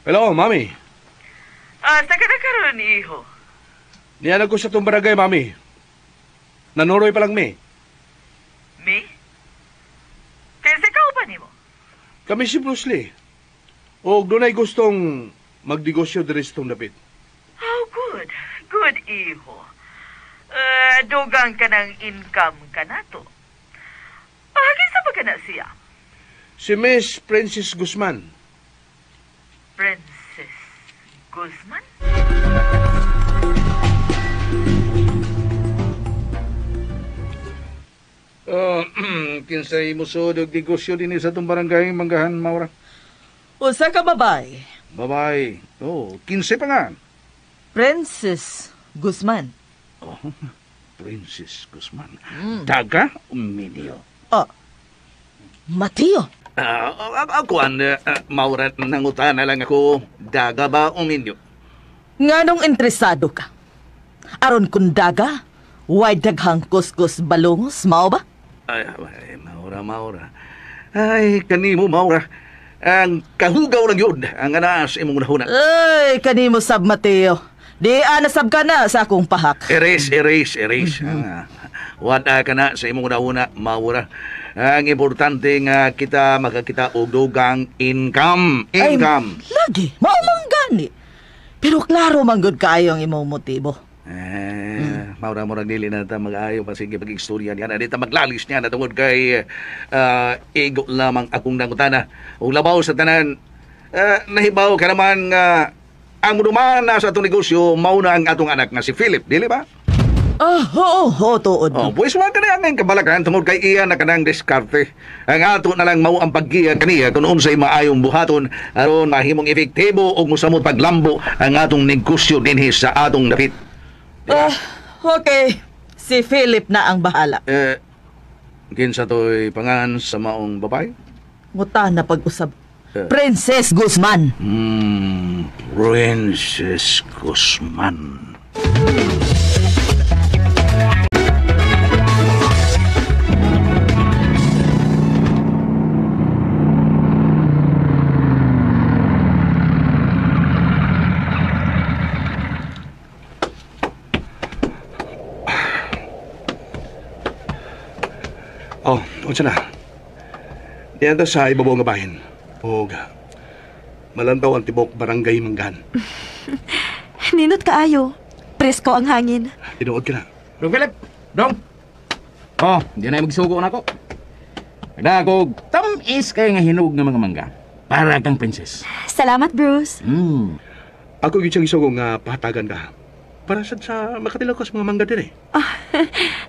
Hello, Mami. Asa ka na karon, iho? Nianag ko sa itong barangay, Mami. Nanuroy pa lang, mi. Mi? Kinsa ka uban nimo? Kami si Bruce Lee. O dunay gustong magnegosyo diri sa itong dapit. Oh, good. Good, iho. Dugang ka ng income ka na to. Kinsa ba ka na siya? Si Miss Princess Guzman. Princess Guzman? Kinsay musod og negosyo dinhi sa atong barangay Manggahan, Maura? Usa ka babay. Babay. Oh, 15 pa nga. Princess Guzman. Oh, Princess Guzman. Daga uminyo. Oh. Mateo. Ako ang Maura, nangutana lang ako. Daga ba uminyo? Nganong interesado ka? Aron kun daga, way daghang kuskus balungos, mao ba? Ay, Maura, Maura. Ay, kanimo, Maura. Ang kahugaw lang yun, ang anaas imong nahuna. Ay, kanimo sab, Mateo. Di ana sab ka na sa akong pahak. Erase, erase, erase. Wala ka na sa imong nahuna, Maura. Ang importante nga kita makakita og dugang income. Income. Ay, lagi, mao man gani. Pero klaro man gud kaayo ang imong motibo. Maura murag dili na ta mag-ayo pa sige pag-istorya niya na di ta maglalis niya na tungod kay ego lamang akong nangutana. Ug labaw sa tanan, nahibaw ka naman nga ang muduman na sa atong negosyo mao na ang atong anak nga si Philip, dili ba? Oo, tuod. Oh, pues wa ka na ang kabalakan tungod kay iya na kanang diskarte. Ang ato na lang mao ang paggiya kaniya kung unsay maayong buhaton aron mahimong epektibo ug mosamot paglambo ang atong negosyo dinhi sa atong dapit. Okay. Si Philip na ang bahala. Kinsa to'y pangan sa maong babae? Nguta na pag-usab. Princess Guzman. Princess Guzman. Oh, unsa na? Diyan ta sa ibabaw nga bahin. Og malantaw ang tibok barangay Manggahan. Ninot kaayo. Presko ang hangin. Tinuod ka na. Dong Philip, dong. Oh, di na magsugo na ako. Nagdagog, tamis kay nga hinog nga mga mangga. Para kang princess. Salamat, Bruce. Ako gyud siyang isugo nga pahatagan ka. Para sad sa makatilaw ka sa mga mangga dire.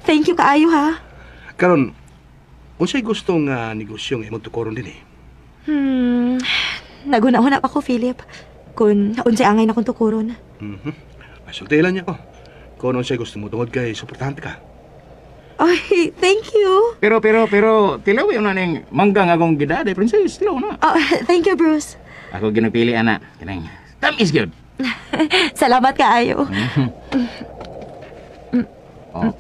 Thank you kaayo ha. Karon, unsay gusto nga negosyo nga imong tukoron dinhi? Naguna-una pa ko, Philip. Kung unsay angay na kong tukoron. Sultilan niya ko. Kung unsay gusto mo tungod kay suportahan ka. Ay, thank you. Pero, tilaw yun na ning mangga nga akong gidade, princess. Tilaw na. Oh, thank you, Bruce. Ako ginapili, ana. Kanang, tamis gyud. Salamat kaayo. Oh.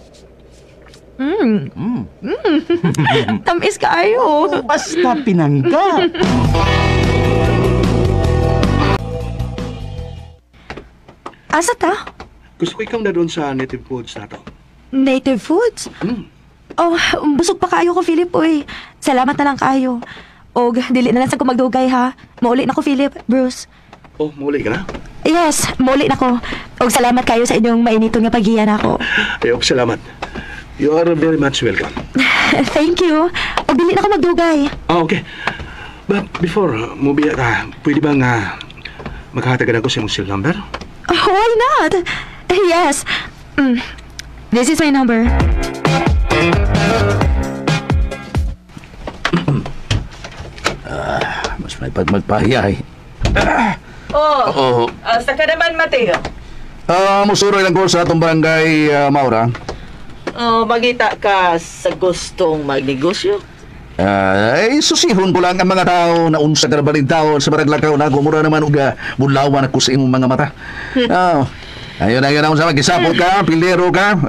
Tamis kaayo. Basta pinangga. Asa ta? Gusto ko ikaw na doon sa native foods na to. Native foods? Oh, busog pa kaayo ko, Philip, oy. Salamat na lang kaayo. Og dili na lang sa ko magdugay ha. Mauli na ko, Philip, Bruce. Oh, mauli ka na? Yes, mauli na ko. Og salamat kayo sa inyong mainiton nga paggiya nako. Ay, og salamat. You are very much welcome. Thank you. Og dili na ko magdugay. Ah, okay. But before mubiya ka, pwede ba nga maghatagan ako sa imong cell number? Why not? Yes. This is my number. Mas may pagmagpahiya eh. Oh, asa ka naman, Mateo? Musuroy lang ko sa atong barangay, Maura. Oh, magita ka sa gustong magnegosyo? Ay, susihon ko lang ang mga tao na unsa ka na tao sa baraglakaw na ako. Mura naman og bulawan ako sa imong mga mata. Ayun, ayun, sa magisapot ka, pilero ka,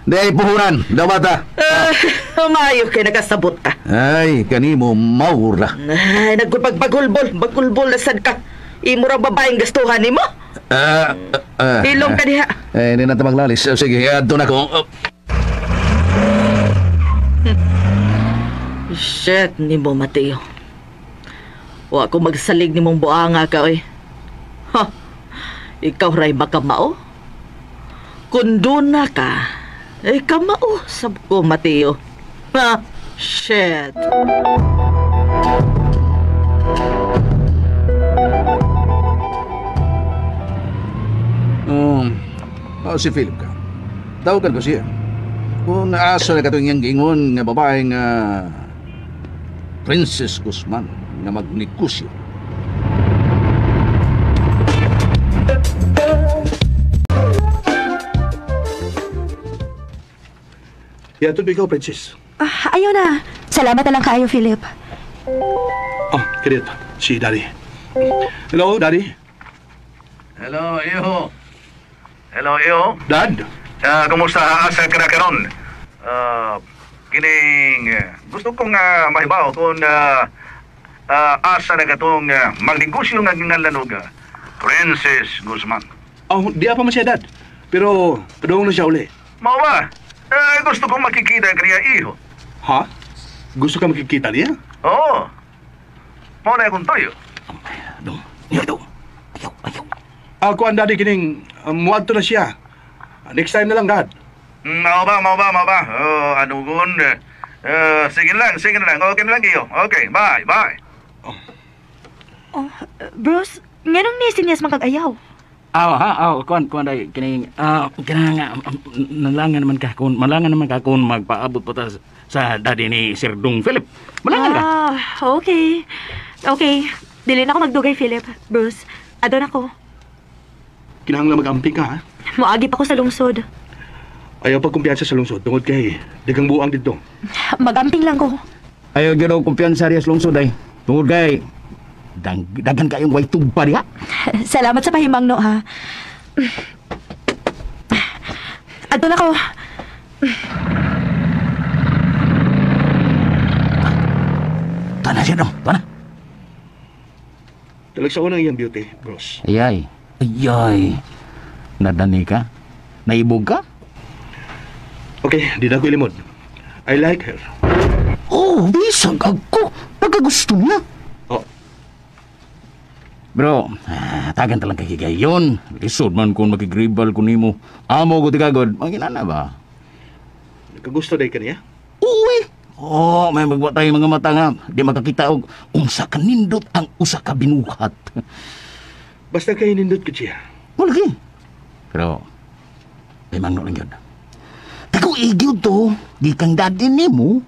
di ay puhunan, dawata. Humayo kay nakasabot ka. Ay, kanimo, Maura. Ay, nagpagbagulbol, bagulbol na sad ka. Imo ra babaeng gastuhan nimo? Ilong ka diha. Eh, hindi na ta maglalis. Sige, adto na ko. Shit nimo, Mateo. Wa ko magsalig nimong buanga ka, oy. Ha. Ikaw ray makamao? Kung doon na ka, eh kamao, sab ko, Mateo. Ha, shit. Si Philip ka. Tawagan ko siya. Kung naasa na katong iyang giingon nga babae nga Princess Guzman nga magnegosyo. Yatod ikaw, Princess. Ayaw na. Salamat na lang kaayo, Philip. Oh, kadiyot. Si Daddy. Hello, Daddy. Hello, iho. Hello, iho. Dad? Kumusta asa ka na karon? Kining gusto kong mahibaw kung asa na katong magnegosyo nga gingalan og Princess Guzman. Oh, di pa man siya, Dad. Pero padung na siya uli. Mao ba? Gusto kong makikita kaniya, iho. Ha? Gusto ka makikita niya? Oo. Mao na akong toyo. Ako ang daddy kining muadto na siya. Next time na lang, Dad. Mao ba? Oh, anugon. Sige lang. Okay na lang kayo. Okay, bye. Oh, Bruce, nganong nisinyas man kag ayaw? Kuan day kining kinang nalangan naman ka kung magpaabot pa ta sa daddy ni Sir Dong Philip. Malangan ka. Okay. Okay. Dili na ako magdugay, Philip. Bruce, adon ako. Kinahanglan mag-amping ka, ha? Moagi pa ko sa lungsod. Ayaw pagkumpiyansa sa lungsod tungod kay daghang buang didto. Mag-amping lang ko. Ayaw gyud og kumpiyansa riya sa lungsod ay. Tungod kay daghan kayong way tugpa diha. Salamat sa pahimang no, ha. Adto na ko. Tana siya dong, tana. Talagsa ko ng iyang beauty, bros. Ayay. Nadani ka? Naibog ka? Okay, di na ko ilimod. I like her. Oh, bisag ako. Pagkagusto niya. Oh. Bro, tagan talang kahigayon. Lisod man kung makigribal ko nimo. Amo ko tigagod. Manginana ba? Nagkagusto day ka niya? Uy! Oh, may magwa tayo mga mata nga. Di makakita og unsa ka nindot ang usa ka binuhat. Basta kay nindot ko siya. Wala. Pero, may mangno lang yun. Kako igyo to, di kang daddy nimo,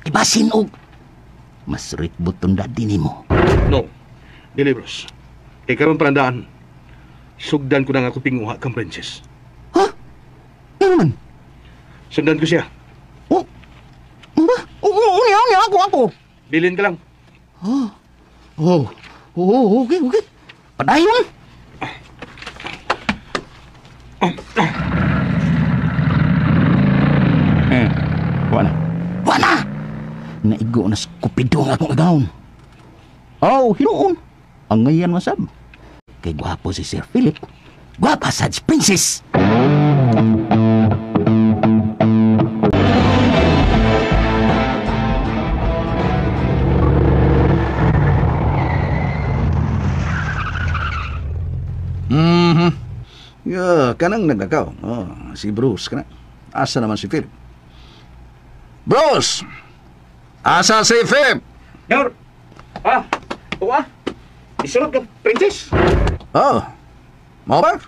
ibasin og mas ritbot tong daddy nimo. No, dili bros. Kay karon parandaan, sugdan ko na nga ako pinguha kang princess. Ha? Ano man? Sundan ko siya. Oh, ano ba? Oo, niya, ako. Bilin ka lang. Oh, okay. Padayon. Wala. Naigo na sa kupido ang akong agawon. Oh, hinuon. Ang ngayon masab. Kay gwapo si Sir Philip. Gwapa sad si Princess. Yeah, kanang nagnakaw. Oh, si Bruce kana. Asa naman si Philip? Bruce! Asa si Philip? Nyor! Uwa! Isunod ka, Princess! Oh, mao ba?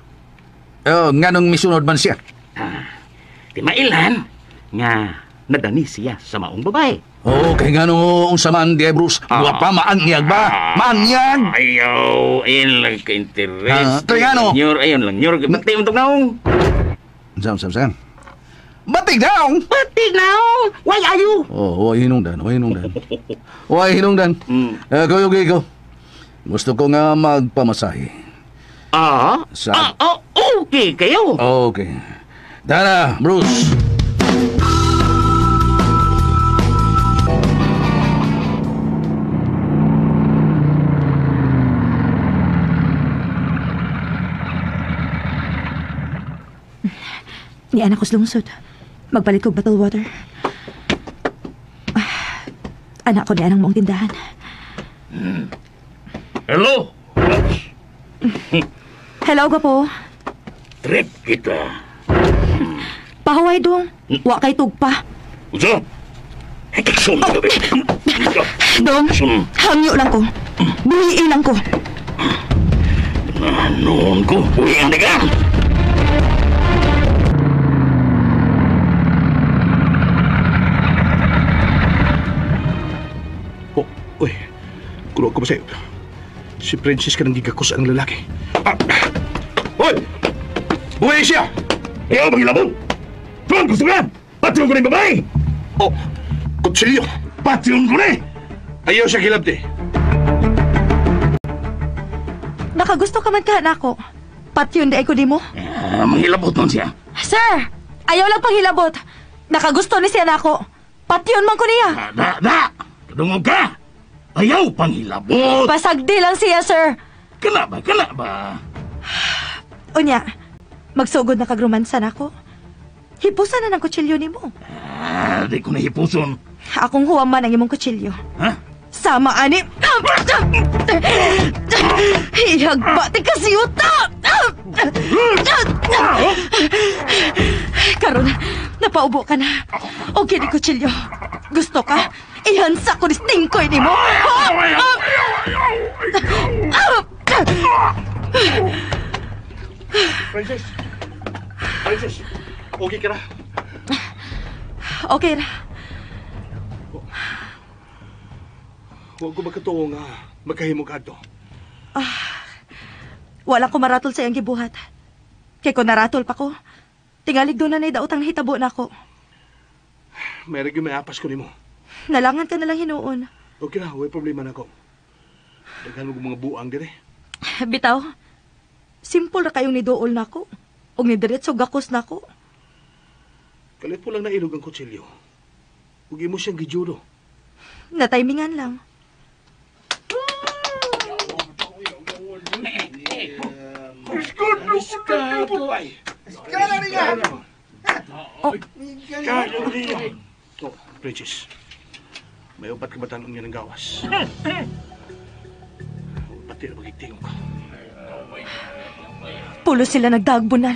Oh, nganong misunod man siya? Di mailan nga nadani siya sa maong babae. Oh, kay nganong unsa man di Bruce? Wa pa maanyag ba? Maanyag! Ayaw, ayun lang ka-interest. Kay ngano? Nyor, ayun lang. Nyor, bati mo itong naong. Saan? Batig naong? Batig naong! Why are you? Oh, way hinungdan. Way hinungdan. Kuya Gigo, gusto ko nga magpamasahe. Okay kayo. Okay. Tara, Bruce. Ni anak ko sa lungsod. Magpalit kog bottled water. Anak ko ni anang mong tindahan. Hello? Hello, gwapo. Trip kita. Pahuway dong. Wa kay tugpa. Usa? Hekson ka ba? Dong, hangyo lang ko. Buhiin lang ko. Noon ko, buhiin na ka. Uy, kulo ko ba sa'yo? Si Princess ka nang gigakos ang lalaki. Uy! Buhay siya! Ayaw, mangilabong! Tuwan gusto ka! Patyon ko na yung babae! Oh, kutsilyo! Patyon ko na eh! Ayaw siya kilabte. Nakagusto ka man ka, nako. Patyon di ay ko di mo. Manghilabot nun siya. Sir! Ayaw lang panghilabot. Nakagusto ni siya nako. Patyon man ko niya. Da! Kadungog ka! Ayaw panghilabot! Pasagdi lang siya, sir. Kana ba? Unya, magsugod na kagrumansa nako. Hipusan na ng kutsilyo ni mo. Di ko na hipuson. Akong huwaman ang imong kutsilyo. Ha? Sama ani. Ihagba ti kasiyuta! Karon, napaubo ka na. O kini kutsilyo. Gusto ka? Ihansa ko ni Stingkoy nimo. Princess! Princess! Okay ka na? Okay ra. Huwag ko makatuo nga magkahimog adto. Wala ko maratol sa iyang gibuhat. Kay ko naratol pa ko. Tingalig doon na na'y daotang hitabo na ako. May yung may apas ko nimo. Nalangan ka na lang hinuon. Okay na, way problema na ko. Daghan mo mga buang dire. Bitaw, simple ra kayong niduol na ako. Og nidiretso gakos na ako. Kalit po lang nailog ang kutsilyo. Ug imo siyang gijudo. Natimingan lang. Oh, Princess. May upat ka batanong niya ng gawas. Pati na magigtingog ka. Pulo sila nagdagbunan.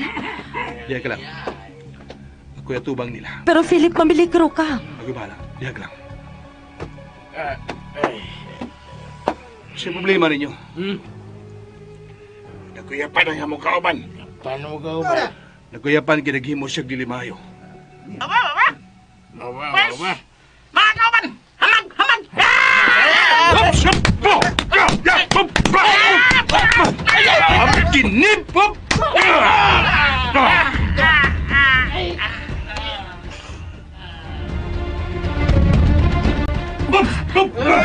Diya ka lang. Ako'y atubang nila. Pero Philip, mamiligro ka. Ako'y bahala. Diya ka lang. Sa problema ninyo? Nagkuyapan ang among kauban. Paano mo kauban? Nagkuyapan kinaghimo siya dilimayo. Aba, aba! Aba, aba! Mga kauban! Hamag! Hamag!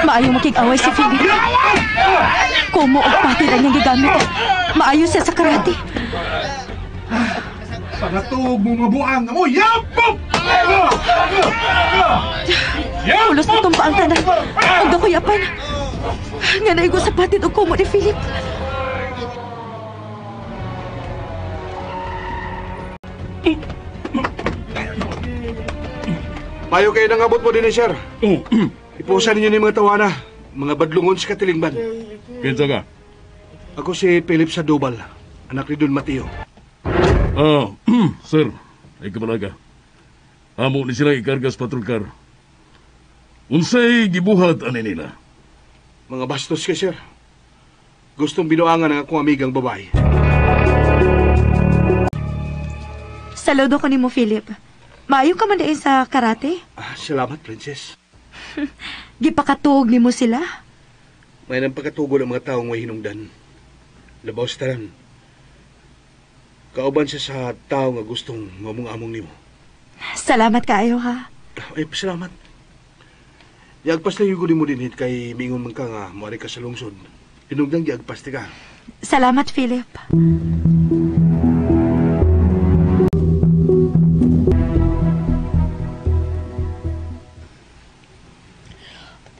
Maayo makig-away si Philip. Kumo og pati ra niyang gigamit. Maayo siya sa karate. Pangatog mo mga buang na mo! Yapop! Pulos na tumpa ang tanan. Ug dakuyapan. Nga naigo sa patid og kumo ni Philip. Mayo kayo nang abot mo din, sir. Ipusan ninyo ni mga tawana. Mga badlungon sa katilingban. Kinsa ka? Ako si Philip Sadubal, anak ni Don Mateo. Sir, ay kamalaga. Amo ni sila ikarga sa patrol car. Unsay gibuhat ani nila? Mga bastos kay sir. Gustong binuangan ang akong amigang babae. Saludo ko nimo, Philip. Maayo ka man diin sa karate. Salamat, Princess. Gipakatuog nimo sila. May nang pagkatugo ng mga taong may hinungdan. Labaw sa tanan. Kauban siya sa tao nga gustong mamung-among nimo. Salamat kaayo ha. Ay, salamat. Iagpas lang yung guli mo din kay mingon man ka nga muari ka sa lungsod. Hinungdan giagpas ti ka. Salamat, Philip.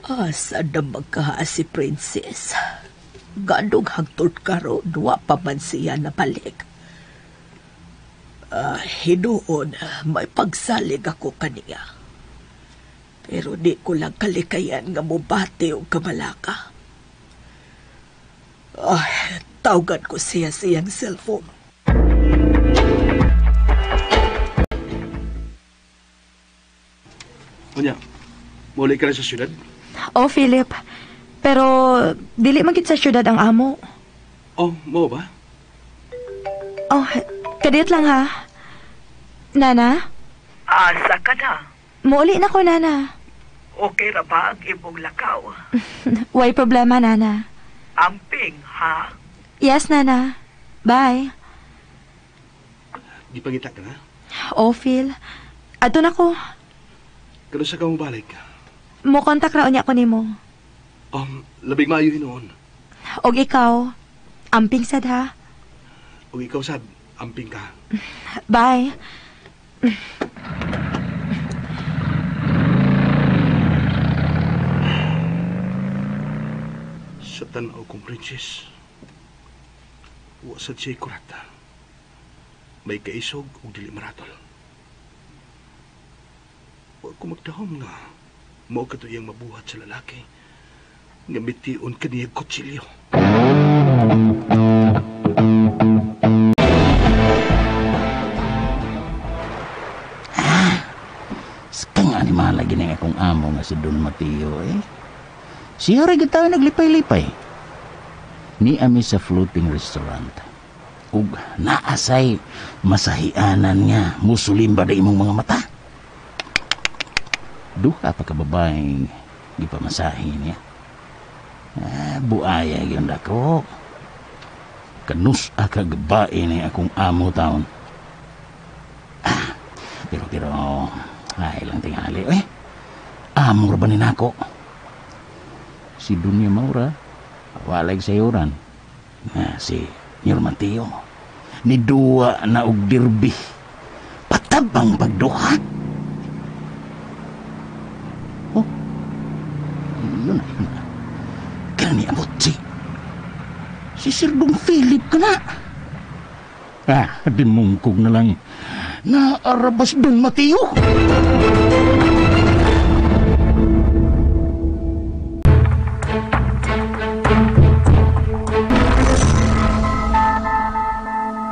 Asa na magkaha si Princess? Ganong hangtod karon, wa pa man siya nabalik. Hinuon, may pagsalig ako kaniya. Pero di ko lang kalikayan nga mubati o kamalaka. Tawagan ko siya siyang cellphone. Unya, muli ka na sa syudad? Oh, Philip. Pero dili man gid sa syudad ang amo. Oh, mo ba? Oh, kadiyot lang ha. Nana? Asa ka na? Muuli na ko, Nana. Okay ra ba ang imong lakaw? Way problema, Nana. Amping, ha? Yes, Nana. Bye. Di pangita ka na? Oh, Phil. Adto na ko. Kano sa ka mobalik? Mo kontak ra unya ko nimo. Labig maayo hinuon. Og ikaw, amping sad ha. Og ikaw sad, amping ka. Bye. Sa tan-aw kong princess, wa sad siya'y kurata. May kaisog ug dili maratol. Wa ko magdahom nga mao kato iyang mabuhat sa lalaki nga mitiun kaniya kutsilyo. gining akong amo nga si Don Mateo eh. Siya ra gyud tayo naglipay-lipay. Ni ami sa floating restaurant. Ug naasay masahianan nga musulimba da imong mga mata. Duha pa ka babaeng gipamasahe niya. Ah, buaya gyud dako. Kanus ka gabae ni akong amo taon. Ah, pero pero ay lang tingali eh. Amo ra ba ni nako? Si Dunya Maura walay sayuran. Ah, si Nyor Mateo ni duwa na og derby. Patabang pagduha. Oh. Yun na, yun na. Kani abot si Sir Dong Philip ka na. Ah, dimungkog na lang. Naarabas Don Mateo.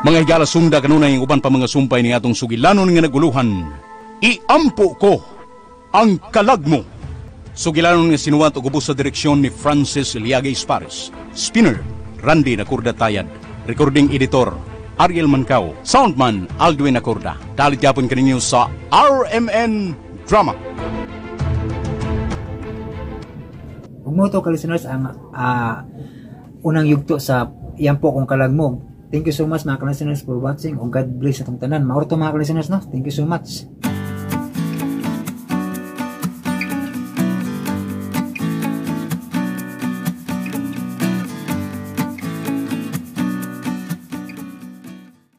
Mga higala, sunda kanunay ang uban pa mga sumpay ni atong sugilanon nga naguluhan. Iampo ko ang kalag mo. Sugilanon nga sinuwat og ubos sa direksyon ni Francis Liaga Espares. Spinner, Randy Nakurda Tayad. Recording editor, Ariel Mancao. Soundman, Aldwin Nakurda. Dalit yapon kaninyo sa RMN Drama. Ug mo to ka listeners ang unang yugto sa Iampo Kong Kalagmog. Thank you so much mga ka-listeners for watching. O God bless atong tanan. Maor to mga ka-listeners no. Thank you so much.